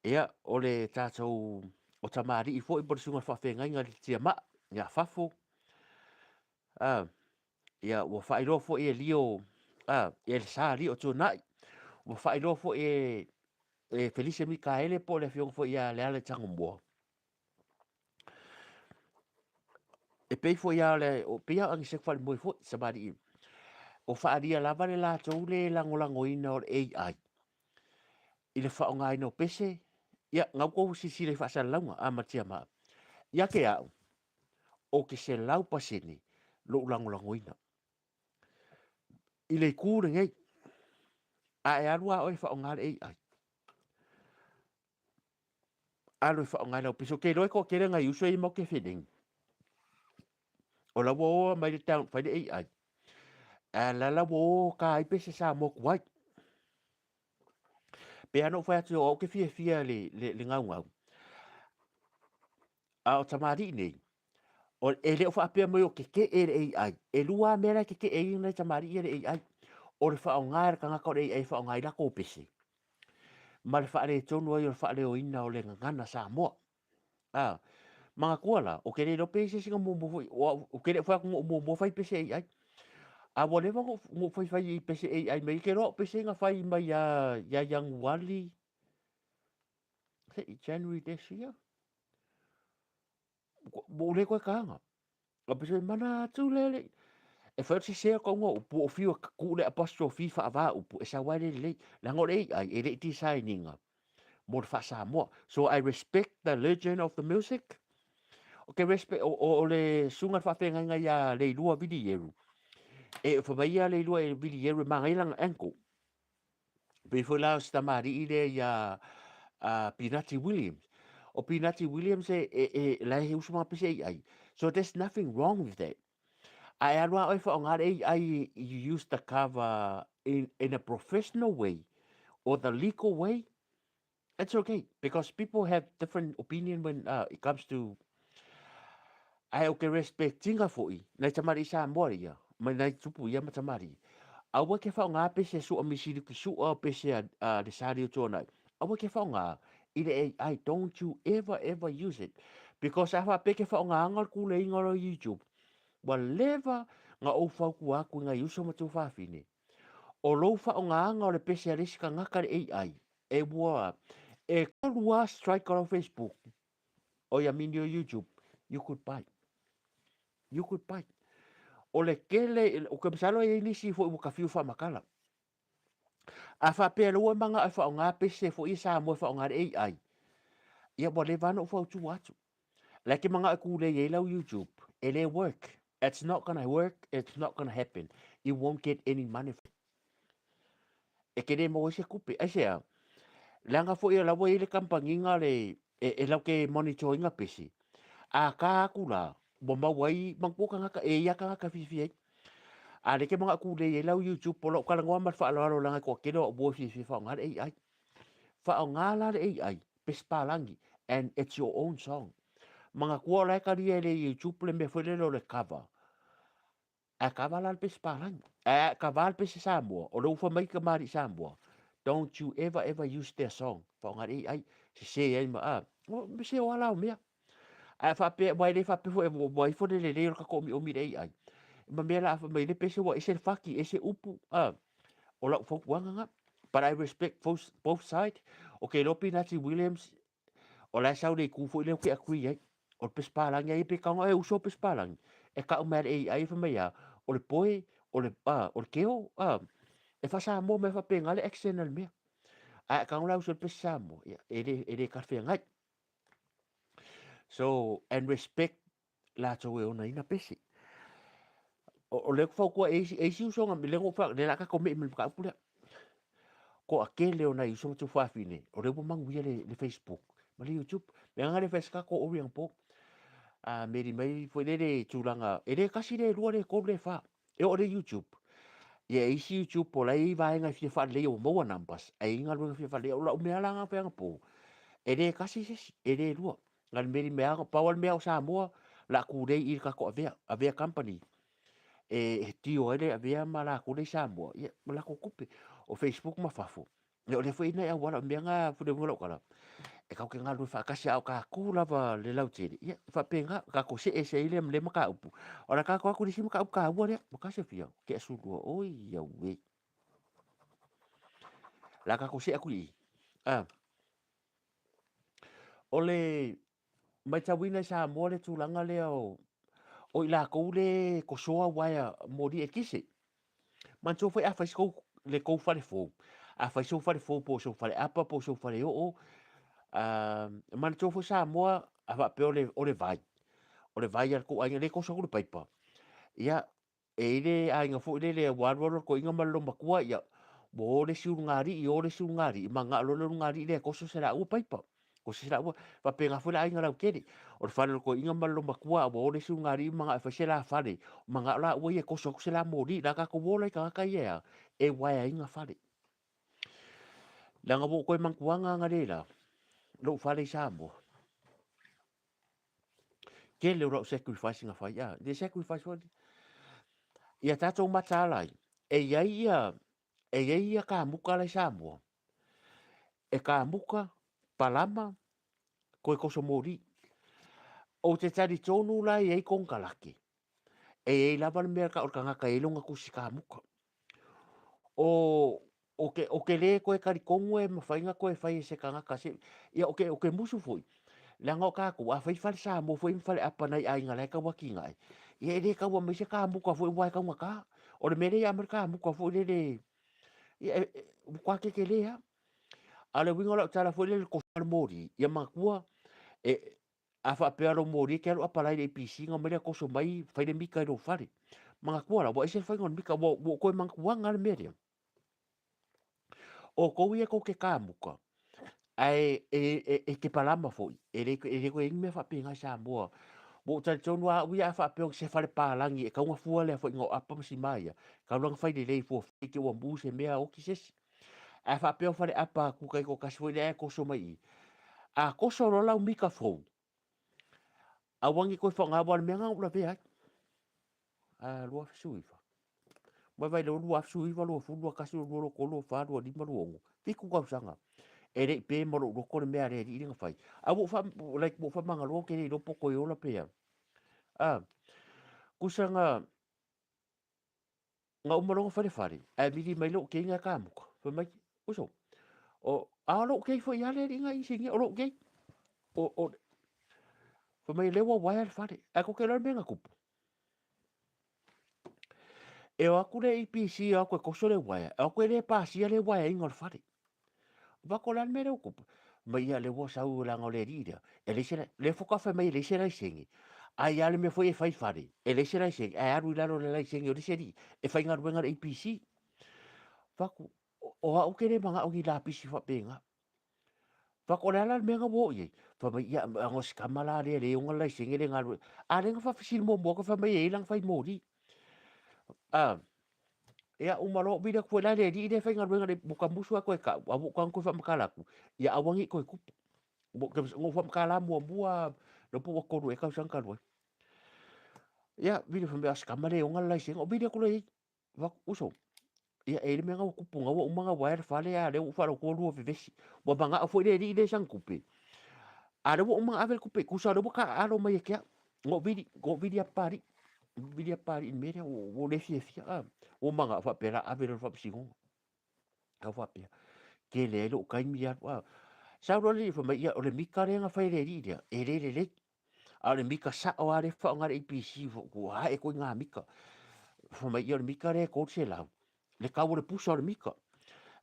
Ia, o le tatou o tamalii foi po o le susuga i le faafeagaiga i le Tiamaa ia Fafo. Ah, ia ua faailoa foi e Lio, ah, e le Sa Lio Tuanai. Ua faailoa foi e e Felise Mikaele po o le afioga foi ia Leala Tagomoa. E pei foi lava o le, o pei lava o Agiseko Falemoe foi, tamalii, o faaalia lava le latou le lagolagoina o le AI i le faaaogaina o pese, ia, na outou silasila i faasalalauga a ma Tiamaa. Ia te au, ou te 100% lou lagolagoina i le itu lenei, a e alu lava oe e faaaoga le AI, Alu e faaaoga i lau pese. Ou te iloa e toatele nai uso ia matou te felegi. O la ua o mai le town fai le AI. A la la ua o ka ai pese Samoa tuai. Pe ana ou fai atu o au ke fiafia le, le, le gaugau. A o tamalii nei, o, e le o faapea mai o keke'e le AI. E lua lava mea la e keke'e ai nai tamalii ia le AI. O le faaaoga e le tagata o le AI e faaaoga ai latou pese. Ma le faaletonu ai o le faaleoina o le gagana Samoa. A, manatua la, ou te le iloa pe i ai se isi na muamua foi, o au, ou te le o fai atu na ou muamua fai pese AI. A ua leva ona ou faifai i pese AI mai, ke loa o pese na fai mai ia ia Ianuari, se i January this year. Ua ou le toe taga. O pese mai mana atu le le. E fai o le sese o kauga o upu, o fiu e tuu le apostrophe faava upu, e sau ai le lelei. Leaga o le AI e le i design ina mo le faa-Samoa. So I respect the legend of the music. O ke respect, o, o, o le susuga le faafeagaiga ia Leilua Vilieru. E fa mai ia Leilua e Vilieru e manaia lana ankle. Pei foi la o si tamalii lea ia Pinati Williams. O Pinati Williams e, e, e la e usu mga pese AI. So there's nothing wrong with that. Ae alu a oe whaonga le AI, you use the cover in a professional way or the legal way, it's okay because people have different opinion when it comes to. Ae o ke respectinga foi nai tamalii Samoa ia mai nai tupu ia ma tamalii. Aua ke whaonga pese sua misili ki sua o pese a le sali o tuanai. Aua ke whaonga i le AI. Don't you ever ever use it. Because a whape ke whaonga anga le kule inga o YouTube. Ua leva na ou fautua atu i nai uso ma tuafafine. O lou whaonga o le pese a le isi kangaka le AI. E ua e kolua strike o lau Facebook. O ia mini o YouTube. You could buy. You could buy. O le kele, o ke masalo e nisi foi ua ka fiu whaamakala. A whaapea lua manga e whaonga pese fo i Samoa e whaonga le AI. Ia ua leva ana o whautua atu. Le ke manga e kule i lau YouTube. E le work. It's not gonna work. It's not gonna happen. You won't get any money. E ke le maua ai se kupe. Aisea, leaga foi o la ua i ai le kampaniga le e lau ke monitor ina pese. A ka aku la, ua maua ai manatua tagata, e i ai tagata e fiafia ai. A lea e te manao tulei ai lau YouTube, o lau talanoa ma le faaaloalo leaga e toatele o au uo e fiafia e faaaoga le AI. Faaaoga la le AI, pese palagi, and it's your own song. Manatua o la e talia e le YouTube le mea foi lele o le cover. Ae kava la le pese palagi. Ae kava le pese Samoa, o le ua fai mai kamali'i Samoa, don't you ever ever use their song. Faaaoga le AI, sese ai ma a. O se o ala o mea. Ae faapea, ua e le faapea foi ua ifo le lelei o le tatou omiomi i le AI. Ma mea la a fai mai le pese ua ese le faki, ese upu, a. O lau fautuaga na. But I respect both, both side. O ke iloa Pinati Williams, O la e sau le itu foi lea ou te agree ai. O le pese palagi ai pe tago e uso pese palagi. E kau mai le AI fai mai a, o le poe, o le a, o le keo, a, e faa-Samoa mai faapena le accent a le mea. Ae a tago la uso le pese Samoa, ia, e le, e le talafeagai. So, and respect latou e onaina pese. O, o lea ou te fautua e isi, e isi usoga, lea na ou fai, lea o le a tatou me'i ma le mataupu lea. Toatele o nai uso ma tuafafine, o lea ua manuia le, le Facebook ma le YouTube. Mea na le fai se tatou ori anapo. A meri mai foi lele tulaga, e le tasi le lua le tolu le fa. E oo le YouTube. Ia e isi YouTube o la e i ai vaega e fia faaleleia ua maua numbers, ae i ai galuega e fia faaleleia. O lau mea la na fai anapo, e le tasi se isi, e le lua. Na le meri mea pau lava le mea o Samoa o le a tulei i le tatou Avea, Avea Company e tio ai le Avea ma latou lea i Samoa, ia ma latou tupe. O Facebook ma fafo, ia o lea foi e i ai nai auala, o mea na e uiga lau tala, e tatou te galulue faatasi, a o tatou lava le lautele, ia e faapena, tatou see ese ai lea ma lea mataupu. O le a tatou o atu i le isi mataupu taua lea, ua tasofia, tea sulua, oi auē. O le a tatou see atu i i. Ah. O le matauina i Samoa le tulaga lea o, o i latou le kosoa uaea moli eletise. Manatua foi a fai se tou, le tou fale fou, a fai sou fale fou po o sou fale apa po o sou fale oo, manatua foi Samoa a faapea o le, o le vai, o le vai a le tou aiga, le koso atu le paipa. Ia, E i ai le aiga foi lele ua alualu le toeaina ma le loomatua, ia, ua o le isi ulugalii, o le isi ulugalii, manao loa le ulugalii lea e toso se laua paipa, toso se laua. Faapena foi le aiga lautele. O le fale o le toeaina ma le loomatua, a ua o le isi ulugalii manao e fai se la fale, manao laua ia e toso atu se la moli. La tatou o la i tagata ia e a? E uaeaina fale. Leaga ua ou toe manatuaga analeila, lou fale i Samoa. Tele o lau sacrifice na fai, a, le sacrifice foi. Ia tatou mataala ai, e i ai ia, e i ai ia kamuka la i Samoa. E kamuka, palama, koe koso moli. Ou te talitonu la e i ai konekarate. E i ai lava le mea o le tagata e i ai lona tusi kamuka. O o ke o ke le koe talitonu e mafai ona toe fai e se tagata se ia o ke o ke musu foi leaga o tatou a fai fale Samoa foi ma fale apa nai aiga la e tau atinae ia e le tau aumai se kamuka foi aua e taugata. O le mea lea ia aumai le kamuka foi lele ia e matua tetele lava. A o le uiga o lau tala foi lele i le toso o le moli, ia manatua e a faapea o lou moli e te alu apalai i le APC ona omai lea toso mai fai le mita i lou fale. Manatua la, ua ese le faiga o le mita, ua ua ou toe manatuaga lava le mea lea. O tou ia tou te kamuka, ae e, e, e te palama foi, e le, e le toe i ai ni mea faapena i Samoa. Ua ou talitonu lava au ia a faapea o se fale palagi e tatau ona fua le afoaiga o apa ma sima ia, tatau la ona fai lelei fua i te i ua mu se mea oti se isi. Ae faapea o fale apa tu taitoatasi foi lea ae toso mai i i. A toso loa lau mita fou, aua ne i toe faaaoga aua o le mea lena na ou lavea ai. A 2019. Mai vai lea 2019, 20, 21, 22, 23, 24, 25, 26, 7 tausaga. E le i pe ma lou loto le mea a le alii lea na fai. A ua ou faa, like, ua ou faamagaloa ou te le iloa po o toe ola pe a. A, kusa na, na uma loa ona fai le fale, ae vili mai lou kei na kamuka. Fai mai, uso, o, a o lou kei foi a le alii na inisinia, o lou kei. O, o, fai mai, lea ua waea le fale. Ae tou te iloa le mea na tupu. E o atu le EPC e o atu e toso le uaea, e o atu e le pasia le uaeaina o le fale. Vako le a le mea lea ua tupu? Mai ia lea ua sau leaga o le alii lea, e leai se, lea faatoa fai mai e leai se laisene. Ai a le mea foi e fai fale, e leai se laisene, ae alu i lalo o le laisene o le isi alii e faigaluega le EPC. Fatu, o au ou te le manao ni lapisi faapena. Fatu, o le a la le mea na ua oo i ai? Fai mai, ia, leaga o si tama la lea e leai ona laisene le galulue. A lea na faafesili muamua atu fai mai e i ai lana fai moli. A, ia uma loa ou vili atu foi la i le alii lea e faigaluega i le ua ta musu lava toe tau, a ua ou tago toe faamatala atu, ia aua ne i toe tupu. Na ou faamatala muamua lava po ua 3 ea tausaga talu ai. Ia, vili fai mai, a o si tama lea e ona le laisene. Ou vili atu loa i ai, Uso, ia e i ai le mea na ua tupu, na ua uma ona uaea le fale, a o lea ua ou faalogo ua vevesi. Ua manao foi le alii lea i sana tupe, a o lea ua uma ona ave le tupe, tusa o lea ua taaalo mai ia te au. Na ou vili, na ou vili lava Papalii, vili lava Papalii i le mea lea, ua ou le fiafia, a. Ua manao faapea o le a ave loa i le faamasinoga. Tau faapea, tele ai lou taimi alu, a. Sau loa le alii fai mai, ia o le mita lea na fai e le alii lea, e le lelei. A o le mita sao lava lea e faaaoga e le APC, ua ae ituaiga mita. Fai mai, ia o le mita lea e $300, le tau o le pusa o le mita.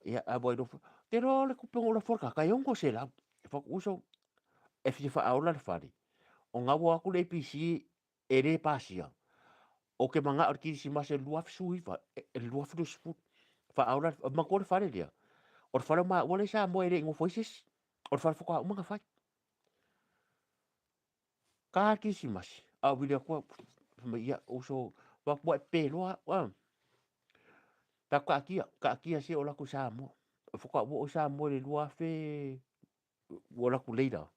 Ia, a ua iloa foi, ou te iloa o le tupe na ou lafo i le tagata e $600. E fai atu, uso, e fia faaola le fale, o na ua o atu le APC e le pasia. Ou te manao i le Kerisimasi o le 2019, le 2020, faaola, manatua le fale lea, o le fale o maua lea i Samoa e le i nofo ai se isi, o le fale faatoa uma ona fai. Ka le Kerisimasi, a ou vili atu au, fai mai, ia, uso, ua e pe loa au, a. Tatou taatia, taatia se i oo atu i Samoa. Faatoa ou oo i Samoa i le 2000, ua alu atu later.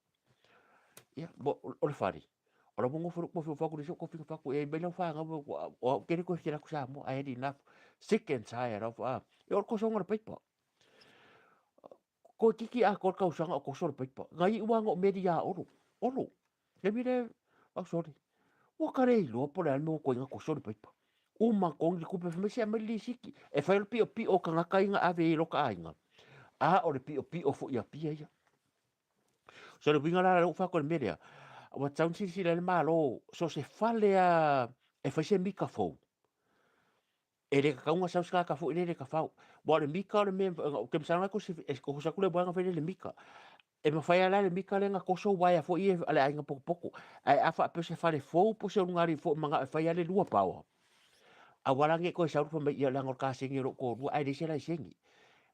Ia, o le fale, o la ua nofo lou tofi, ua fai atu le isi ou tofi, fai atu, e mai lau fanau, o au ke le toe fia alu atu i Samoa, I had enough, sick and tired of, a. Ia, o le tosoga o le paipa. Toeitiiti atoa le tausaga o toso le paipa. Na iu lava na ou meli ia Olo. Olo! Taimi lea, au sole, ua ka le iloa po o le a le mea ua tuai na toso le paipa. Uma togi le tupe, fai mai se aumai le lisiti. E fai o le piopio o tagata ia na ave ai i lota aiga, a o le piopio foi a Apia ia. So le uiga la lea ua fai atu i le mea lea, ua tatau ona silasila i ai le Malo, so o se fale lava e fai se mita fou, E le tatau ona sau se tagata foi lele e tafao. Aua o le mita o le mea, ou te masalo e toso atu le uaea ona fai lea i le mita. E mafai lava la e le mita lea ona toso uaea foi ia a le aiga potopoto. Ae a faapea o se fale fou po o se ulugalii fou e manao e fai lava le lua paoa, aua la ne i toe sau fai mai, ia leaga o le kasegi o lou toalua ae leai se laisene.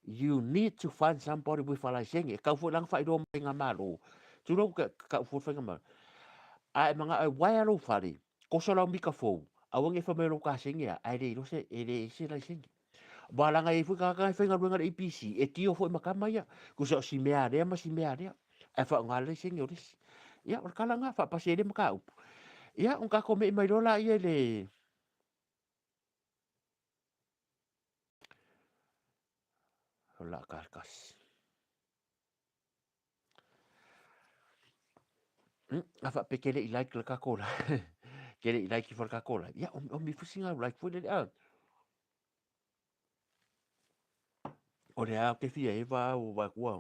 You need to find somebody with a laisene. E tatau foi la ona faailoa mai i faigamalo. Tulou, tau fua le faigamalo. A e manao e uaea lou fale, Koso lau mita fou, aua ne i fai mai o lou kasegi a, ae le iloa se, e leai se laisene. Aua leaga e i ai foi tagata e faigaluega i le APC, e tio foi ma tama ia, tusa o si mea a lea ma si mea a lea, ae faaaoga le laisene o le isi. Ia, o le tala lena, faapasi ai lea mataupu. Ia, ona tatou me'i mai loa laia i le O le a kasi. A faapea ke le i like le tatou Ke le i like ifo le kākou live, ia, omi ifo sina like foi lele, a. O le ao ke fia eva au o vai kua.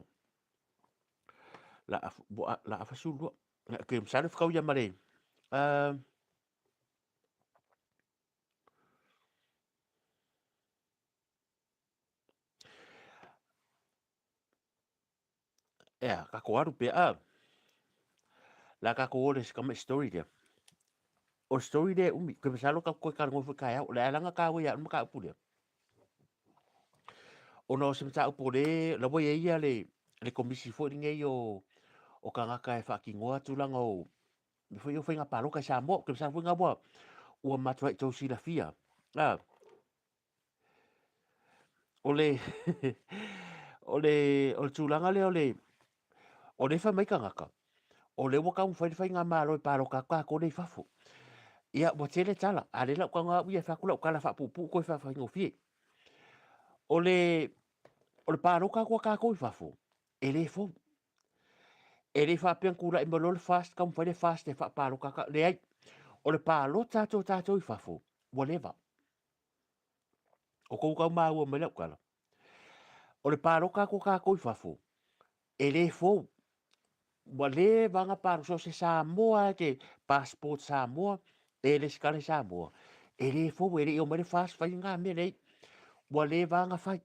La la afasulua. Ke masalo whakau ia mare. Ea, kako aru pea a. La kako ole se kama story lea. O story lea umi, ke masalo ka koe ka ngoi ka au, le alanga ka ua ia ka upu lea. Ona o se mataupu o le la ua ia le le komisi foi lenei o o kangaka e whakingoa tulaga o me foi o whainga paloka i Samoa, ke masalo foi ngā ua ua matua i tau silafia. Ah, o le o le o le tulaga lea o le o le fai mai kangaka o le ua taumafai le faigamalo e paloka atu tatou lea i fafo. Ia ua tele tala, a le lau taga au ia e fai atu lau tala faapuupuu toe faafaigofie. O le o le paloka atu a tatou i fafo, e le fou. E le faapea na tulai mai loa le FAST, taumafai le FAST e faapaloka atu, leai. O le palota atu o tatou i fafo, ua leva. O kou tau maua mai lau tala. O le paloka atu o tatou i fafo, e le fou. Ua leva na paloka, so o se Samoa e ke passport Samoa, e resitala i Samoa. E le fou, e le i omai le FAST fai ngā mea leai. Ua leva na fai.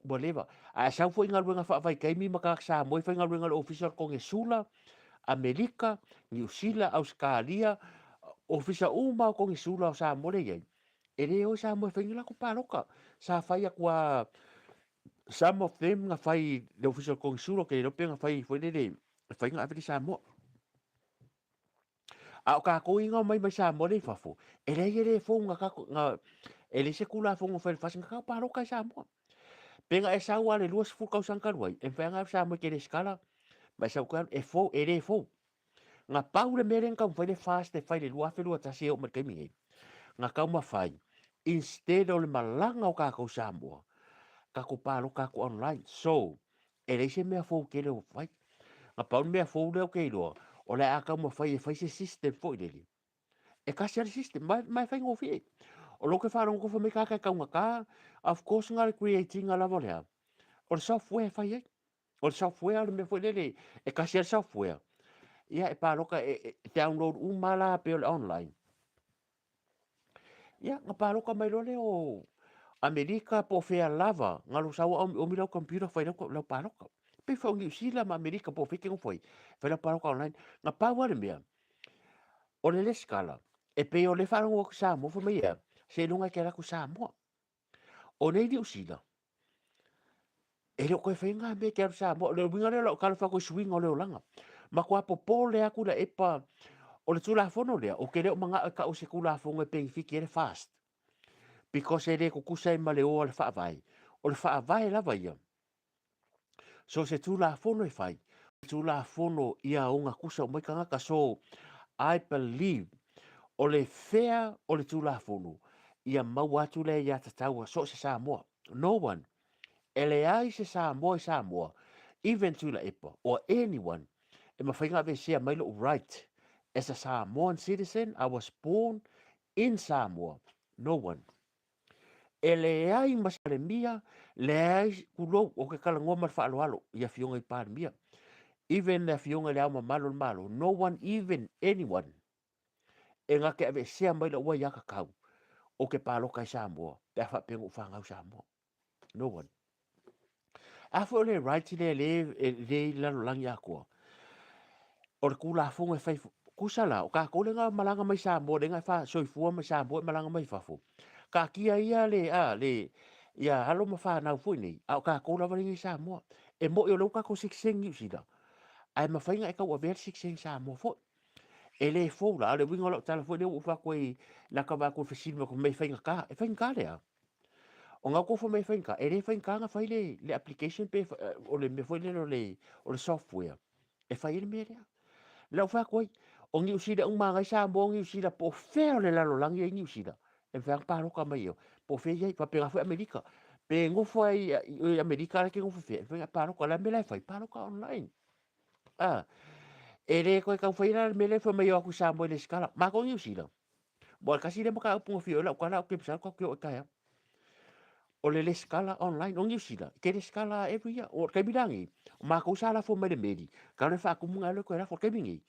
Ua leva. Ae sau foi galuega faavaitaimi ma tagata Samoa e faigaluega i le Ofisa o le Konesula, Amerika, Niu Sila, Ausetalia, Ofisa uma o Konesula o Samoa lea e i ai, e le o i Samoa e fai ni latou palota. Sa fai atu lava some of them na fai i le Ofisa o le Konesula, ou te le iloa pe na fai foi lele e fai na ave i Samoa. A o tatou ia na omai mai Samoa lea i fafo, e leai e le fou na tatou, na, e leai se Tulafono na fai i le FAST na tatou palota i Samoa. Pe na e sau lava i le 20 tausaga talu ai, e mafai lava ona alu i Samoa e te resitala ma e sau toe alu, e fou, e le fou. Na pau le mea lea na taumafai le FAST e fai i le 2021 e oo mai i le taimi nei, na taumafai instead o le malaga o tatou i Samoa, tatou palota atu online. So, e leai se mea fou tele o fai. Na pau le mea fou lea ou te iloa, o le a taumafai e fai se system foi lele. E kasi lava le system, ma, ma e faigofie. O lou ke faalogo fai mai tagata e taugata, of course na o le create ina lava o le a? O le software e fai ai. O le software o le mea foi lele, e kasi lava le software. Ia e paloka, e, e download uma la pei o le online. Ia, na paloka mai loa lea o Amerika po o fea lava, na lou sau omiomi lau computer fai lau, lau paloka. Pei foi o Niu Sila ma Amerika po o fea e te nofo ai, fai lau paloka online. Na pau lava le mea, o le resitala, e pei o lea e faalogo atu i Samoa fai mai ea, seiloga e te alu atu i Samoa. O nei Niu Sila, e le o toe faia ngā mea te alu Samoa. O le uiga lea o lau talofa atu i suiga o le olaga. Matua popole atu la epa o le Tulafono lea, ou te le o mana'o e ta'u se Tulafono e penefiti ai le FAST. Because e le tutusa ai ma le o a le Faavae. O le Faavae lava ia, so se Tulafono e fai, Tulafono ia ogatusa uma ai tagata. So, I believe o le fair o le Tulafono ia maua atu lea ia tatau a so o se Samoa. No one. E leai se Samoa i Samoa, even Tuilaepa or anyone e mafai ona aveesea mai lou right as a Samoan citizen, I was born in Samoa. No one. E leai ma se Palemia, leai, tulou, ou te talanoa ma le faaaloalo i Afioga i Palemia, even le Afioga i Le Ao Mamalu o le Malo, no one even anyone e na te aveesea mai lou aiatatau ou te paloka i Samoa pe a faapea na ou fanau i Samoa. No one. A foi o le right lea le, e le i le lalolagi atoa. O le Tulafono e fai, tusa la, o tatou lea na malaga mai Samoa, lea na fa, soifua mai Samoa e malaga mai fafo. Taatia ia le, a, le, ia alo ma fanau foi nei, a o tatou lava lea i Samoa. E mo'i o lea ua tatou citizen Niu Sila, ae mafai ona e tauavea le citizen Samoa foi. E le fou la, a o le uiga o lau tala foi lea ua ou fai atu ai, lata vaai atu i le fesili mai, fai mai e faigata. E faigata le a? O ngā kou fai mai e faigata, e le faigata ona fai le, le application pe, o le mea foi lele o le, o le software e fai ai le mea lea. Lea ua fai atu ai, o Niu Sila uma ngai Samoa, o Niu Sila po o fea o le lalolagi ai Niu Sila, e mafai ona paloka mai e, po o fea i ai, faapena foi Amerika. Pe nofo ai i Amerika, la e te nofo fea, e mafai ona paloka, o le a le mea la e fai, paloka online. A, e le toe tau faia la le mea lea fai mai o atu i Samoa i le resitala. Matou i Niu Sila. Mo le tasi lea mataupu na fia o ai lau tala au ke masalo tatou te oo i taeao. O le lesitala online o Niu Sila, e te lesitala every year. O le taimi la nei, o matou sa lafo mai le meli, talu e faatumu na alu e toe lafo. O le taimi nei,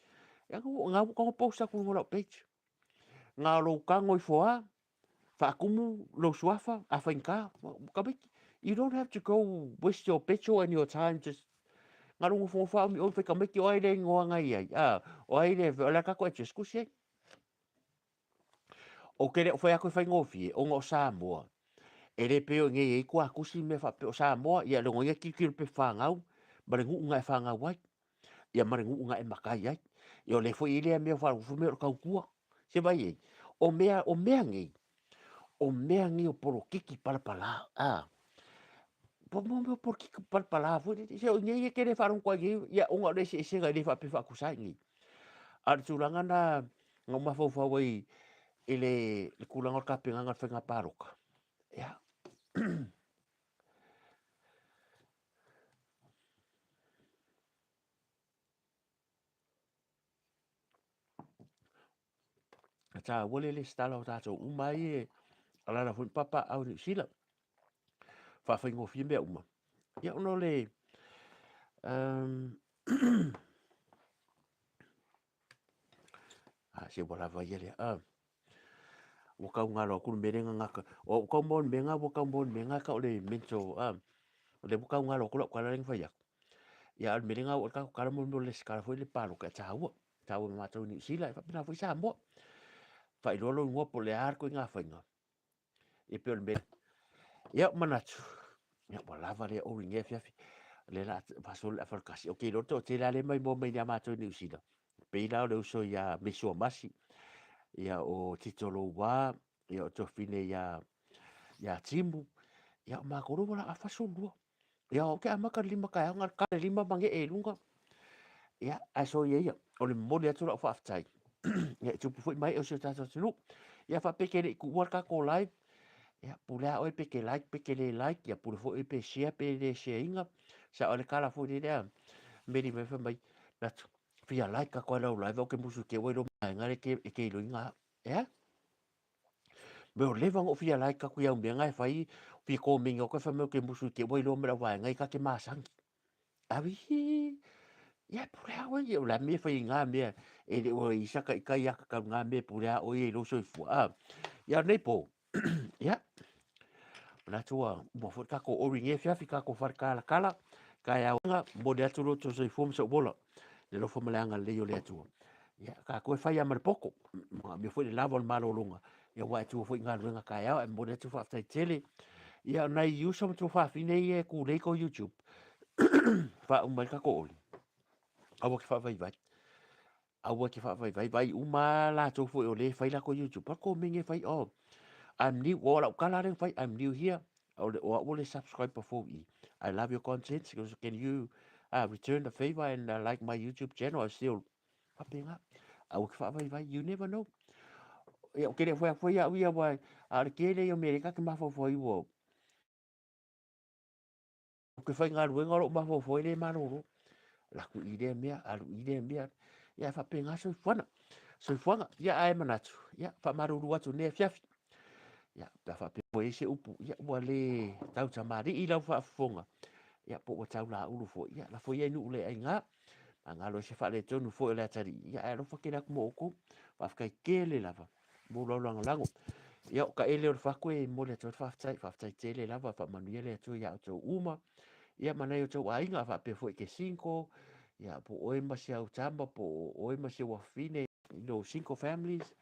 e na ua tago post atu i luga o lau page. Na o lou tago ifo lava, faatumu lou suafa, a faigata, tamaiti, you don't have to go waste your petrol and your time just na lou nofonofo lava umi oi fai tamaiti o ai le igoa na i ai, a, o ai le, o le a le tatou address, tusi ai. Ou te le o fai atu e faigofie, ona o Samoa, e le pei o i inei e i ai tuatusi ma mea faapea. O Samoa, ia logoina tilotilo pe fanau ma le nuu na e fanau ai, ia ma le nuu na e matai ai. Ia o lea foi e i ai lea mea o faalufu mea o le tautua. Se vaai i ai, o mea, o mea nei, o mea nei o polokiki palapala, a, po o mea o polokiki palapala foi lele, se o i inei e te le faalogo atu ai i nei, ia ona o le eseesega e le faapea e faatusa ai i inei. A o le tulaga lena na ou mafaufau ai i le tulaga o le tapenaga o le faiga palota, ia, e taua le lesitala o tatou uma ai e alala foi ma papaaao i Niu Sila. Faafaigofie mea uma. Ia ona o le um, a se ua lava ia lea. Ah. Ua tau galo atu le mea lea na gata. O au tau maua le mea na, ua tau maua le mea na e tau o le mental. Ah. O lea ua tau galo atu lau tala lea na fai atu. Ia a o le mea lea na oo ai le tatou tala mo le mea o le lesitala foi le palota e taua. Taua ma matou i Niu Sila, e faapena foi Samoa. Faailoa lou igoa po o le a le ituaiga faiga. Ia pei o le mea. Ia manatu, ia ua lava lea ori nei afiafi. Lea la fasolo le afa le kasi. Ok, loa le toatele lea mai moa mai ia matou i Niu Sila. Pei la o le uso ia Mesua Masi, ia o Tito Louā, ia o Tofine ia ia Timu, ia o matou lea ua la afa solua. Ia ou te amata le 5 taeao, na o le tale 5 ma nee i luga. Ia, ae soia ia, o le momoli atu lau faafetai. Ia, e tupu foi mai o si o tatou atunuu. Ia, faapea ke le i tuua le tatou live. Ia, pule a oe pe ke like, pe ke le like. Ia, pule foi oe pe share, pe le share inga. Sa o le kala foi le lea. Meri mai fai mai, natu, fia like ka koe lau live, au ke musu ke ua ilo maenga le ke, e ke ilo inga. Ea? Me o leva ona ou fia like atu i au mea na e fai, fia komeni atu e fai mai ou te musu i te ua iloa me lau vaega i ka te masani. Auihi, ia e pule a oe, o le a mea e fai i ngā mea, e le o i saka i kai aka kau ngā mea e pule a oe i lou soifua. A, ia nei pō, ia, manatu ua, ua foi kako ori nge fiafi, kako whare kala kala, kai au nga, mole atu lo to soifua ma sou ola, le lofa ma le agalelei o le Atua. Ia, kākou e fai a ma le poko, ma mea foi le lava o le malologa, ia ua e tua foi i galuega taeao, ae momoli atu faafetai tele. Ia, o nai uso ma tuafafine ia e kūlei ko YouTube, faauma ai le tatou oli, aua ke faavaivai. Aua ke faavaivai, vai uma lava latou foi o lea e fai latou YouTube, pa komeni e fai, oh, I'm new, o lau tala lea na fai, I'm new here, o le, o au o le subscriber fou i, I love your content, so can you return the favor and like my YouTube channel, I still Faapena. Aua ke faavaivai, you never know. Ia, o ke le whai whai au ia wai, a o le kele ia mere ka ke mafaufau i ua. O ke whaigaluega o lou mafaufau e le malolo. Laku i lea mea, alu i lea mea. Ia, e faapena soifuana. Soifuaga, ia ae manatu, ia, faamalulu atu nei afiafi. Ia, pe a faapea ua i ai se upu, ia, ua le tautamalii lau faafofoga, ia, po ua taulaulu foi, ia, lafo ia i nuu le aiga. Magalo ai se faaletonu foi o le atalii, ia ae alofa tele atu mo outou. Faafetai tele lava mo lau lagolago. Ia, o ka ele o le fatu e momoli atu ai le faafetai, faafetai tele lava, faamanuia le Atua iā outou uma. Ia, ma nai outou aiga, faapea foi ke single, ia, po o oe ma si au tama, po o oe ma si au afafine, you know, single families.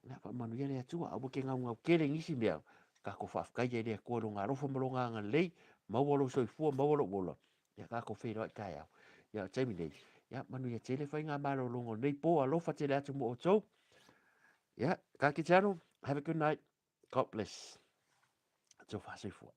Ia, faamanuia le Atua, aua ke gaugau tele i nisi mea, tatou faafetai ai i le Atua i lona alofa ma lona agalelei, maua lou soifua, maua lou ola, Ia tatou feiloai taeao. Ia o taimi nei, ia manuia tele faiga malologa o lenei pō, alofa tele atu mo outou. Ia, ka kite anō, have a good night, God bless. Tō whāsoifua.